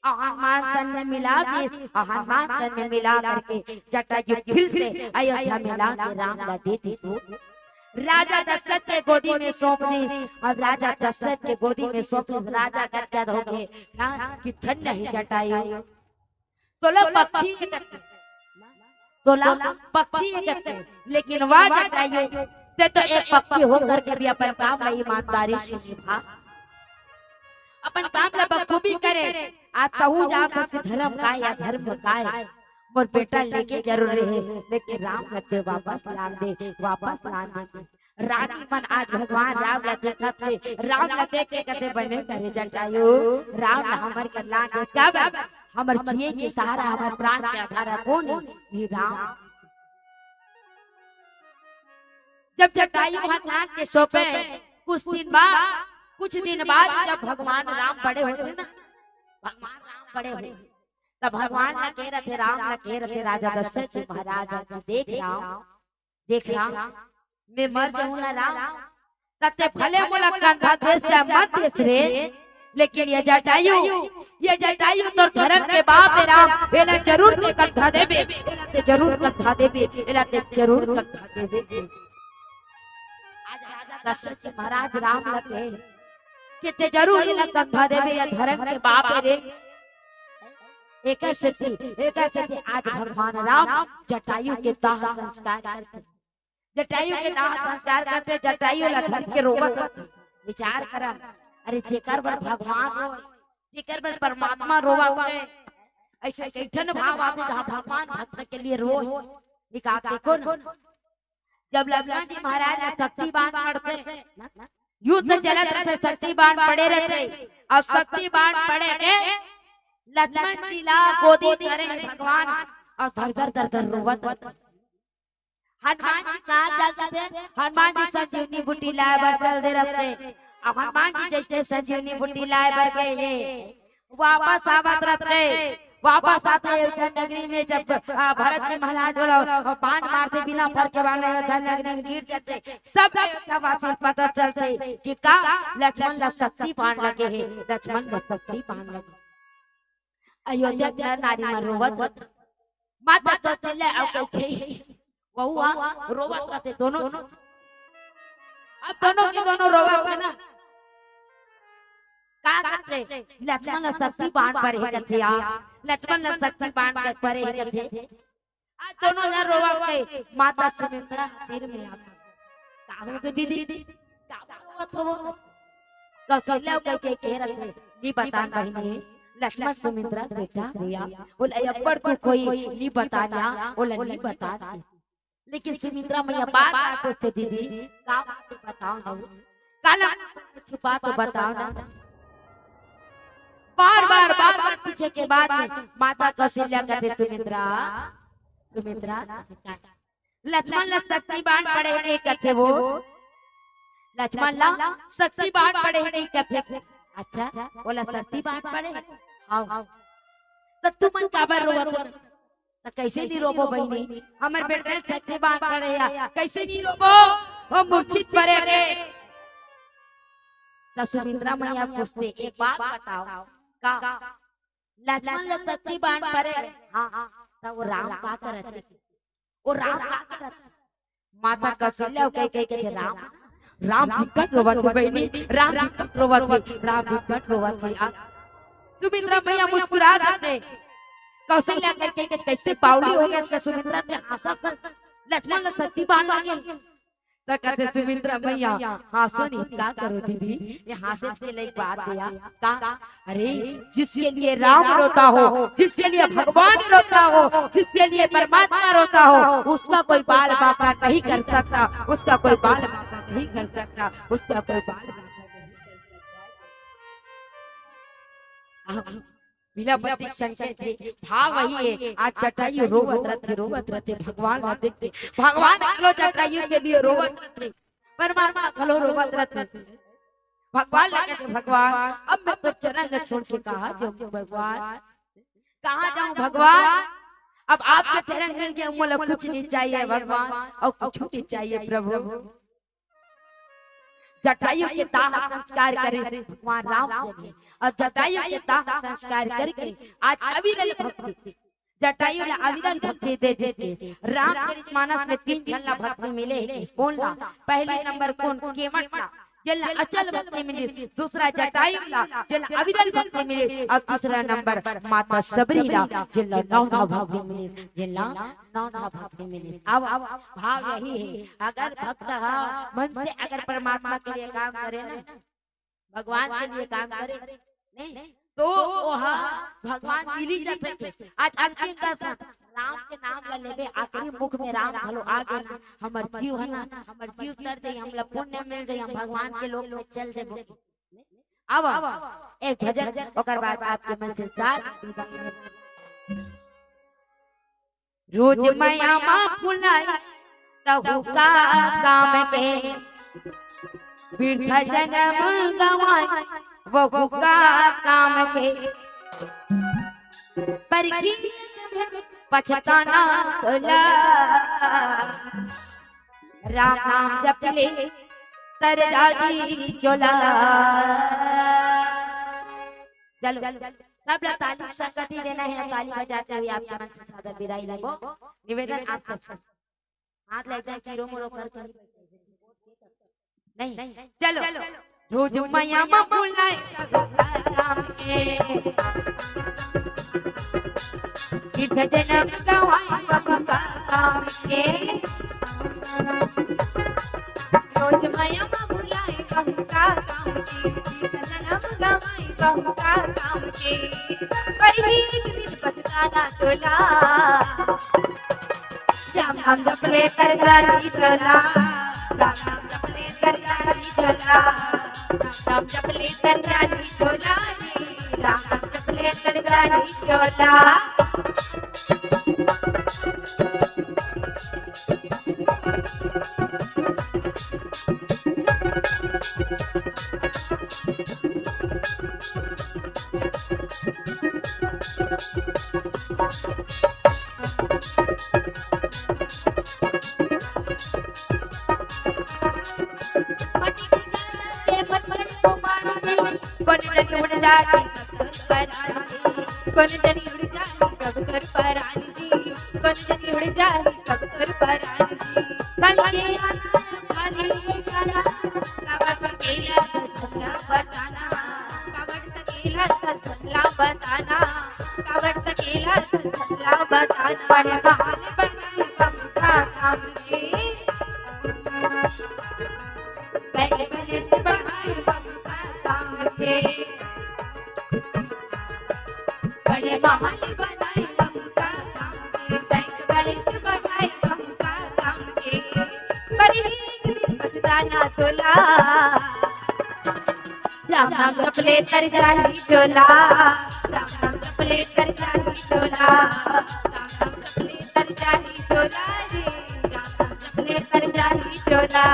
अउ हनुमान संग में मिला दिस, अउ हनुमान संग में मिला करके जटायु फिर से अयोध्या में ला के राम ला दे दिस। राजा दशरथ के गोदी में सौंप दिस, अउ राजा दशरथ के गोदी में सौंप दिस। राजा गदगद हो गए ना कि धन्य हे जटायु। तोला पक्षी हे कथे, तोला पक्षी हे कथे, लेकिन वाह जटायु, ते तो एक पक्षी हो करके भी अपन काम ला ईमानदारी से निभा। अपन काम ला बखूबी करे। आज तहूँ जान सकथे धर्म काय या धर्म काय। मोर बेटा लेके जरूर रहे, लेकिन राम ला ते वापस लान दे, वापस लान दे। रानी मन आज भगवान राम ला देखत हे, राम ला देख के कथे, "बने करे जटायु, राम ला हमर के लान देस काबर? हमर जिए के सहारा, हमर प्राण के आधार कोन हे? ये राम।" जब जटायु ह लान के सौंपे, कुछ दिन बाद, कुछ दिन बाद जब भगवान राम बड़े होथे ना, भगवान राम बड़े होथे, तब भगवान ला कहे रथे, राम ला कहे रथे, राजा दशरथ जी महाराज, "देख राम, देख राम, मैं मर जाहूं ना राम, त ते भले मोला कंधा देस चाहे मत देस रे, लेकिन ये जटायु, ये जटायु तोर धर्म के बाप हे राम, एला जरूर ते कंधा देबे, एला ते जरूर कंधा देबे, एला ते जरूर कंधा देबे।" आज राजा दशरथ जी महाराज राम ला कहे कि ते जरूर एला कंधा देबे, ये धर्म के बाप हे रे। एकर सेती, एकर सेती आज भगवान राम जटायु के दाह संस्कार करथे। जटायु के दाह संस्कार करथे, जटायु ला धर के रोवत होथे। विचार करा, अरे जेकर बर भगवान रोय, जेकर बर परमात्मा रोवत हे, ऐसे कइठन भाव आथे जहाँ भगवान भक्त के लिए रोय। निकाल देखो ना, जब लक्ष्मण जी महाराज ला शक्ति बाण पड़थे, युद्ध चलत रहिथे, शक्ति बाण पड़े रहिथे, अउ शक्ति बाण पड़े के लक्ष्मण जी ला गोदी धरे हे भगवान, अउ धर धर धर धर रोवत हे। हनुमान जी कहाँ चल देथे? हनुमान जी संजीवनी बूटी लाए बर चल दे रहिथे। अब हनुमान जी जइसे संजीवनी बूटी लाए बर गए हे, वापस आवत रहिथे, वापस आथे अयोध्या नगरी में। जब, आ, भरत जी महाराज वाला, आ, बाण मारथे, बिना फर के बाण अयोध्या नगरी में गिर जाथे, सब अयोध्या वासी ल पता चलथे कि का लक्ष्मण ला शक्ति बाण लगे हे, लक्ष्मण ला शक्ति बाण लगे। अयोध्या के नर नारी मन रोवत होथे, माता कौशल्या अउ कैकेयी वहू ह रोवत कथे दोनों झन। अब दोनों के दोनों रोवत हे ना, का कथे, लक्ष्मण ला शक्ति बाण पड़े हे कथे, या लक्ष्मण ला शक्ति बाण पड़े हे कथे। आज दोनों झन रोवत हे, माता सुमित्रा तीर में आथे। का हो गे दीदी, का रोवत हो? कौशल्या कह के कहे रथे, "नी बतान बहिनी, लक्ष्मण सुमित्रा बेटा भैया, ओला अब्बड़ दुख होई, नी बतान या, ओला नी बतान।" लेकिन सुमित्रा मैया बार बार पूछथे, "दीदी, का बात हे बताओ ना, काला छुपा तो बताओ ना।" बार बार, बार बार पूछे के बाद में माता कौशल्या कथे, "सुमित्रा, सुमित्रा, लक्ष्मण ला शक्ति बाण पड़े हे कथे वो, लक्ष्मण ला शक्ति बाण पड़े हे कथे।" अच्छा, ओला शक्ति बाण पड़े? हाव। त तुमन काबर रोवत हो? त कैसे नी रोबो बहिनी, हमर बेटा शक्ति बाण पड़े या, कैसे नी रोबो? वो मूर्छित परे रे। त सुमित्रा मैया पूछथे, "एक बात बताओ, का लक्ष्मण ला शक्ति बाण परे?" हाँ, हाँ। त वो राम का करत हे? वो राम का करत हे? माता कौशल्या कह, कह, कह, कह, "राम, राम बिकट रोवत हे बहिनी, राम बिकट रोवत हे, राम बिकट रोवत हे।" आ, सुमित्रा मैया मुस्कुरा देथे। कौशल्या कह, कह, कह, "कैसे बावली हो गे इसका सुमित्रा के हाँसा कर।" लक्ष्मण ला शक्ति बाण लागे। त कथे सुमित्रा मैया, हाँसो नहीं, का करो दीदी, ये हाँसे के लायक बात हे या का? अरे, जिसके लिए राम रोता हो, जिसके लिए भगवान रोता हो, जिसके लिए परमात्मा रोता हो, उसका कोई बाल बांका नहीं कर सकता, उसका कोई बाल बांका नहीं कर सकता, उसका कोई बाल बांका नहीं कर सकता। बिलापति के संकेत हे, भाव वही हे। आज जटायु रोवत रथे, रोवत रथे, भगवान ला देख के। भगवान घलो जटायु के लिए रोवत रथे, परमात्मा घलो रोवत रथे। भगवान ला कथे, भगवान, अब मैं तो चरण ला छोड़ के कहाँ जाऊँ भगवान, कहाँ जाऊँ भगवान? अब आपके चरण मिल गए, मोला कुछ नहीं चाहिए भगवान, अउ कुछ नहीं चाहिए प्रभु। जटायु के दाह संस्कार करे भगवान राम जी ने, अउ जटायु के दाह संस्कार करके आज अविरल भक्ति, जटायु ला अविरल भक्ति दे दिस। रामचरित मानस में तीन झन ला भक्ति मिले हे, कोन ला? पहली नंबर कोन? केवट ला, जेला अचल भक्ति मिलिस। दूसरा जटायु ला, जेला अविरल भक्ति मिलिस। अउ तीसरा नंबर माता शबरी ला, जेला नवधा भक्ति मिलिस, जेला नवधा भक्ति मिलिस। अब, अब भाव यही हे, अगर भक्त ह मन से अगर परमात्मा के लिए काम करे ना, भगवान के लिए काम करे, नहीं तो वो ह भगवान मिली जाथे। आज अंतिम दर्शन, राम के नाम ला लेबे, आखिरी मुख में राम घलो आ गे ना, हमर जीव हे ना, हमर जीव तर जाई, हमला पुण्य मिल जाई, हम भगवान के लोक में चल देबो। अब एक भजन, ओकर बाद आपके मन से साथ विदा। रोज मया मा बुलाए तहु का काम के, बिरथा जनम गवाए वहु का काम के। पर की पछताना तोला, राम नाम जप ले तर जाही झोला। चलो, सब ला ताली संगति देना हे, ताली बजाते हुए आपके मन से सादर विदाई लेबो। निवेदन आप सबसे, हाथ ला एकदम चिरो मुरो करके नहीं, चलो। रोज मया मा बुलाए राम के, बिरथा जनम गवाए वहु का काम के। रोज मया मा बुलाए वहु का काम के, बिरथा जनम गवाए वहु का काम के। पर एक दिन पछताना तोला, राम नाम जप ले तर जाही झोला, राम नाम जप ले तर जाही झोला, राम नाम जप ले तर जाही झोला रे, राम नाम जप ले तर जाही झोला। कोन जनी उड़ जाही सब तोर परानी जी, कोन जनी उड़ जाही सब तोर परानी जी, कोन जनी उड़ जाही सब तोर परानी जी। बन के आना, बन के जाना, काबर सकेला तू झंडा बताना, काबर सकेला तू झंडा बताना, काबर सकेला तू झंडा बताना। बड़े बहाल बनाई बंसा काम के, पहले पहले से बढ़ाई बंसा काम के। बड़े महल बनाई बंसा काम के, बैंक बैलेंस बढ़ाई बंसा काम के। पर एक दिन पछताना तोला, राम नाम जप ले तर जाही झोला, राम नाम जप ले तर जाही झोला, राम नाम जप ले तर जाही झोला रे, राम नाम जप ले तर जाही झोला।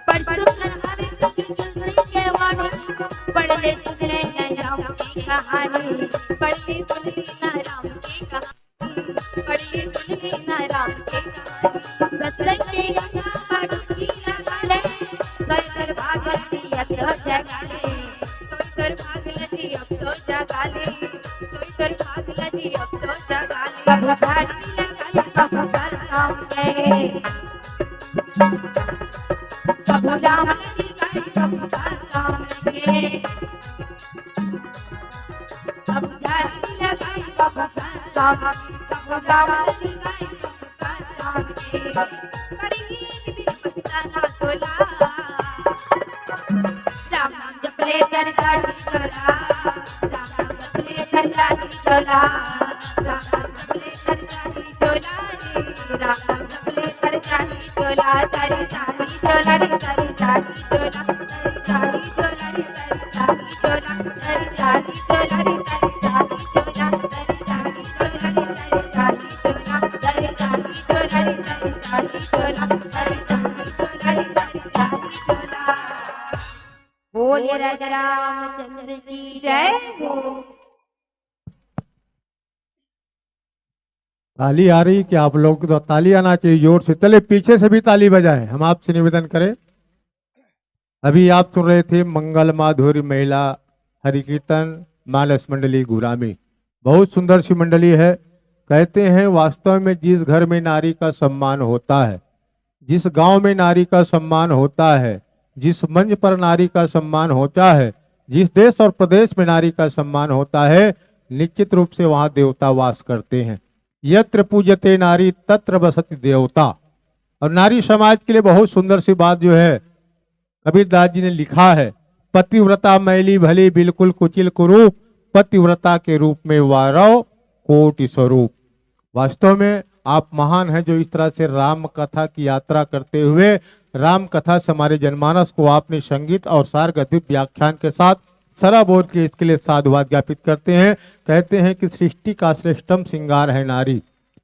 परसों कर हवे सुख चुनरी के वाणी, पढ़ ले सुन ले ना राम की कहानी, पढ़ ले सुन ले ना राम की कहानी, पढ़ ले सुन ले ना राम की कहानी। सत्संग के गंगा में डुबकी लगा हो जगा ले, कोई तोर भाग ला जी अब तो जगा ले, कोई तोर भाग ला जी अब तो जगा ले। कभू झाड़ी लगाई, कभू बरसात में, कभू राम लगी गई, कभू बरसात में, कभू झाड़ी लगाई, कभू बरसात में, कभू राम लगी गई, कभू बरसात में। करेंगे एक दिन पछताना तोला। राम नाम जपले कर जाती चोला, राम नाम जपले कर जाती चोला, राम नाम जपले कर जाती चोला रे, राम नाम जपले कर जाती चोला, तारी जाती चोला रे, तारी जाती चोला, तारी जाती चोला रे, तारी जाती चोला, तारी जाती चोला रे, तारी जाती चोला, तारी जाती चोला रे, तारी जाती चोला, तारी जाती चोला रे, तारी जाती चोला, तारी जाती चोला रे, तारी जाती चोला। बोलिए राजा रामचंद्र की जय हो। ताली आ रही कि आप लोग तो ताली आना चाहिए जोर से। चले, पीछे से भी ताली बजाएं। हम आपसे निवेदन करें, अभी आप सुन रहे थे मंगल माधुरी महिला हरि कीर्तन मानस मंडली गुरामी। बहुत सुंदर सी मंडली है। कहते हैं, वास्तव में जिस घर में नारी का सम्मान होता है, जिस गांव में नारी का सम्मान होता है, जिस मंच पर नारी का सम्मान होता है, जिस देश और प्रदेश में नारी का सम्मान होता है, निश्चित रूप से वहां देवता वास करते हैं। यत्र पूज्यते नारी तत्र वसति देवता। और नारी समाज के लिए बहुत सुंदर सी बात जो है, कबीरदास जी ने लिखा है, पतिव्रता मैली भली बिल्कुल कुचिल कुरूप, पतिव्रता के रूप में वारव कोटि स्वरूप। वास्तव में आप महान हैं, जो इस तरह से राम कथा की यात्रा करते हुए राम कथा से हमारे जनमानस को आपने संगीत और सार गद्य व्याख्यान के साथ सराबोर के, इसके लिए साधुवाद ज्ञापित करते हैं। कहते हैं कि सृष्टि का श्रेष्ठम श्रृंगार है नारी,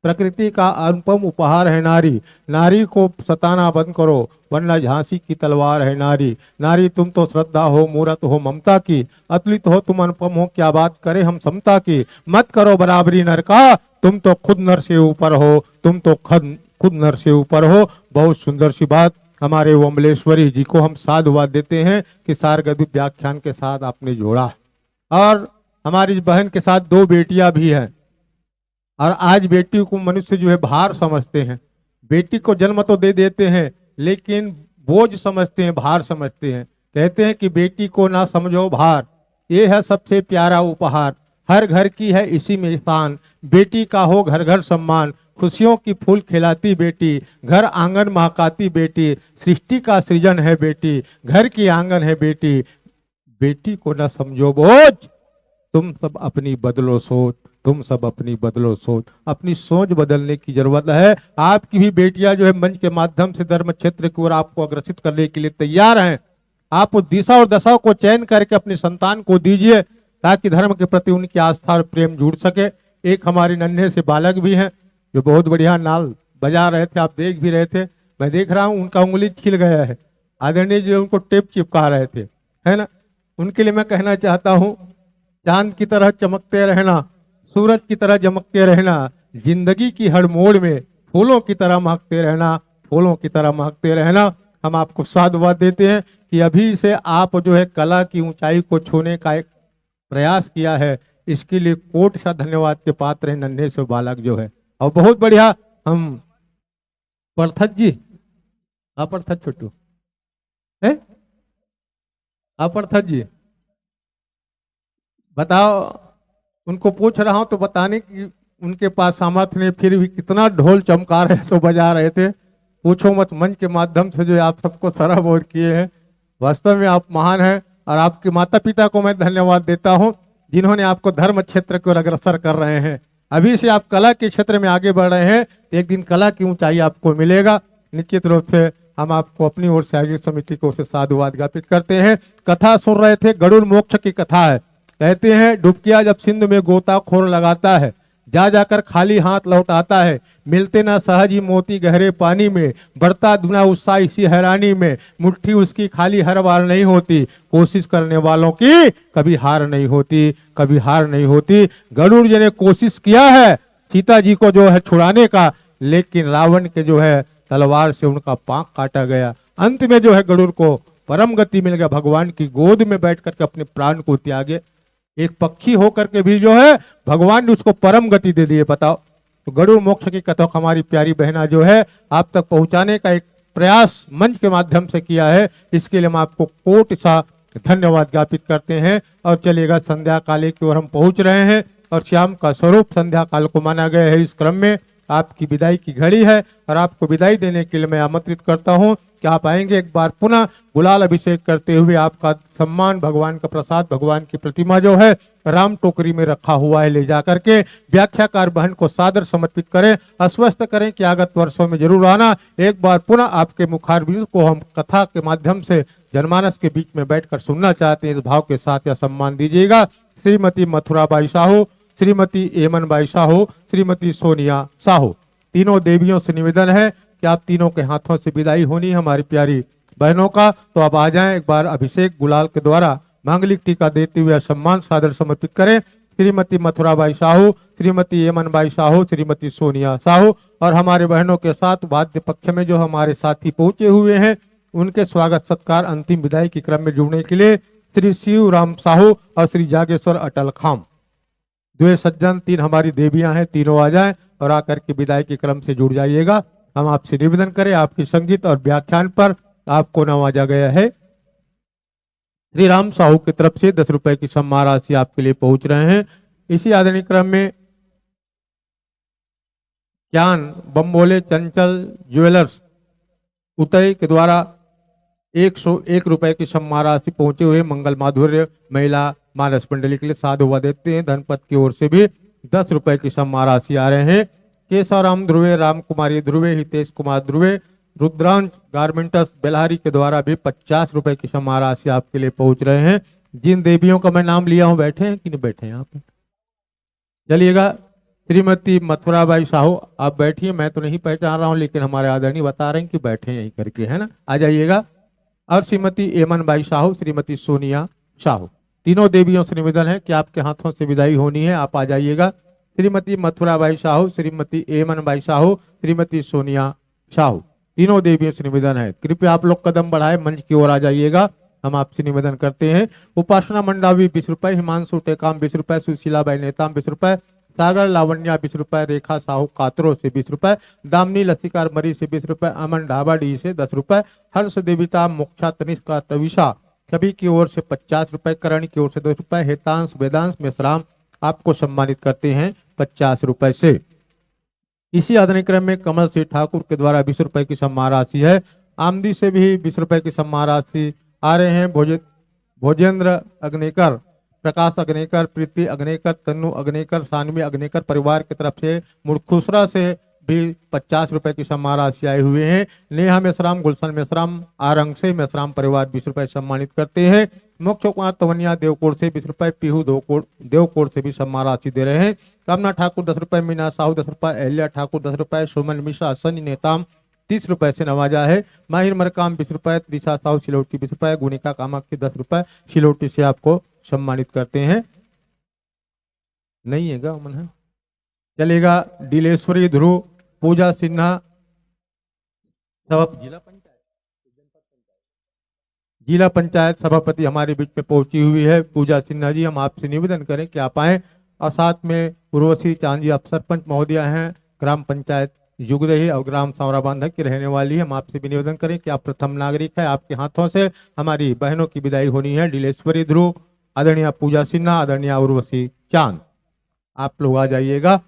प्रकृति का अनुपम उपहार है नारी। नारी को सताना बंद करो, वरना झांसी की तलवार है नारी। नारी तुम तो श्रद्धा हो, मूरत हो ममता की, अतुलित हो तुम, अनुपम हो, क्या बात करें हम समता की। मत करो बराबरी नर का, तुम तो खुद नर से ऊपर हो, तुम तो खुद, खुद नर से ऊपर हो। बहुत सुंदर सी बात। हमारे ओमलेश्वरी जी को हम साधुवाद देते हैं कि सारगद्य व्याख्यान के साथ आपने जोड़ा। और हमारी इस बहन के साथ दो बेटियां भी हैं। और आज बेटी को मनुष्य जो है भार समझते हैं, बेटी को जन्म तो दे देते हैं लेकिन बोझ समझते हैं, भार समझते हैं। कहते हैं कि बेटी को ना समझो भार, ये है सबसे प्यारा उपहार। हर घर की है इसी में शान, बेटी का हो घर घर सम्मान। खुशियों की फूल खिलाती बेटी, घर आंगन महकाती बेटी, सृष्टि का सृजन है बेटी, घर की आंगन है बेटी। बेटी को न समझो बोझ, तुम सब अपनी बदलो सोच, तुम सब अपनी बदलो सोच। अपनी सोच बदलने की जरूरत है। आपकी भी बेटियां जो है मंच के माध्यम से धर्म क्षेत्र की ओर आपको अग्रसित करने के लिए तैयार हैं। आप उस दिशा और दशा को चयन करके अपनी संतान को दीजिए, ताकि धर्म के प्रति उनकी आस्था और प्रेम जुड़ सके। एक हमारे नन्हे से बालक भी हैं, जो बहुत बढ़िया नाल बजा रहे थे, आप देख भी रहे थे, मैं देख रहा हूँ उनका उंगली छिल गया है। आदरणीय जी उनको टेप चिपका रहे थे, है ना। उनके लिए मैं कहना चाहता हूँ, चांद की तरह चमकते रहना, सूरज की तरह चमकते रहना, जिंदगी की हर मोड़ में फूलों की तरह महकते रहना, फूलों की तरह महकते रहना। हम आपको साधुवाद देते हैं कि अभी से आप जो है कला की ऊंचाई को छूने का एक प्रयास किया है, इसके लिए कोट सा धन्यवाद के पात्र हैं नन्हे से बालक जो है। और बहुत बढ़िया। हम पर्थत जी, हाँ पर्थत छोटू, है हाँ पर्थत जी, बताओ। उनको पूछ रहा हूं तो बताने की उनके पास सामर्थ्य नहीं, फिर भी कितना ढोल चमका रहे तो बजा रहे थे, पूछो मत। मंच के माध्यम से जो आप सबको सराबोर किए हैं, वास्तव में आप महान हैं। और आपके माता पिता को मैं धन्यवाद देता हूं, जिन्होंने आपको धर्म क्षेत्र की ओर अग्रसर कर रहे हैं। अभी से आप कला के क्षेत्र में आगे बढ़ रहे हैं, एक दिन कला की ऊंचाई आपको मिलेगा। निश्चित रूप से हम आपको अपनी ओर से, आयोजक समिति की ओर से साधुवाद ज्ञापित करते हैं। कथा सुन रहे थे, गरुड़ मोक्ष की कथा है। कहते हैं, डुबकिया जब सिंध में गोताखोर लगाता है, जा जाकर खाली हाथ लौट आता है, मिलते ना सहज ही मोती गहरे पानी में, बढ़ता दुना उत्साह इसी हैरानी में, मुट्ठी उसकी खाली हर बार नहीं होती, कोशिश करने वालों की कभी हार नहीं होती, कभी हार नहीं होती। गरुड़ जी ने कोशिश किया है सीता जी को जो है छुड़ाने का, लेकिन रावण के जो है तलवार से उनका पांख काटा गया। अंत में जो है गरुड़ को परम गति मिल गया, भगवान की गोद में बैठ करके अपने प्राण को त्यागे। एक पक्षी होकर के भी जो है, भगवान ने उसको परम गति दे दिए। बताओ, तो गरुड़ मोक्ष की कथा को हमारी प्यारी बहना जो है, आप तक पहुंचाने का एक प्रयास मंच के माध्यम से किया है, इसके लिए हम आपको कोटि सा धन्यवाद ज्ञापित करते हैं। और चलिएगा, संध्या काले की ओर हम पहुंच रहे हैं और श्याम का स्वरूप संध्या काल को माना गया है। इस क्रम में आपकी विदाई की घड़ी है और आपको विदाई देने के लिए मैं आमंत्रित करता हूं कि आप आएंगे, एक बार पुनः गुलाल अभिषेक करते हुए आपका सम्मान, भगवान का प्रसाद, भगवान की प्रतिमा जो है राम टोकरी में रखा हुआ है, ले जा करके व्याख्याकार बहन को सादर समर्पित करें, आश्वस्त करें कि आगत वर्षों में जरूर आना। एक बार पुनः आपके मुखारविंद को हम कथा के माध्यम से जनमानस के बीच में बैठकर सुनना चाहते हैं। इस भाव के साथ यह सम्मान दीजिएगा श्रीमती मथुरा बाई साहू, श्रीमती एमन बाई साहू, श्रीमती सोनिया साहू। तीनों देवियों से निवेदन है कि आप तीनों के हाथों से विदाई होनी है हमारी प्यारी बहनों का, तो आप आ जाएं, एक बार अभिषेक गुलाल के द्वारा मांगलिक टीका देते हुए सम्मान सादर समर्पित करें श्रीमती मथुरा बाई साहू, श्रीमती एमन बाई साहू, श्रीमती सोनिया साहू। और हमारे बहनों के साथ वाद्य पक्ष में जो हमारे साथी पहुंचे हुए हैं, उनके स्वागत सत्कार, अंतिम विदाई के क्रम में जुड़ने के लिए श्री शिव राम साहू और श्री जागेश्वर अटल खाम, द्वे सज्जन, तीन हमारी देवियां हैं, तीनों आ जाएं और आकर के विदाई के क्रम से जुड़ जाइएगा। हम आपसे निवेदन करें, आपके संगीत और व्याख्यान पर आपको नवाजा गया है। श्री राम साहू की तरफ से दस रुपए की सम्मान राशि आपके लिए पहुंच रहे हैं। इसी आदरणीय क्रम में ज्ञान बम्बोले चंचल ज्वेलर्स उतई के द्वारा एक सौ एक रुपए की सम्मान राशि पहुंचे हुए मंगल माधुर्य महिला मानस मंडली के लिए साधुवाद देते हैं। धनपत की ओर से भी दस रुपए की सम्मान राशि आ रहे हैं। केशव राम ध्रुवे, राम कुमारी ध्रुवे, हितेश कुमार ध्रुवे, रुद्रांश गारमेंट्स बेलहारी के द्वारा भी पचास रुपए की सम्मान राशि आपके लिए पहुंच रहे हैं। जिन देवियों का मैं नाम लिया हूं, बैठे हैं कि नहीं बैठे हैं आप? चलिएगा, श्रीमती मथुरा बाई साहू, आप बैठिए, मैं तो नहीं पहचान रहा हूं, लेकिन हमारे आदरणीय बता रहे हैं कि बैठे यहीं करके, है ना, आ जाइएगा। और श्रीमती एमन बाई साहू, श्रीमती सोनिया साहू, तीनों देवियों से निवेदन है कि आपके हाथों से विदाई होनी है, आप आ जाइएगा। श्रीमती मथुरा बाई साहू, श्रीमती एमन बाई साहू, श्रीमती सोनिया साहू, तीनों देवियों से निवेदन है, कृपया आप लोग कदम बढ़ाए, मंच की ओर आ जाइएगा। हम आपसे निवेदन करते हैं। उपासना मंडावी बीस रुपए, हिमांशु टेकाम बीस रुपए, सुशीला बाई नेताम बीस रुपए, सागर लावण्या बीस रुपए, रेखा साहू कातरो से बीस रुपए, दामिनी लसिकार मरी से बीस रुपए, अमन ढाबाडीह से दस रुपए, हर्ष देविता, मोक्षा, तनिष्का, तविषा सभी की ओर से पचास रुपए, करण की ओर से दस रुपए, हेतांश वेदांश मेश्राम आपको सम्मानित करते हैं पचास रुपए से। इसी आदरणीय क्रम में कमल सिंह ठाकुर के द्वारा बीस रुपए की सम्मान राशि है। आमदी से भी बीस रुपए की सम्मान राशि आ रहे हैं। भोजे-, भोजेंद्र अग्नेकर, प्रकाश अग्नेकर, प्रीति अग्नेकर, तन्नू अग्नेकर, सानवी अग्नेकर परिवार की तरफ से मुड़खुसरा से भी पचास रुपए की सम्मान राशि आई हुई है। नेहा मेश्राम, गुलशन मेश्राम, आरंग से मेश्राम परिवार बीस रुपए सम्मानित करते हैं। मोक्ष कुमार तवनिया देवकोट से बीस रुपए, पीहू देवकोट, देवकोट से भी सम्मान राशि दे रहे हैं। कामना ठाकुर दस रुपए, मीना साहू दस रुपए, अहल्या ठाकुर दस रुपए, सुमन मिश्रा सन्नी नेताम तीस रुपए से नवाजा है। माहिर मरकाम बीस रुपए, त्रिशा साहू सिलौटी बीस रुपए, गुणिका कामाख्य दस रुपए सिलौटी से आपको सम्मानित करते हैं। नहीं है गा मन है, चलेगा। डीलेश्वरी ध्रुव, पूजा सिन्हा, सब जिला पंचायत, जिला पंचायत सभापति हमारे बीच में पहुंची हुई है पूजा सिन्हा जी। हम आपसे निवेदन करें कि आप आएं और साथ में उर्वशी चांद जी, आप सरपंच महोदया हैं, ग्राम पंचायत जुगदही और ग्राम सांवरा बांधा की रहने वाली है। हम आपसे भी निवेदन करें कि आप प्रथम नागरिक हैं, आपके हाथों से हमारी बहनों की विदाई होनी है। डीलेश्वरी ध्रुव, आदरणीय पूजा सिन्हा, आदरणीय उर्वशी चांद, आप लोग आ जाइएगा।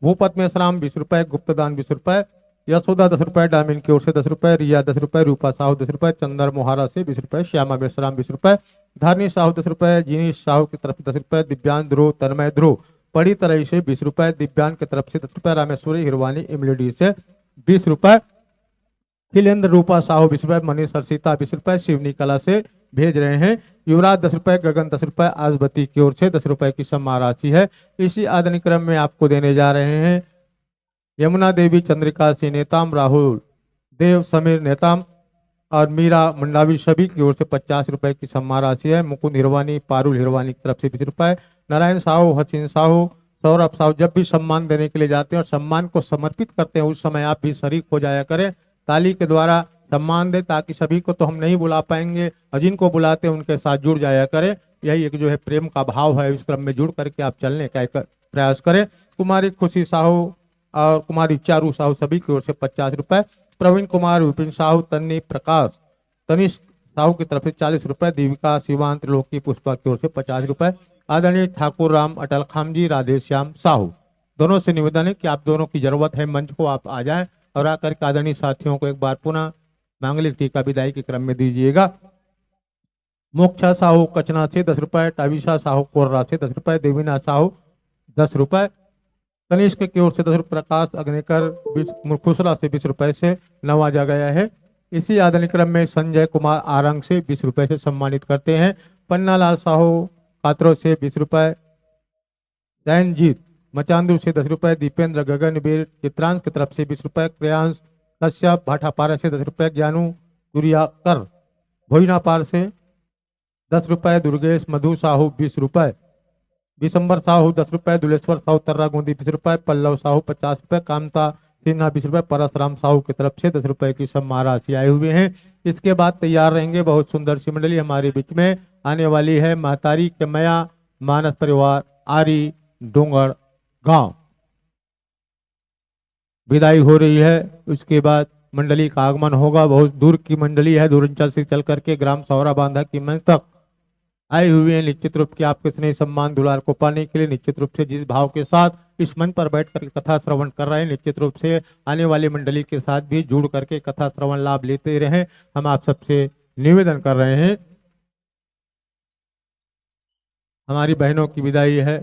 भूपत मेश्राम बीस रुपए, गुप्तदान बीस रुपए, यशोदा दस रुपए, डायमंड की ओर से दस रुपए, रिया दस रुपए, रूपा साहू दस रुपए, चंदर मोहारा से बीस रुपए, श्यामा मेश्राम बीस रुपए, धारणी साहू दस रुपए, जीनी साहू की तरफ से दस रुपए, दिव्यांग ध्रुव, तन्मय ध्रुव, पड़ी तरई से बीस रुपए, दिव्यांग की तरफ से दस रुपए, रामेश्वरी हिरवानी इमलीडीह से बीस रुपए, खिलेंद्र रूपा साहू बीस रुपए, मनीष हर्षिता बीस रुपए, शिवनी कला से भेज रहे हैं। युवराज दस रुपए, गगन दस रुपए, आजबती की ओर से दस रुपए की सम्मान राशि है। इसी आदरणीय क्रम में आपको देने जा रहे हैं यमुना देवी, चंद्रिका सिंह नेताम, राहुल देव, समीर नेताम और मीरा मंडावी सभी की ओर से पचास रुपए की सम्मान राशि है। मुकुंद हिरवानी, पारुल हिरवानी की तरफ से बीस रुपए, नारायण साहू, हसीन साहू, सौरभ साहू जब भी सम्मान देने के लिए जाते हैं और सम्मान को समर्पित करते हैं, उस समय आप भी शरीक हो जाया करें। ताली के द्वारा सम्मान दें, ताकि सभी को तो हम नहीं बुला पाएंगे और जिनको बुलाते हैं उनके साथ जुड़ जाया करें। यही एक जो है प्रेम का भाव है, इस क्रम में जुड़ करके आप चलने का एक प्रयास करें। कुमारी खुशी साहू और कुमारी चारू साहू सभी की ओर से पचास रुपए, प्रवीण कुमार, विपिन साहू, तन्नी प्रकाश, तनिष्क साहू की तरफ से चालीस रुपए, देविका, शिवान, त्रिलोकी, पुष्पा की ओर से पचास रुपए, आदरणीय ठाकुर राम अटल खाम जी, राधेश्याम साहू, दोनों से निवेदन है कि आप दोनों की जरूरत है मंच को, आप आ जाएं और आकर के आदरणीय साथियों को एक बार पुनः मांगलिक टीका विदाई के क्रम में दीजिएगा। मोक्षा साहू कचना से दस रुपए, टाविशा साहू कोर्रा से दस रुपए, देवीना साहू दस रुपए, तनिष्क की ओर से दस रुपए, प्रकाश अग्निकर बीस, मुरखुसला से बीस रुपए से नवाजा गया है। इसी आदरणीय क्रम में संजय कुमार आरंग से बीस रुपए से सम्मानित करते हैं। पन्नालाल साहू कातरो से बीस रुपए, जैनजीत मचांदू से दस रुपए, दीपेंद्र गगनवीर चित्रांश की तरफ से बीस रुपए, क्रेयांश कश्यप भाटापारा से दस रुपए, ज्ञानू कुरियाकर भोजनापार से दस रुपए, दुर्गेश मधु साहू बीस रुपए, दिसंबर साहू दस रुपए, दुलेश्वर साहू तर्रागोंदी बीस रुपए, पल्लव साहू पचास रुपए, कामता सिन्हा बीस रुपए, परसराम साहू की तरफ से दस रुपए की सम्मान राशि आई हुई है। इसके बाद तैयार रहेंगे बहुत सुंदर सी मंडली हमारे बीच में आने वाली है। महतारी के मया मानस परिवार आरी डोंगड़ गांव विदाई हो रही है। उसके बाद मंडली का आगमन होगा। बहुत दूर की मंडली है, दूर अंचल से चल करके ग्राम सौरा बांधा की मंच तक आई हुई है। निश्चित रूप से आपके स्नेह सम्मान दुलार को पाने के लिए निश्चित रूप से जिस भाव के साथ इस मंच पर बैठ करके कथा श्रवण कर रहे हैं, निश्चित रूप से आने वाली मंडली के साथ भी जुड़ करके कथा श्रवण लाभ लेते रहें, हम आप सबसे निवेदन कर रहे हैं। हमारी बहनों की विदाई है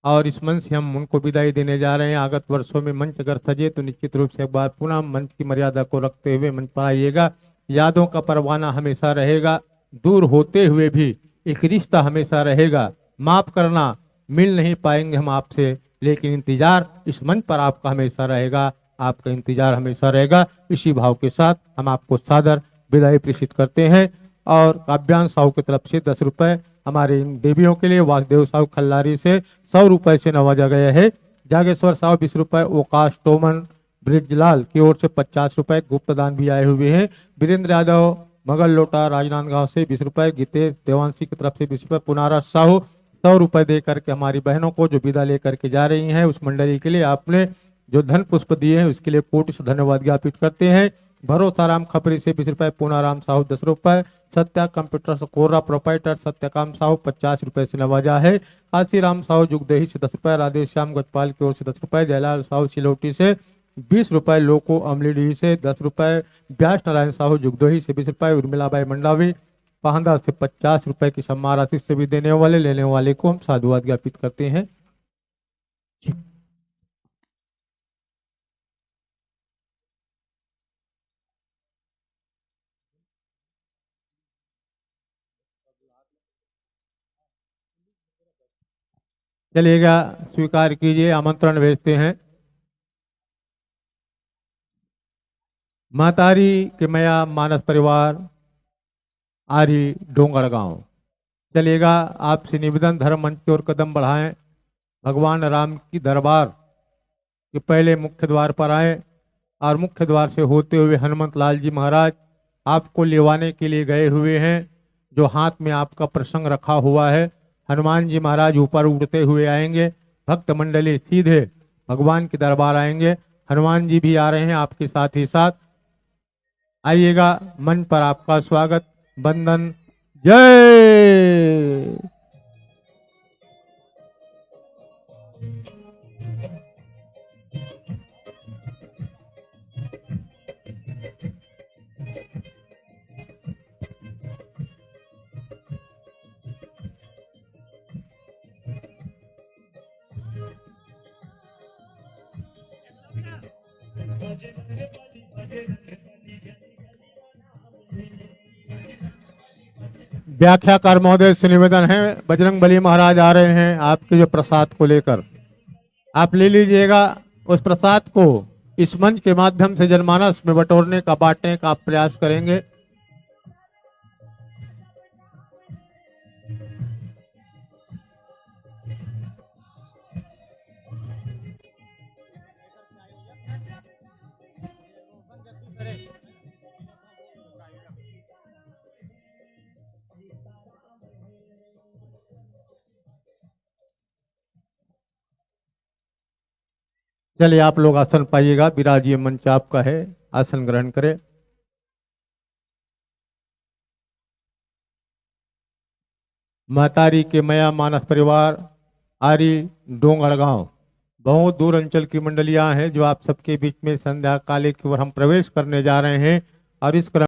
और इस मंच से हम उनको विदाई देने जा रहे हैं। आगत वर्षों में मंच अगर सजे तो निश्चित रूप से एक बार पुनः मंच की मर्यादा को रखते हुए मंच पर आइएगा। यादों का परवाना हमेशा रहेगा, दूर होते हुए भी एक रिश्ता हमेशा रहेगा। माफ करना, मिल नहीं पाएंगे हम आपसे, लेकिन इंतजार इस मंच पर आपका हमेशा रहेगा, आपका इंतजार हमेशा रहेगा। इसी भाव के साथ हम आपको सादर विदाई प्रेषित करते हैं। और काव्यांश साहू की तरफ से दस रुपए हमारे इन देवियों के लिए, वासुदेव साहू खल्लारी से सौ रुपए से नवाजा गया है, जागेश्वर साहू बीस रुपए, ओकाश टोमन ब्रिजलाल की ओर से पचास रुपए गुप्त दान भी आए हुए हैं। वीरेंद्र यादव मगल लोटा राजनांदगांव से बीस रुपए, गीतेश देवांशी की तरफ से बीस रुपए, पुनारा साहू सौ रुपए दे करके हमारी बहनों को जो विदा लेकर के जा रही हैं उस मंडली के लिए आपने जो धन पुष्प दिए हैं उसके लिए कोटि से धन्यवाद ज्ञापित करते हैं। भरोसा राम खपरी से बीस रुपए, पूनाराम साहू दस रुपए, सत्या कंप्यूटर्स कोर्रा प्रोपराइटर सत्यकाम साहू पचास रुपए से नवाजा है। काशीराम साहू जुगदेही से दस रुपए, राधेश्याम गजपाल की ओर से दस रुपए, जयलाल साहू सिलौटी से बीस रुपए, लोको अमलीडीह से दस रुपए, ब्यास नारायण साहू जुगदोही से बीस रुपए, उर्मिलाबाई मंडावी पाहंदा से पचास रुपए की सम्मान राशि से भी देने वाले लेने वाले को हम साधुवाद ज्ञापित करते हैं। चलिएगा, स्वीकार कीजिए, आमंत्रण भेजते हैं। महतारी के मया मानस परिवार, आरी डोंगड़गांव। चलिएगा, आपसे निवेदन, धर्म मंच की ओर कदम बढ़ाएं, भगवान राम की दरबार के पहले मुख्य द्वार पर आएं और मुख्य द्वार से होते हुए हनुमंत लाल जी महाराज आपको लेवाने के लिए गए हुए हैं। जो हाथ में आपका प्रसंग रखा हुआ है, हनुमान जी महाराज ऊपर उड़ते हुए आएंगे। भक्त मंडली सीधे भगवान के दरबार आएंगे। हनुमान जी भी आ रहे हैं आपके साथ ही साथ। आइएगा, मंच पर आपका स्वागत। वंदन, जय। व्याख्याकार महोदय से निवेदन है, बजरंग बली महाराज आ रहे हैं आपके जो प्रसाद को लेकर, आप ले लीजिएगा। उस प्रसाद को इस मंच के माध्यम से जनमानस में बटोरने का, बांटने का प्रयास करेंगे। चलिए, आप लोग आसन पाइएगा, विराजिए, मंच आपका है, आसन ग्रहण करें। महतारी के मया मानस परिवार, आरी डोंगड़गांव, बहुत दूर अंचल की मंडलियां हैं, जो आप सबके बीच में संध्या काले की ओर हम प्रवेश करने जा रहे हैं। और इस क्रम